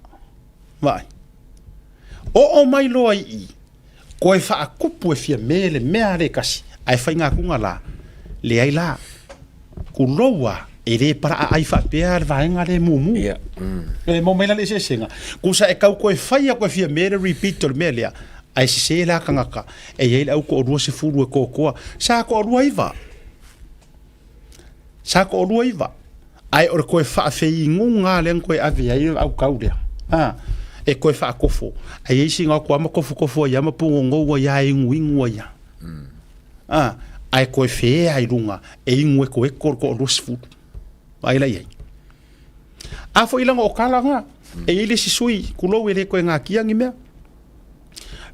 Vaai. Oo mai loa i i, koe faakupu e Fiame le mea a le kasi, ae faigatuga la, leai la, kulou a, e le palaa ai faapea le vaega le mumu. Yeah. E mau mai la le eseesega. Kusa e kau koe whai a koe Fiame le repeat o le mea lea, ae sese la kangaka, e iai le au toalua sefulu e kokoa, sa toalua iva. Sa toalua iva. Ae o le koe faafeiinuga lea na koe ave ai le au kau lea. A, E koe faakofo. Ae i ai sina o ma kofokofo ai ma pugogou ai a e iguigu ai a. A, ae koe fea i luga e igu ekoeko le toa-20. Vaai la i ai. A foi laga o kala na, e i ai le isi sui, tulou e le toe gatia ni mea.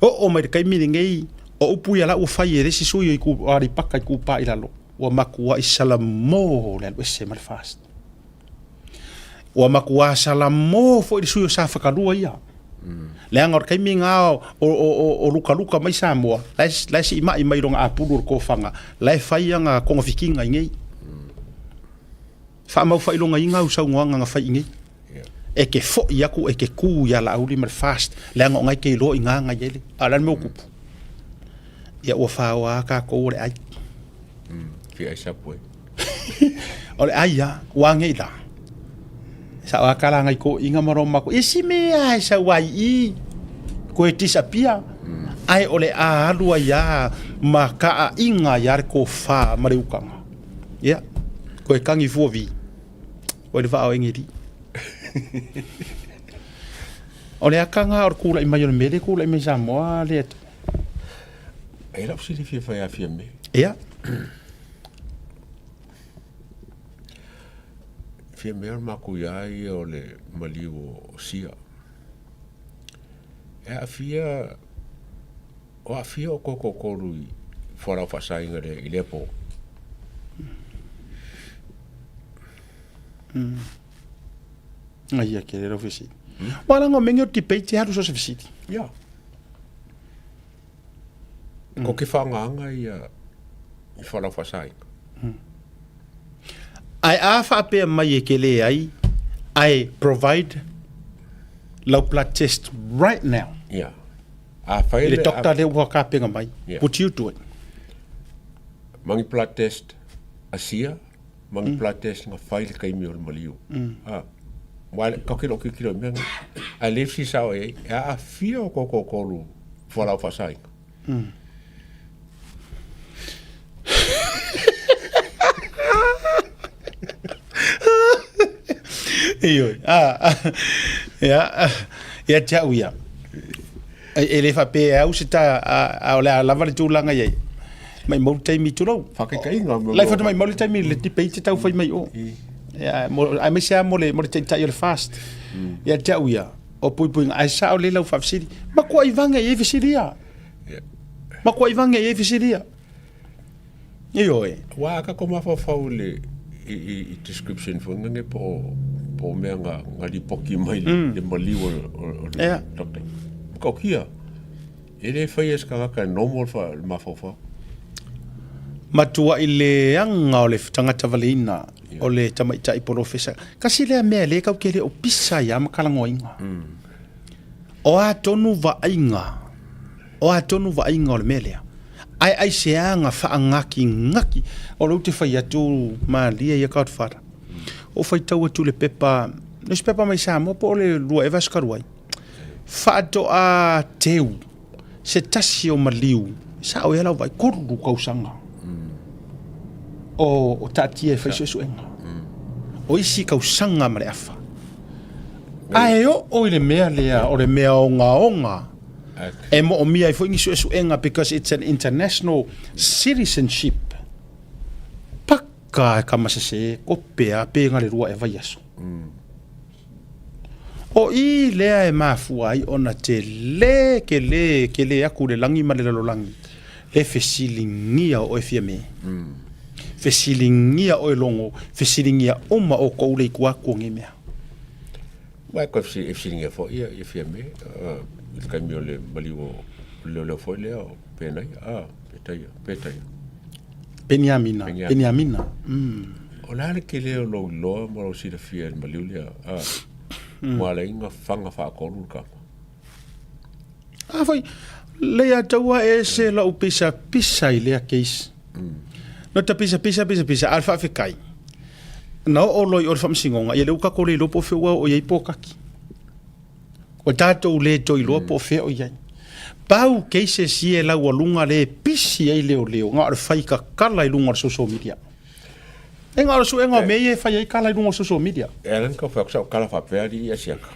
Oo mai le taimi lenei, o upu ia la ua fai e le isi sui o Aleipata Itupa i Lalo, ua matuai salamo le alu ese ma le FAST. Ua matuā salamo foi le sui o Safakalua ia. Leaga o le taimi na o lukaluka mai Samoa, la e siimai mai lona apulu o le tofaga, la e fai ana togafitiga i nei. Faamaufailogaina au saunoaga na fai i nei. E te foi atu e te tu ia Laauli ma le FAST, leaga o na e te iloa i na na i ai le, a o le a le mea ua tupu? Ia ua faoa a tatou o le ai. Fia ai sapu ai. O le ai a, ua age i la. Sa o akala ngai ko inga ma roma ko isi mea e sau ai i koe disappear. Ai o le a alu ai a ma ka a inga ia le ko fa ma le ukanga. Ia, koe kangi fua vi. O le vaa o engeri. O le akanga o le kula'i mai o le mea lea e kula'i mai Samoa le atu. E lau silafia fai afia me. Ia. Fia mea o le makou ia ia o le maliu o Sia. E aafia, o aafia o tou toatolu i fualaau faasaina i lea po. Ai ia kele lau fesili. Ua laga o mea nei o debate e alu so o se fesili. Ia. Ko ke whaangaanga ia i fualaau faasaina. Ae a faapea mai e ke leai, ae provide lau blood test right now. Ia. A fai I le doctor lea ua kapena mai. Would you do it? Mangi blood test asia ma ni blood test nga fai le taimi o le maliu. A, wa ka ke lo ki mea nga. A le si sao e, e a fia o koko kolu fualaau faasaina. Ioe, a, ia, ia te au ia. E le faapea e au se ta, a, o le a lava le tulaga i ai. Maimau le taimi tulou. Faakaitaiga mo. Lai fatu maimau le taimi le debate tau fai mai o. Ia mo aemaise lava mo le mo le taitai o le FAST. Ia te au ia, o puipuiga ae sao lelei lau faafesili. Matua ivaga i ai fesili ia. Matua ivaga i ai fesili ia. Ioe. Aua a tatou mafaufau i le i, i, i description foi nane po o po o mea nga nga lipoti mai le, le maliu o, o, o le Yeah. doctor. Matautia. E le faia e se tagata e normal le mafaufau. Matuai leaga o le tagata valeina o le tamaitai polofesa. Kasi lea mea lea kau ke le o pisa ia ma kalagoaina. O a tonu vaaiga, o a tonu vaaiga o le mea lea. Ae aisea ga faagakigaki. O lea ou te fai atu malie ia Godfather. Ou faitau atu i le pepa, newspaper mai Samoa po o le lua ea vaiaso talu ai. Faatoa teu se tasi o maliu, sao ea lau vaai, 3 tausaga o taatia e fai suesuega. O isi tausaga ma le afa. Ae oo i le mea lea o le mea ogaoga e moomia ai foi ni suesuega because it's an international citizenship. Paka e kama sese, kope a pe nga le lua e vaiaso. O i lea e mafua ai ona tele kele kele aku le lagi ma le lalolagi, le fesiligia o oe Fiame. Fesiligia oe Logo, fesiligia uma outou le itu atu o nei mea. Aua e toe fesiligia foi ia Fiame i le taimi o le maliu o le leoleo foi lea o Penaia, Petaia, Petaia. Peniamina, Peniamina. O le a le tele o lou iloa ma lou silafia i le maliu lea? Ua ala ai na faga faatolu le tama. A foi, Leiataua e ese lau pisapisa i lea case. No ta pisapisa, pisapisa, a o le faafetai, na oo loa i o le faamasinoga, ia lea ua tatou le iloa po o fea ua oo i ai pokaki. Ua tatou le toe iloa po o fea o i ai. Pau cases ia e laualuga le pisi ai leoleo, na o le fai tatala i luga o le social media. E na o le suega o mea ia e fai ai kala i luga o social media. E ala ona tau fai atu sau tala faapea alii ia siaka.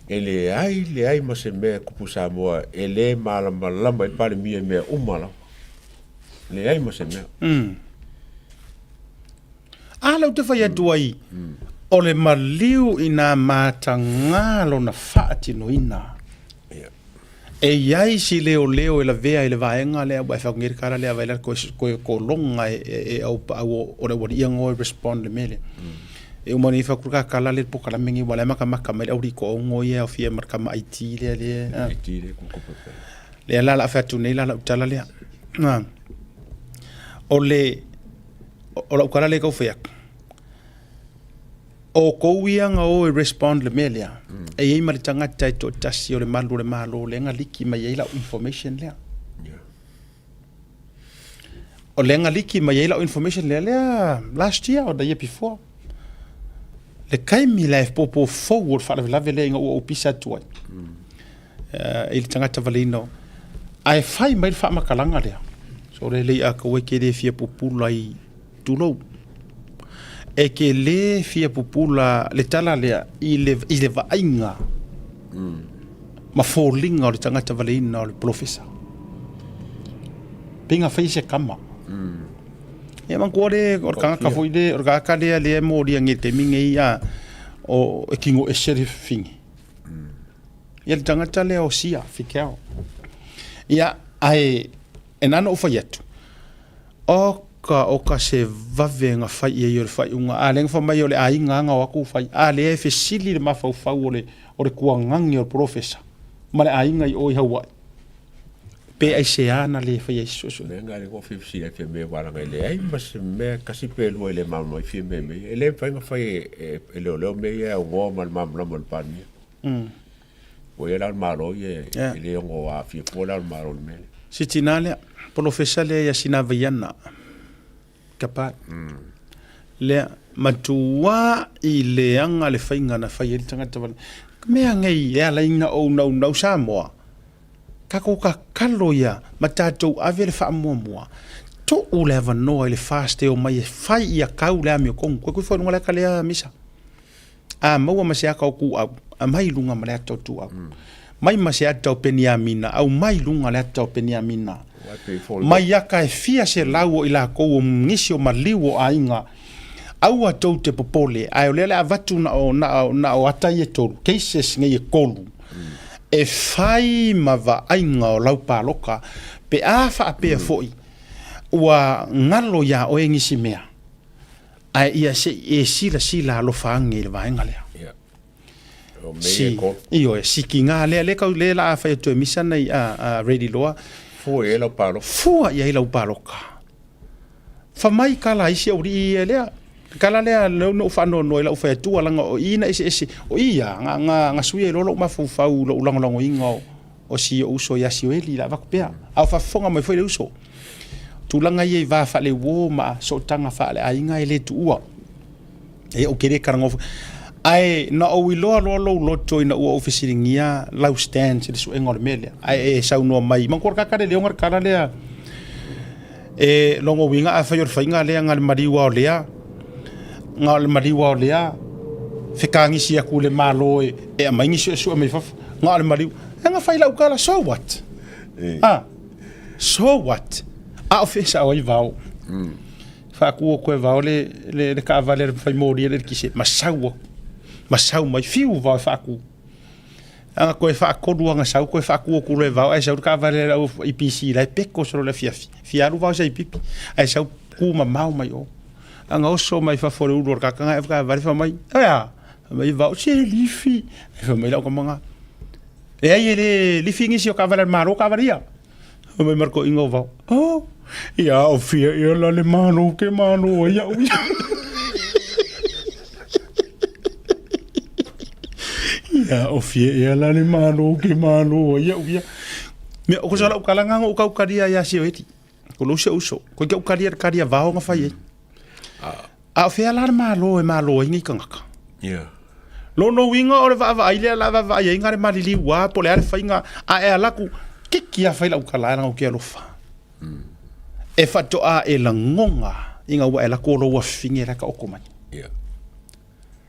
E leai, leai ma se mea e kupu Samoa e le malamalama ai le Palemia i mea uma lava. Leai ma se mea. A lea ou te fai atu ai, o le maliu ina mataga lona faatinoina. E i ai si leoleo e lavea i le vaega lea ua e fai atu nei le tala lea vaai la koe kologa e au paau o le aualii ia ngoe respond le mea lea. E uma nei fai atu le kala lea le polokalame nei ua la e matamata mai le aualii toaono ia e aofia ma le tama IT lea lea. IT lea kuku pepe. Lea la o le a fai atu nei la lau tala lea. O le o lau tala lea e tau fai atu, o tou ia na o e respond le mea lea, e i ai ma le tagata e toatasi o le malu o le Malo lea na liki mai ai lau information lea. O lea na liki mai ai lau information lea lea last year or the year before. Le taimi la e popo fou o le faalavelave lea ina ua ou pisa atu ai. I le tagata valeina o. Ae fai mai le faamatalaga lea. So le lei a kaua e ke le fia pupula i tulou. E ke le fia pupula le tala lea i le, i le vaaiga ma foliga o le tagata valeina o le polofesa. Pei na fai se kama. Ia manatua le, o le tagata foi le, o le tagata lea lea e molia nei i le taimi nei a, o, e kino ese le fine. Ia le tagata lea o Sia Fikeo. Ia, ae e na ona ou fai atu, oka, oka se vave na fai i ai o le faaiuga. A lea na fai mai o le aiga na o atu fai, a lea e fesili le mafaufau o le, o le tuagagi o le polofesa ma le aiga i o i Hawaii. Pe aisea na le fai ai se suesuega. Mea na le ko fifisi ai fia mea wala ngai leai ma se mea kasi pe lua i le malamalama i fia mea mea. E le mafai na fai e, e leoleo mea ia e aunoa ma le malamalama o le Palemia. Ua i ai la o le Malo ia e le ono aafia fua la o le Malo i le mea lea. Si tina lea, polofesa lea ia Sinavaiana Kapa'i. Lea, matua i leaga le faiga na fai ai le tagata wale. Mea nei e ala ai na ou naunau Samoa, tatou tatalo ia ma tatou ave le faamuamua, tuu le avanoa i le FAST e omai e fai ia tau le amiotonu. Koe kui luga le ata lea Misa. A maua ma se ata o Tuau, aumai i luga ma le ata o Tuau. Mai ma se ata o Peniamina, aumai i luga le ata o Peniamina. Mai ata e fia selau o i lakou o nisi o maliu o aiga, aua tou te popole, ae o lea o le a avatu na o, na o, na o ata ia e tolu, cases nei e tolu, e fai ma vaaiga o lau paloka, pe a faapea foi ua galo iā oe nisi mea. Ae ia se i e silasila alofa age i le vaega lea. Ia. O mea ia e kolu. Ioe, sikiga lea, lea kau lea la a fai atu e misa nei a, a ready loa. Fua i ai lau paloka. Fua i ai lau paloka. Fa mai kala isi aualii ia lea. Kala lea lea na ou faanoanoa i lau fai atua leaga o i na eseese, o i ia nga, nga, nga suia ai loa lou mafaufau i lou lagolagoina o, o si ou uso ia Sioeli la avatu pea. A o faafofoga mai foi le uso. Tulaga ia i va faaleuo ma sootaga faaleaiga e le tuua. E ou te le talanoa foi. Ae na ou iloa loa lou loto ina ua ou fesiligia lau stance i le suega o le mea lea. Ae e saunoa mai, manatua le kaka le leoga le tala lea. E lona uiga afai o le faiga lea na o le maliu lava o lea, na o le maliu lava o lea fetagisi atu i le Malo e aumai ni suesue mai fafo, na o le maliu. E na fai lau tala, so what? Ah, so what? A o fea sao ai vao? Faatu atu e vao le, le, le taavale a le fai moli a le eletise, ma sau atu, ma sau mai, fiu vao e faatu. Ana toe faatolu ana sau, toe faatu atu loa e vao, ae sau le taavale a le EPC la e peko solo i le afiafi. Fia alu vao se i pipi, ae sau tu mamao mai o. Ana oso mai fafo o le ulu o le kakanga e taavale fai mai, e a? Fai mai vao, se lifi. Fai mai lau tama Leai e le lifi nisi o taavale a le Malo taavale ia. Fai mai ma le toeaina o vao, oh, ia o fia ia la le Malo ke Malo ai au ia. Ia o fia ia la le Malo ke Malo ai au ia. Me o ko sa lau kalanga ngo kau karia ia si oeti. Ko lo se uso. Ko ke ukaria karia vao nga fai ai. A o fea la le Malo e malo ai nei tagata? Ia. Lona uiga o le vaavaai lea la vaavaai ai na le maliliu a po o le a le faiga a e ala atu kiki a fai lau tala leaga ou te alofa. E faatoa e lagona ina ua e alu atu o lou afine la e taoto mai. Ia.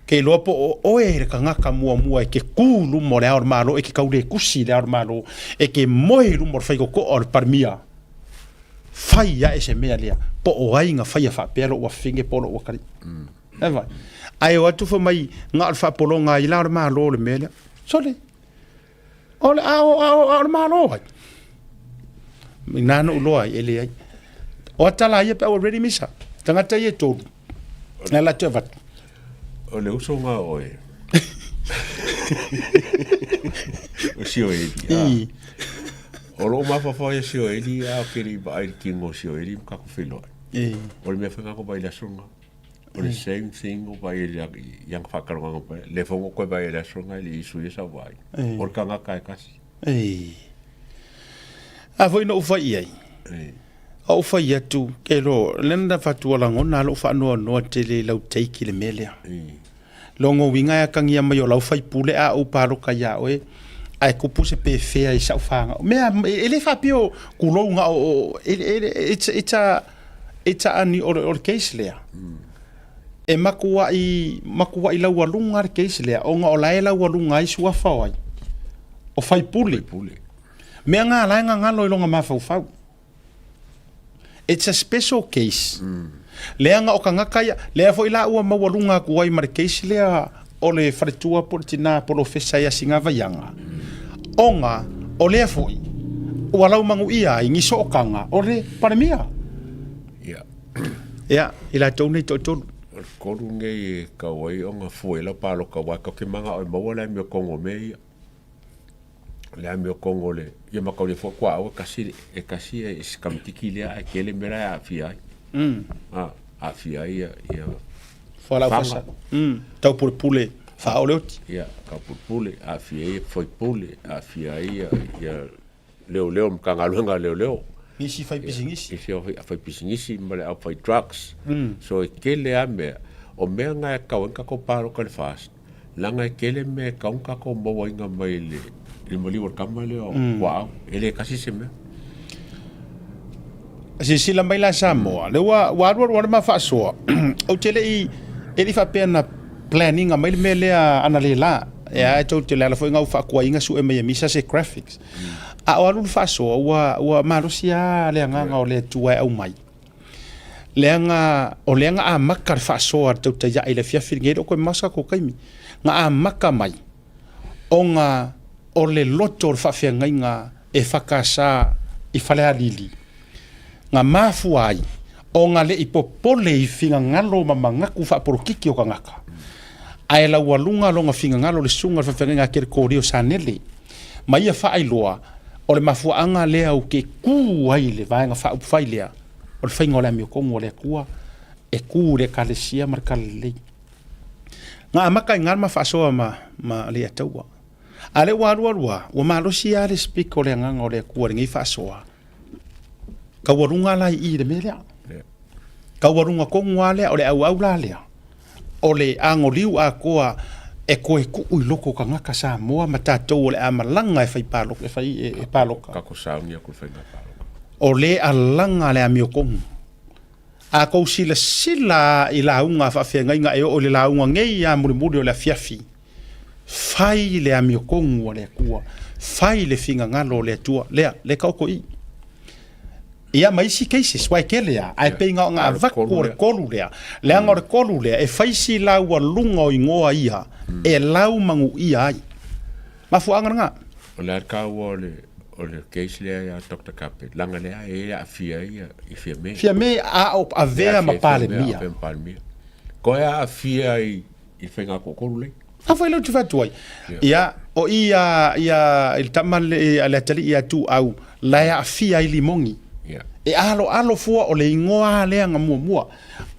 Ke iloa po o oe le tagata muamua e ke kū i luma o le Ao o le Malo, e ke tauletusi i le Ao o le Malo, e ke moe i luma o le faitotoa o le Palemia, fai ae se mea lea, po o ai na faia faapea lou afafine po o lou atalii. E vaai. Ae o atu fai mai, na o le faapologa ai la o le Malo le mea lea. Sole, o le, a o, a o, a o le Malo ai. Ina na ou iloa ai, e leai. O ata la ia pe a ua ready misa. Tagata ia e tolu. Na la te avatu. O le uso ngā oe. O sio eli. O loo mafaufau ia sio eli a o keri ba ai kingo sio eli ma kako filoa. O le mea whai ngako vai le aso ngā. O le same thing o vai le yang whakaronganga pai. Le whango koe vai le aso ngā le isu ia sa vai. O le kangaka e kasi. A foi no uwhai ai. A ou fai atu, ke lo, lea na avatu ua lagona lou faanoanoa tele i lau take i le mea lea. Logo uiga e akagia mai o lau faipule a ou paloka iā oe, ae kupu se pefea i sau whanga. Mea, e le faapea o kulou nga o, it's, it's a, it's a, ani, o le case lea. E makuai, makuai laualuga le case lea, ona o la e laualuga ai suafa o ai? O faipule. Faipule. Mea nga la e gagalo i longa mafaufau. It's a special case. Leaga o tagata ia, lea foi la ua maualuga atu ai ma le case lea o le faletua po o le tina polofesa ia Sigavaiaga, ona o lea foi ua laumanuia ai ni sootaga o le Palemia. Ia. Ia, i latou nei toatolu. O le tolu nei e tau ai ona fue lau paloka aua tatou te manao e maua le amiotoga o mea ia. le amiotoga o le ia mataulia foi tuaau e tasi e tasi e se kamitiki lea ae tele mea la e aafia ai a aafia ai ia ia Fualaau fasa. Taupulepule faaoo le oti. Ia taupulepule aafia ai faipule aafia ai ia ia leoleo Matagaluega a leoleo. Nisi fai pisinisi. Nisi fai pisinisi ma le au fai drugs. So e tele lava mea, o mea na e tatau ai ona tatou palota i le FAST, leaga e tele mea e tatau ona tatou mauaina mai i le maliu o le tama lea o Tuaau. E le tasi se mea. Silasila mai la Samoa, lea ua ua alualu lava le ma faasoa, ou te le i, e le i faapea na plan ina mai le mea lea analeila. E a e tou te le ala foi na ou faakuaiina sue mai e misa se graphics. A o alu le faasoa, ua, ua malosi lava le agaga o le Atua e aumai. Leaga, o lea na amata le faasoa a le Tautai i le afiafi lenei, e le o toe masa tou taimi. Na amata mai ona o le loto o le faafeagaiga e EFKS i Falealili, na mafua ai ona le i popole i finagalo ma manatu faapolokiki o tagata, ae laualuga lona finagalo le susuga i le faafeagaiga a Kelekorio Sanele ma ia faailoa o le mafuaaga lea ou te kū ai i le Vaega Faaupufai lea o le faiga o le amiotonu a le Atua e kū i le Ekalesia ma le Talalelei. Na amata i ina le ma faasoa ma, ma Leiataua. A lea ua alu alu lava, ua malosi lava le speak o le Agaga o le Atua i lenei faasoa. Taualuga la i i i le mea lea. Taualuga tonu lava lea, o le auau la lea, o le anoliu atoa e toe tuu i loko o tagata Samoa ma tatou o le a malaga e fai palota, e fai e palota. Tatou sauni atu i le faiga palota. O le alaga le amiotonu. A tou silasila i lauga a faafeagaiga e oo i le lauga nei a mulimuli o le afiafi, fai le amiotonu a le Atua, fai le finagalo o le Atua, lea, lea taoto i i. Ia ma isi cases, aua e tele lava, ae pei na ona avatu o le tolu lea, leaga o le tolu lea e fai si laualuga o igoa ia e laumanuia ai. Mafuaaga lena. O le a le taua o le o le case lea ia Doctor Carpet, leaga lea e aafia ai ia i Fiame. Fiame a o avea ma Palemia. Avea ma Palemia. Koe aafia i i faiga toatolu lea. A foi lea ou te fai atu ai. Ia, o i a, ia, i le tama le, a le atalii ia Tuau, la e aafia ai Limogi. E aloalo fua o le igoa lea na muamua.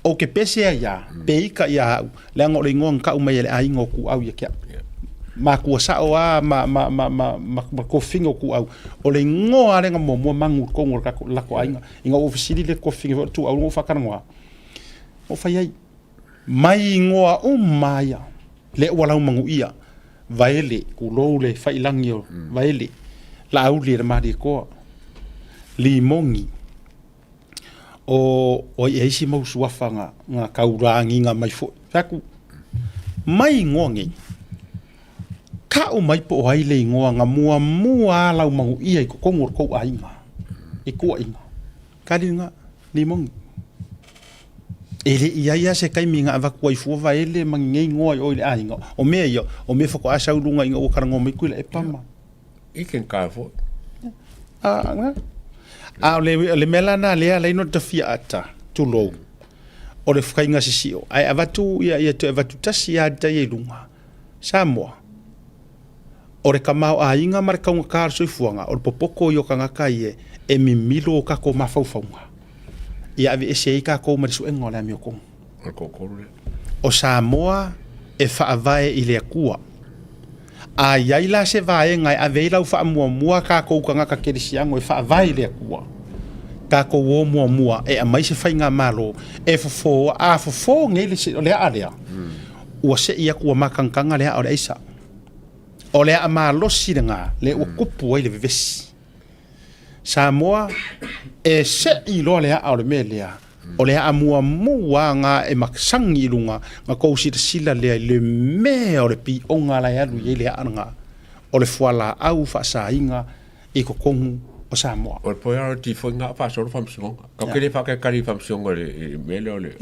Ou te pese ai ia, pe ika ia au, leaga o le igoa na tau mai e le aiga o Tuau ia te au. Makua sao lava ma, ma, ma, ma, ma, ma tofiga o Tuau. O le igoa lea na muamua magu i totonu o le tatou, latou aiga. Ina ua ou fesili le tofiga foi o Tuau, na ou faatalanoa, na ou fai ai. Mai igoa uma ia, lea ua laumanuia, Vaele, tulou le failagi o Vaele, Laauli e le Malietoa, Limogi, o, o ai ea isi mau suafa na, na taulagiga mai foi. Fai atu, Mai igoa nei, Tau mai po o ai le igoa na muamua a lau manuia i totonu o le tou aiga i tuuaiga. Tali lena, Limoni. E le i ai lava se taimi na avatu ai fua vaele ma ni nei igoa i o i le aiga. O mea ia, o mea faatoa sau i luga ina ua talanoa mai Tuilaepa ma. I ke foi. A, na. A o le, le mea la na lea ala ai ona tafia ata, tulou, o le faiga sisio. Ae avatu ia, ia toe avatu tasi lava tai i luga. Samoa, o le tamaoaiga ma le taugata o le soifuaga, o le popoto ia o tagata ia e mimilo o tatou mafaufauga, ia aveese ai tatou mai le suega o le amiotonu. O le toatolu lea. O Samoa e faavae i le Atua. A i ai la se vaega e ave ai lau faamuamua tatou tagata kerisiano e faavae i le Atua, tatou o muamua e aumai se faigamalo e fofo, a fofo nei le aa lea, ua sei atu ua matagataga le aa o le aisa. O le aa malosi lena lea ua tupu ai le vevesi. Samoa, e sei loa le aa o le mea lea, o le aa muamua lena e masani i luga, na tou silasila lea i le mea o le pioga la e alu i ai le aa lena, o le fualaau faasaina i totonu o Samoa. O le priority foi lena o faasolo faamasinoga. Tatou te le faatalitali i faamasinoga i le mea lea o le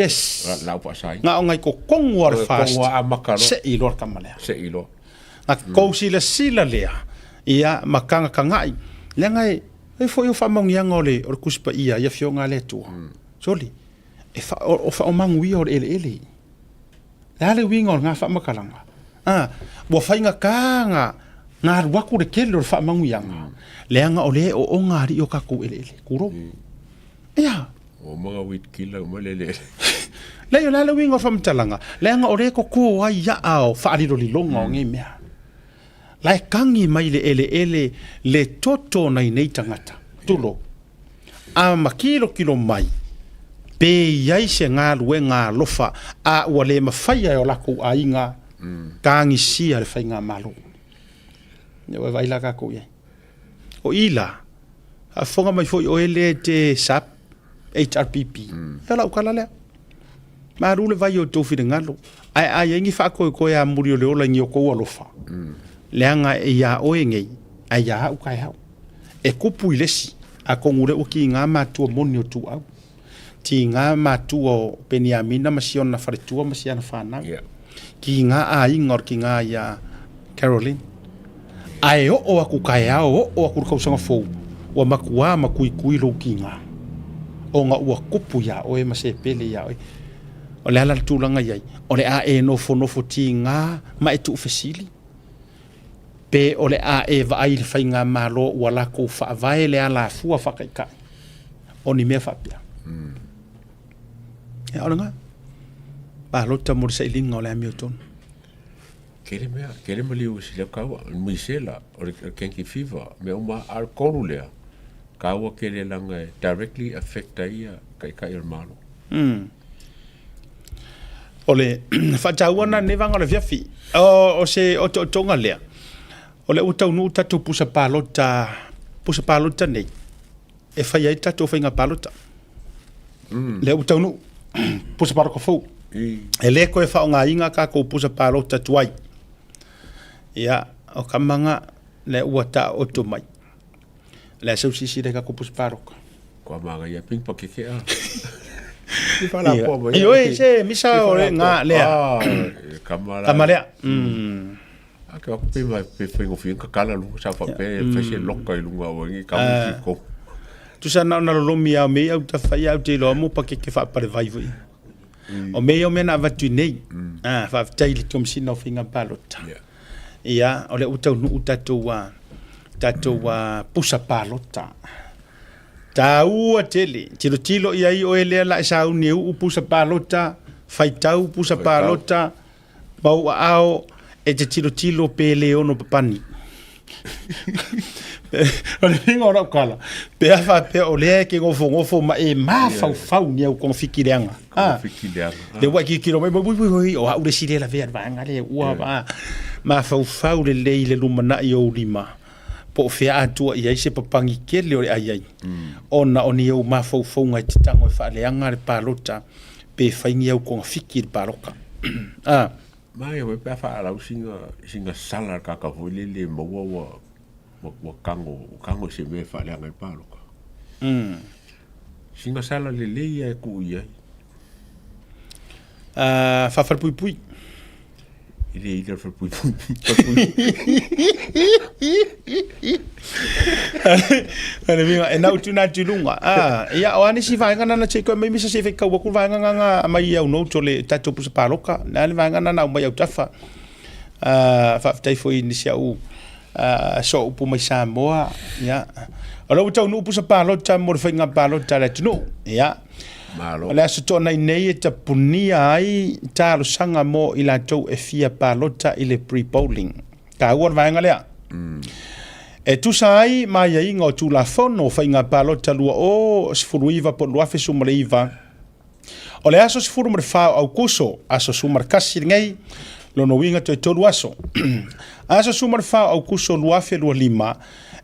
laau faasaina. Na ona i totonu lava o le FAST, amata loa. Sei loa le tama lea. Sei loa. Na tou silasila lea, ia, ma tagatagai, leaga e i ai foi o faamanuiaga o le Tusi Paia i Afioga a le Atua. Soli, e fa, o faamanuia o le eleele. Le a le uiga o lena faamatalaga? A, ua faigata na, na alu atu le tele o le faamanuiaga, leaga o lea e oona alii o tatou eleele. Tulou. Ia. Ua uma ona weed killer uma le eleele. Leai, o le a le uiga o le faamatalaga? Leaga o lea e koko ai aa o faaliloliloga o nei mea. La e kagi mai le eleele le toto o nai nei tagata. Tulou. A ma kilokilo mai, pe i ai se galuega alofa a ua le mafaia e o lakou aiga tagisia le faigamalo. Ia ua e vaai la tatou i ai. O i la, faafofoga mai foi oe lea e te sub HRPP. Ia o lau tala lea. Malu le vai o outou finagalo, ae a i ai ni faatoetoe amuli o le ola i ni outou alofa, leaga e iā oe nei, ae iā au taeao. E kupu i le isi, atonu o lea ua tiga matua moni o Tuau, tiga matua o Peniamina ma si ona faletua ma si ana fanau, tiga aiga o le tiga iā Caroline. Ae oo atu taeao, oo atu le tausaga fou, ua matua matuitui lou tiga, ona ua tupu iā oe ma se pele iā oe. O le a la le tulaga i ai? O le a e nofonofo tiga ma e tuufesili? Pe o le a e vaai i le faigamalo ua latou faavae le alafua faataitai o ni mea faapea? Ia, o lena. Palota mo le sailiga o le amiotonu. Tele mea, tele maliu i si lea taua. O le misela, o le dengue fever, mea uma, a o le tolu lea, taua tele leaga e directly affect ai ia taitai o le Malo. O le faataua lena lenei vaega o le afiafi. O se otootoga lea, o lea ua taunuu tatou pusa palota, pusa palota nei, e fai ai tatou faiga palota. Lea ua taunuu, pusa palota fou. E le toe faaaogaina tatou pusa palota tuai. Ia, o tamaga lea ua taooto mai. O le a sau silasila i tatou pusa palota. Kua manaia ping pakeke a. Ioe, se misa o le ngā lea. Tama lea. A ke aku pe mai pe whaingofie ka kala lunga sa wha pe whai se loka i lunga o ngi ka mo ki ko. Tusa na ona lolomi au mei au ta whai au te iloa mo pakeke whaapare vai foi. O mea ia o mea na avatu i nei. Ah, faafetai i le Komesina o Faiga Palota. Ia, o lea ua taunuu tatou tatou pusa palota. Taua tele, tilotilo i ai oe lea la e sauni e uu pusa palota, faitau pusa palota, ma ou aao e te tilotilo pe le ono papani. O le uiga o lau tala, pe a faapea o lea e te nofonofo ma e mafaufau ni au togafiti leaga. Togafiti leaga. Lea ua e tilotilo mai, ui, ui, ui, o au le isi lea e lavea i le vaega lea, ua mafaufau lelei i le lumanai o ou lima. Po o fea atua i ai se papagi tele o le ai ai, ona o ni ou mafaufauga e te tago e faaleaga le palota pe fai ni au togafiti i le palota. Manaia foi pe a faalau sina sina sala a le tagata foi lele e maua ua ua ua tago ua tago i se mea e faaleaga ai le palota. Sina sala lelei lava e tuu i ai. Faafalepuipui. E le ila le falepuipui. Ale uiga, e nau tuna atu i luga. Ah, ia, o a nisi vaega na na se i toe mai misa se i faitau atu le vaega na na aumai i au notes o le tatou pusa paloka. Le a le vaega na na aumai autafa. Ah, faafetai foi i nisi au ah, sooupu mai Samoa. Ia, o lea ua taunuu pusa palota mo le faiga palota a le atunuu. Ia, Malo. O le Aso Toonai nei e tapunia ai talosaga mo i latou e fia palota i le pre-polling. Taua le vaega lea. E tusa ai ma aiaiga o Tulafono o Faiga Palota 2019 po o 2019, o le aso 14 o Aukuso, aso 11 lenei, lona uiga toe tolu aso. Aso 14 o Aukuso 2025,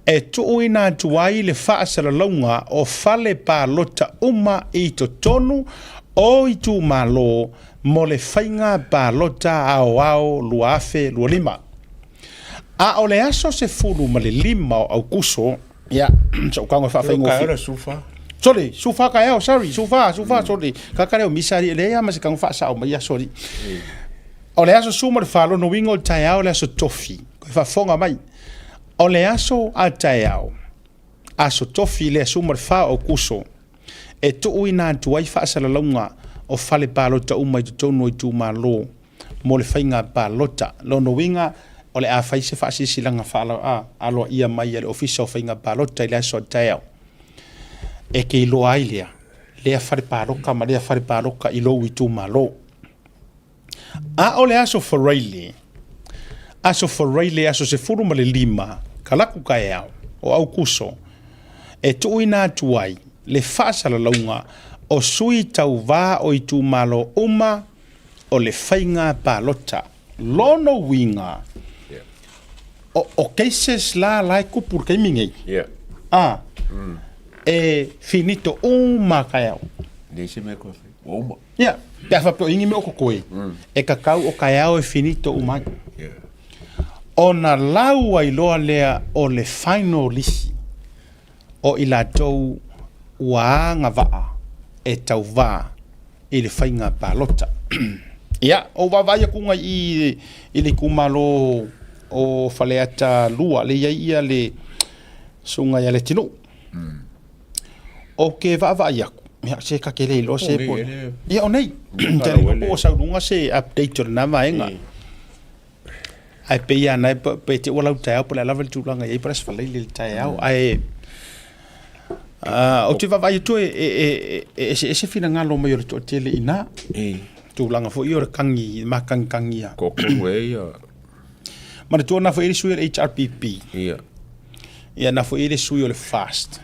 e tuuina atu ai le faasalalauga o fale palota uma i totonu o itumalo mo le faiga palota aoao 2025. A o le aso 15 o Aukuso, ia, so'u tago e faafaigofie. Sorry, sufa taeao, sorry, sufa, sufa, sorry. Kaka leo misa ali, leai lava ma se tago faasao mai aso alii. O le aso 14, lona uiga o le taeao le aso tofi, koe faafofoga mai. O le aso a taeao, aso tofi le 14 o Aukuso, e tuuina atu ai faasalalauga o fale palota uma i totonu o itumalo mo le faiga palota. Lona uiga, o le a fai se faasilasilaga faaloaia mai a le Ofisa o Faiga Palota i le aso a taeao, e te iloa ai lea, lea fale palota ma lea fale palota i lou itumalo. A o le aso Faraile, aso Faraile aso 15 kalaku taeao o Aukuso, e tuuina atu ai le faasalalauga o sui tauva o itumalo uma o le faiga palota. Lona uiga, o cases la la e tupu i le taimi nei, a, e finito uma taeao. Leai se mea e toe fai, ua uma. Ia, pe a faapea o i ni mea o totoe, e tatau o taeao e finito uma ai. Ona lau ai loa lea o le final lisi o i latou ua agavaa e tauva i le faiga palota. Ia, ou vaavaai atu i i i le itumalo o Faleata 2, lea e i ai ia le susuga ia Leatinuu. Ou te vaavaai atu, ia se ta te le iloa se po. Ia o nei, te le iloa po o sau luga se update o lena vaega. Ae pei lava na pe te ua lau taeao po o le a lava le tulaga e i ai po o le Aso Faraile i le taeao. Ae ou te vaavaai atu e eseese finagalo mai o le toatele i ina. Tulaga foi ia o le tagi, matagitagia. Toatolu ea ia. Manatua na foi i ai le sui o le HRPP. Ia. Ia na foi i ai le sui o le FAST.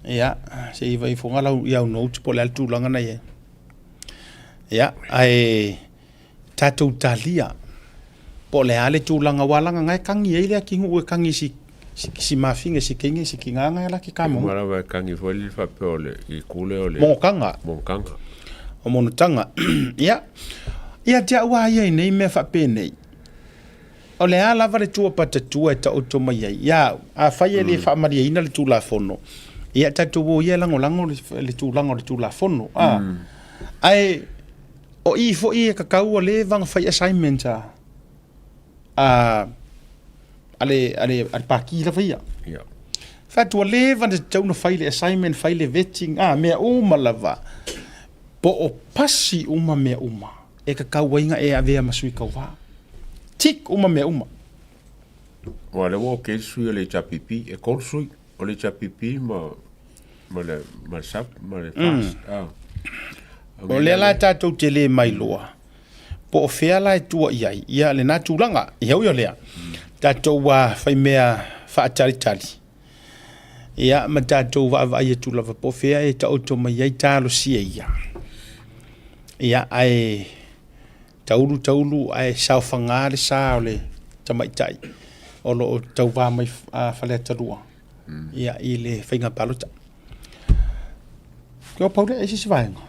Ia, se i vai foga lau i au notes po o le a le tulaga na i ai. Ia, ae tatou talia po o le a le tulaga ua laga na e tagi ai le atinuu e tagi si si, si mafinga si kenge si kinganga la ke ka mo. Lava e tagi foi le faapea o le itu lea o le monotaga. Monotaga. O monotaga. Ia, ia te au lava ia i nei mea faapenei, o le a lava le tua patatua e taoto mai ai, ia au, afai e le faamalieina le Tulafono, ia tatou o ia e lagolago le tulaga o le Tulafono, a. Ae o i foi e tatau ua leva ona fai assignment a, a, a le, a le, a le Pati lava ia. Ia. Fai atu ua leva ona tatau ona fai le assignment, fai le vetting, a, mea uma lava. Po o pasi uma mea uma e tatau ai ona e avea ma sui tauva. Tick uma mea uma. Aua o lea ua ok le sui o le HRPP, e 3 sui, o le HRPP ma ma le ma le SUP ma le FAST. Ah. O lea la tatou te le mailoa po o fea la e tua i ai ia lena tulaga. Ia ui o lea, tatou ua fai mea faatalitali ia ma tatou vaavaai atu lava po o fea e taoto mai ai talosia ia. Ia ae taulu taulu ae saofaga le sa o le tamaitai o lo o tauva mai Faleata 2 ia i le faiga palota. Ke o pau lea, e se isi vaega.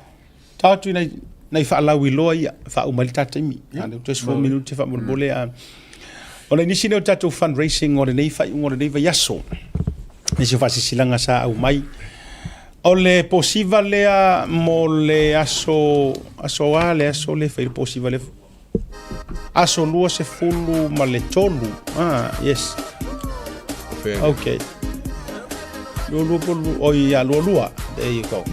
Taoto ina nai faalauiloa ia faauma ai le ta taimi. A lea ua toe 10 minute faamolemole a o le nisi lea o tatou fundraising o lenei faaiuga o lenei vaiaso. Nisi o faasilasilaga sa aumai. O le posiva lea mo le aso, aso a le aso lea fai le posiva lea. Aso 23. Ah, yes. Okay. Lua lua po lua, oi, ia, lua lua. There you go.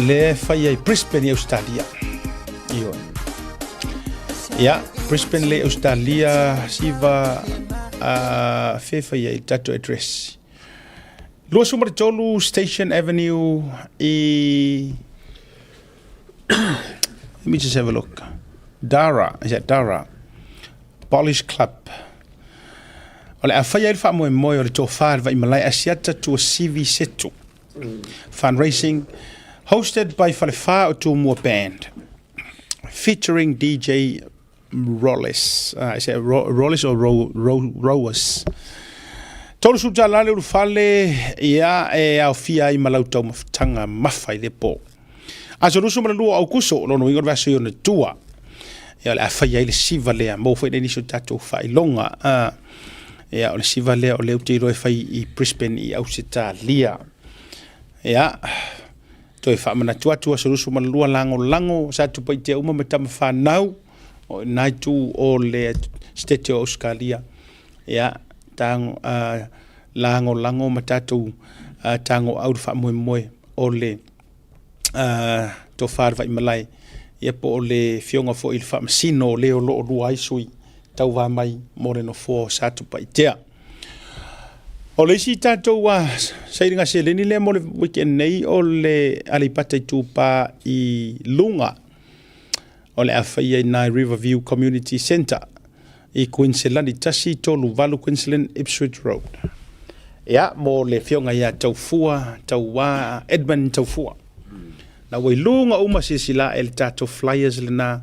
Lea e fai ai Brisbane i Australia. Ioe. Ia, Brisbane le Australia, siva, uh, fe fai ai tatou address. 23 Station Avenue i Let me just have a look. Dara, is that Dara? Polish Club. O le a fai ai le faamoemoe o le tofa le Vaimalae Asiata Tuasivi Setu. Fundraising hosted by Falefa o Tumua Band featuring DJ Rollis. Is it Rollis or Rowas? 30 tala le ulufale ia e aofia ai ma lau taumafataga mafa i le po. Aso 22 o Aukuso, lona uiga o le vaiaso i ona tua. Ia o le a fai ai le siva lea, maua foi nisi o tatou faailoga. Ia o le siva lea o lea ou te iloa e fai i Brisbane i Ausetalia. Ia, toe faamanatu atu aso 22 lagolago Satupaitea uma ma tama fanau o ina itu o le state o Australia. Ia, tago, lagolago ma tatou tago au le faamoemoe o le Tofa le Vaimalae, ia po o le Afioga foi i le Faamasino o le o lo o lua ai sui tauva mai mo le nofoa o Satupaitea. O le isi tatou sailiga seleni lea mo le weekend nei o le Aleipata Itupa i Luga o le a faia i nai Riverview Community Centre i Queensland 138 Queensland Ipswich Road. Ia, mo le afioga ia Taufua, Tauā, Edmund Taufua. Na ua i luga uma silasila e le tatou flyers lena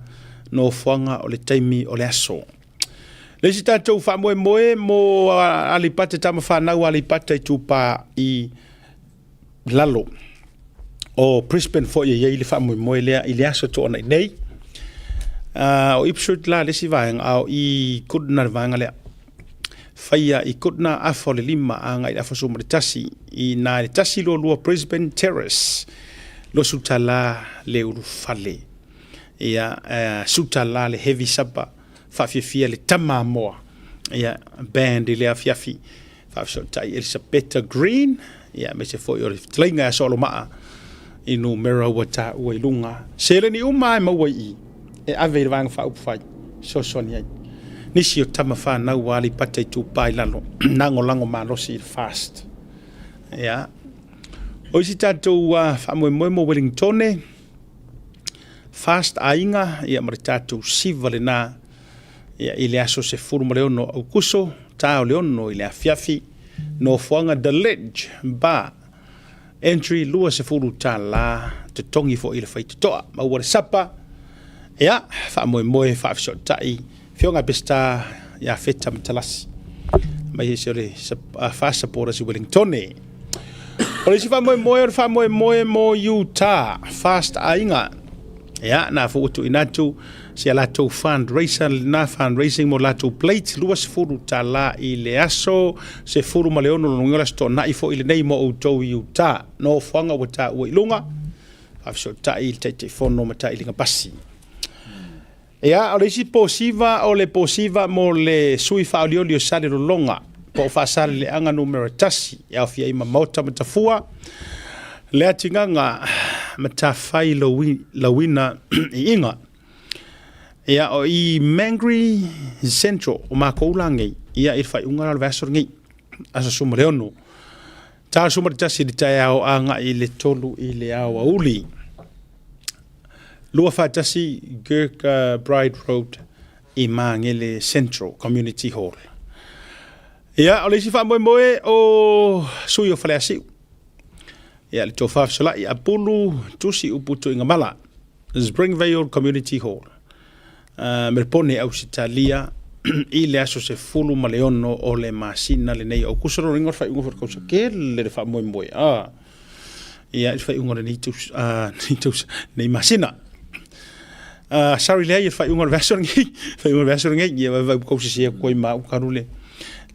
nofoaga o le taimi o le aso. Le isi tatou faamoemoe mo Aleipata, tama fanau Aleipata Itupa i lalo o Brisbane foi e i ai le faamoemoe lea i le aso toonai nei. O Ipswich la le isi vaega, a o i Goodna le vaega lea. Faia i Goodna afa o le 5 agai i le afa 11 i na le 122 Brisbane Terrace, $20 le ulufale. Ia, $10 le heavy supper, faafiafia le tama moa. Ia, band i le afiafi. Faafesootai Elisapeta Green, ia aemaise foi o le fetalaiga ia Soalomaa i numera ua taua i luga. Seleni uma lava e maua i i, e ave i le Vaega Faaupufai, fesoasoani ai. Nisi o tama fanau a Aleipata Itupa i lalo, lagolago malosi i le FAST. Ia. O isi tatou faamoemoe mo Wellingtone, FAST aiga, ia ma le tatou siva lena, ia, i le aso 16 o Aukuso, ta o le 6 i le afiafi, nofoaga The Ledge Bar, entry $20, totogi foi i le faitotoa, maua le sapa, ia, faamoemoe, faafesootai, Afioga Peseta ia Feta Matalasi, mai se o le Fast Supporters i Wellingtone. O le isi faamoemoe o le faamoemoe mo Utah, Fast Aiga, Ia, na foi ua tuuina atu si a latou fundraiser lena, fundraising mo latou plate, $20 i le aso, 16 lona uiga o le aso Toonai foi lenei mo outou i Utah. Nofoaga ua taua i luga, faafesootai i le Taitaifono ma Tailiga Pasi. Ia, o le isi posiva o le posiva mo le sui faaolioli o Salelologa, po o Faasaleleaga numera 1, e aofia ai ma Maota Matafua, Leatigaga, Matafai Lauina i Iga. Ia, o i Mangere Central, o makou la nei, ia i le faaiuga la o le vaiaso lenei, aso 16. Ta 11 i le taeao agai i le 3 i le aoauli. 241 Kirkbride Road i Māngere Central Community Hall. Ia, o le isi faamoemoe o sui o Faleasiu. Ia, le tofa fesolai Apulu Tusi Upu Tuigamala, Springvale Community Hall. Melepone, Ausetalia, i le aso 16 o le masina lenei o Aukuso, lona uiga o le faaiuga foi o le tausaga tele le faamoemoe. Ia, i le faaiuga o lenei tausaga, lenei masina. Sorry leai i le faaiuga o le vaiaso lenei, faaiuga o le vaiaso lenei, ia vaivai ua tausese atu ai ma au talu le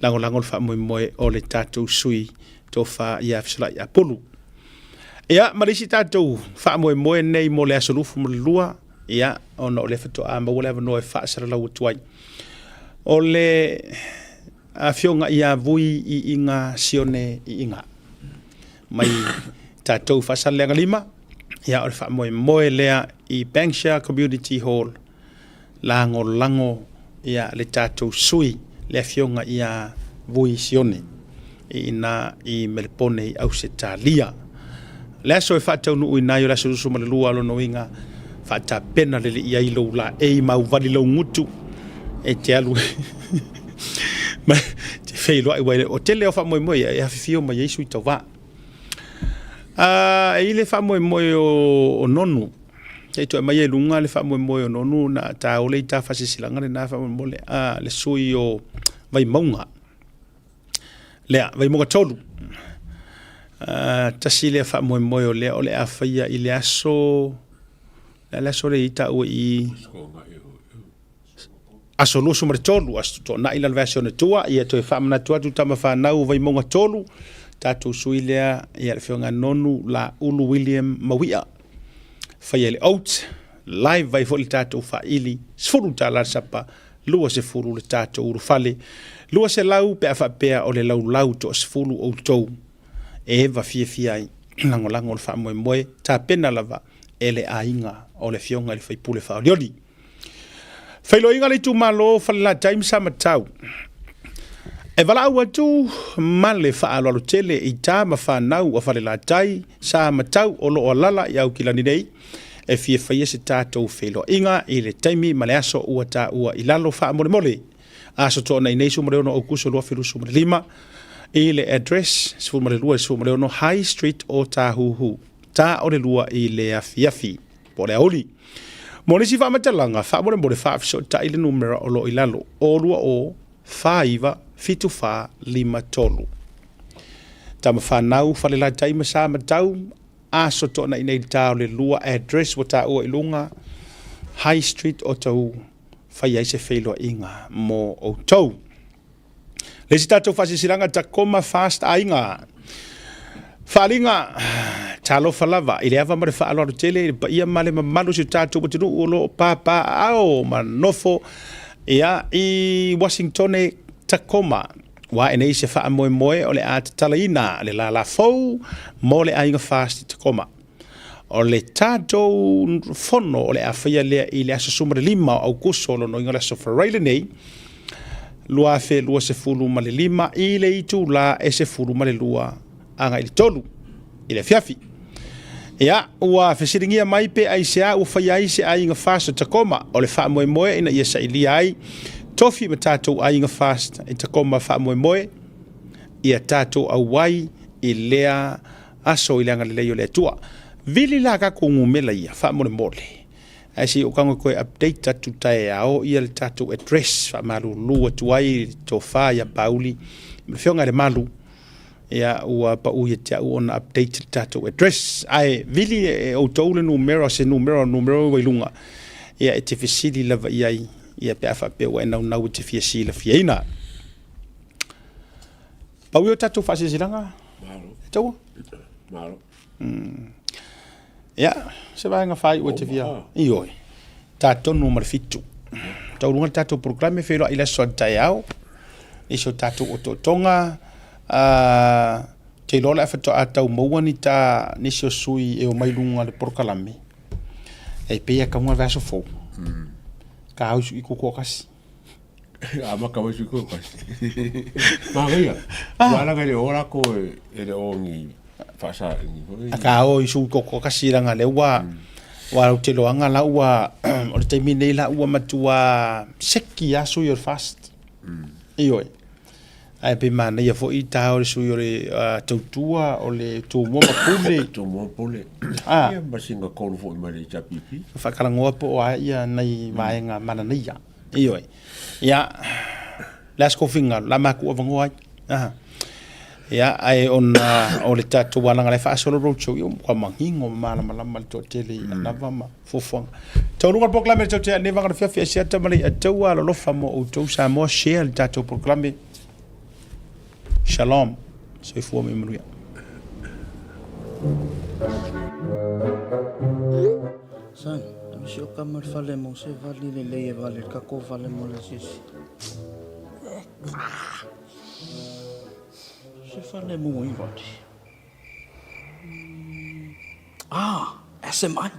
lagolago le faamoemoe o le tatou sui tofa ia Fesolai Apulu. Ia, ma le isi tatou faamoemoe nei mo le aso 22, ia, ona o lea faatoa maua le avanoa e faasalalau atu ai. O le afioga ia Vui Iiga Sione Iiga mai tatou Faasaleleaga 5, ia, o le faamoemoe lea i Banksia Community Hall, lagolago ia le tatou sui le afioga ia Vui Sione i ina i Melepone i Ausetalia. Le aso e faataunuuina ai o le aso 22 lona uiga faatapena lelei i ai lou laei ma auvali lou gutu e te alu ma te feiloai ua o tele o faamoemoe e afifio mai ai sui tauva. E i le faamoemoe o Nonu Se i toe aumai ai i luga le faamoemoe o Nonu na taole i ta faasilasilaga lena faamolemole a le sui o Vaimauga. Lea, Vaimauga 3. Tasi lea faamoemoe o lea o le a faia i le aso, le aso lea i taua i aso 23, aso Toonai la le vaiaso ona tua, ia toe faamanatu atu tama fanau o Vaimauga 3, tatou sui lea, ia le afioga Nonu Laulu William Mauia. Faia i le oat, live ai foi le tatou faili, $10 le sapa, 20 le tatou ulufale, 200 pe a faapea o le laulau toa 10 outou e eva fiafia ai, lagolago le faamoemoe, tapena lava e le aiga o le afioga i le faipule faaolioli. Feiloaiga a le itumalo o Falelatai ma Samatau. E valaau atu ma le faaaloalo tele i tama fanau a Falelatai Samatau o lo o alala i Aukilani nei e fia faia se tatou feiloaiga i le taimi ma le aso ua taua i lalo faamolemole. Aso Toonai nei 16 Aukuso 2025 i le address 12 16 High Street o Tāhuhu, ta o le 2 i le afiafi. Po o le aoauli. Mo nisi faamatalaga, faamolemole faafesootai le numera o lo o i lalo, 020 49 74 53. Tama fanau, Falelatai ma Samatau, aso toonai nei ta o le lua address ua taua i luga, High Street o Tahu, fai ai se feiloaiga mo outou. Le isi tatou faasilasilaga Tacoma Fast Aiga. Faaaliga, Talofa lava i le ava ma le faaaloalo tele i le paia ma le mamalu o si o tatou atunuu o lo o papaaao ma nofo ia, i Washingtone, Tacoma. Ua ae nei se faamoemoe o le a tatalaina le lala fou mo le Aiga Fast i Tacoma. O le tatou fono o le a faia lea i le aso 15 o Aukuso, lona uiga o le aso Faraile lenei, 2025 i le itula e 12 agai i le 3 i le afiafi. Ia, ua fesiligia mai pe aisea ua faia ai se aiga FAST o Tacoma. O le faamoemoe ina ia sailia ai tofi ma tatou aiga FAST i Tacoma faamoemoe ia tatou auai i lea aso i le agalelei o le Atua. Vili la tatou numera ia faamolemole. Ae se i ou tago toe update atu taeao ia le tatou address faamalulu atu ai i le tofa ia Pauli ma le afioga i le Malu. Ia ua pau ia te au ona update le tatou address. Ae vili e outou le numera, se numera, numera ua i luga. Ia e te fesili lava i ai ia pe a faapea ua e naunau e te fia silafiaina. Pau ia o tatou faasilasilaga. Malo. E taua? Malo. Ia, se vaega faaiu e te fia. Ioe. Ta tonu ma le 7. Taualuga le tatou polokalame feiloai i le aso a le taeao. Nisi o tatou otootoga. Te iloa o le a faatoa tau maua ni ta nisi o sui e omai luga o le polokalame. E pei e taunga le vaiaso fou. Ka au i kukuakasi. Amata mai sui koe kasi. Manaia. Ua laga le o lako e le o ni faasa ni foi. Ka o i sui koko kasi langa le ua ua au te loanga la ua o le taimi nei la ua matua seki a sui o le fast. Ioe. Ae pe manaia foi ta o le sui o le tautua o le Tumua ma Pule. Tumua Pule. Ah. Ia ma singa kolu foi mai le HRPP. Whakarangoa po o a ia nei vaega mananaia. Ioe. Ia, le aso kofinga, la maku avangoa ai. Aha. Ia, ae ona o le tatou alaga la e faasolo road show, ia ua matua manino ma malamalama le toatele i anava ma fuafuaga. Taualuga le polokalame tou te ane vaga le fiafia asiata ma le iataua alolofa mo outou Samoa share le tatou polokalame. Shalom. Soifua ma ia manuia. Son, ave si o kama i le fale mo se vali lelei e vali le tatou fale mo le asiasi. Se fale mo i vali. Ah, SMI.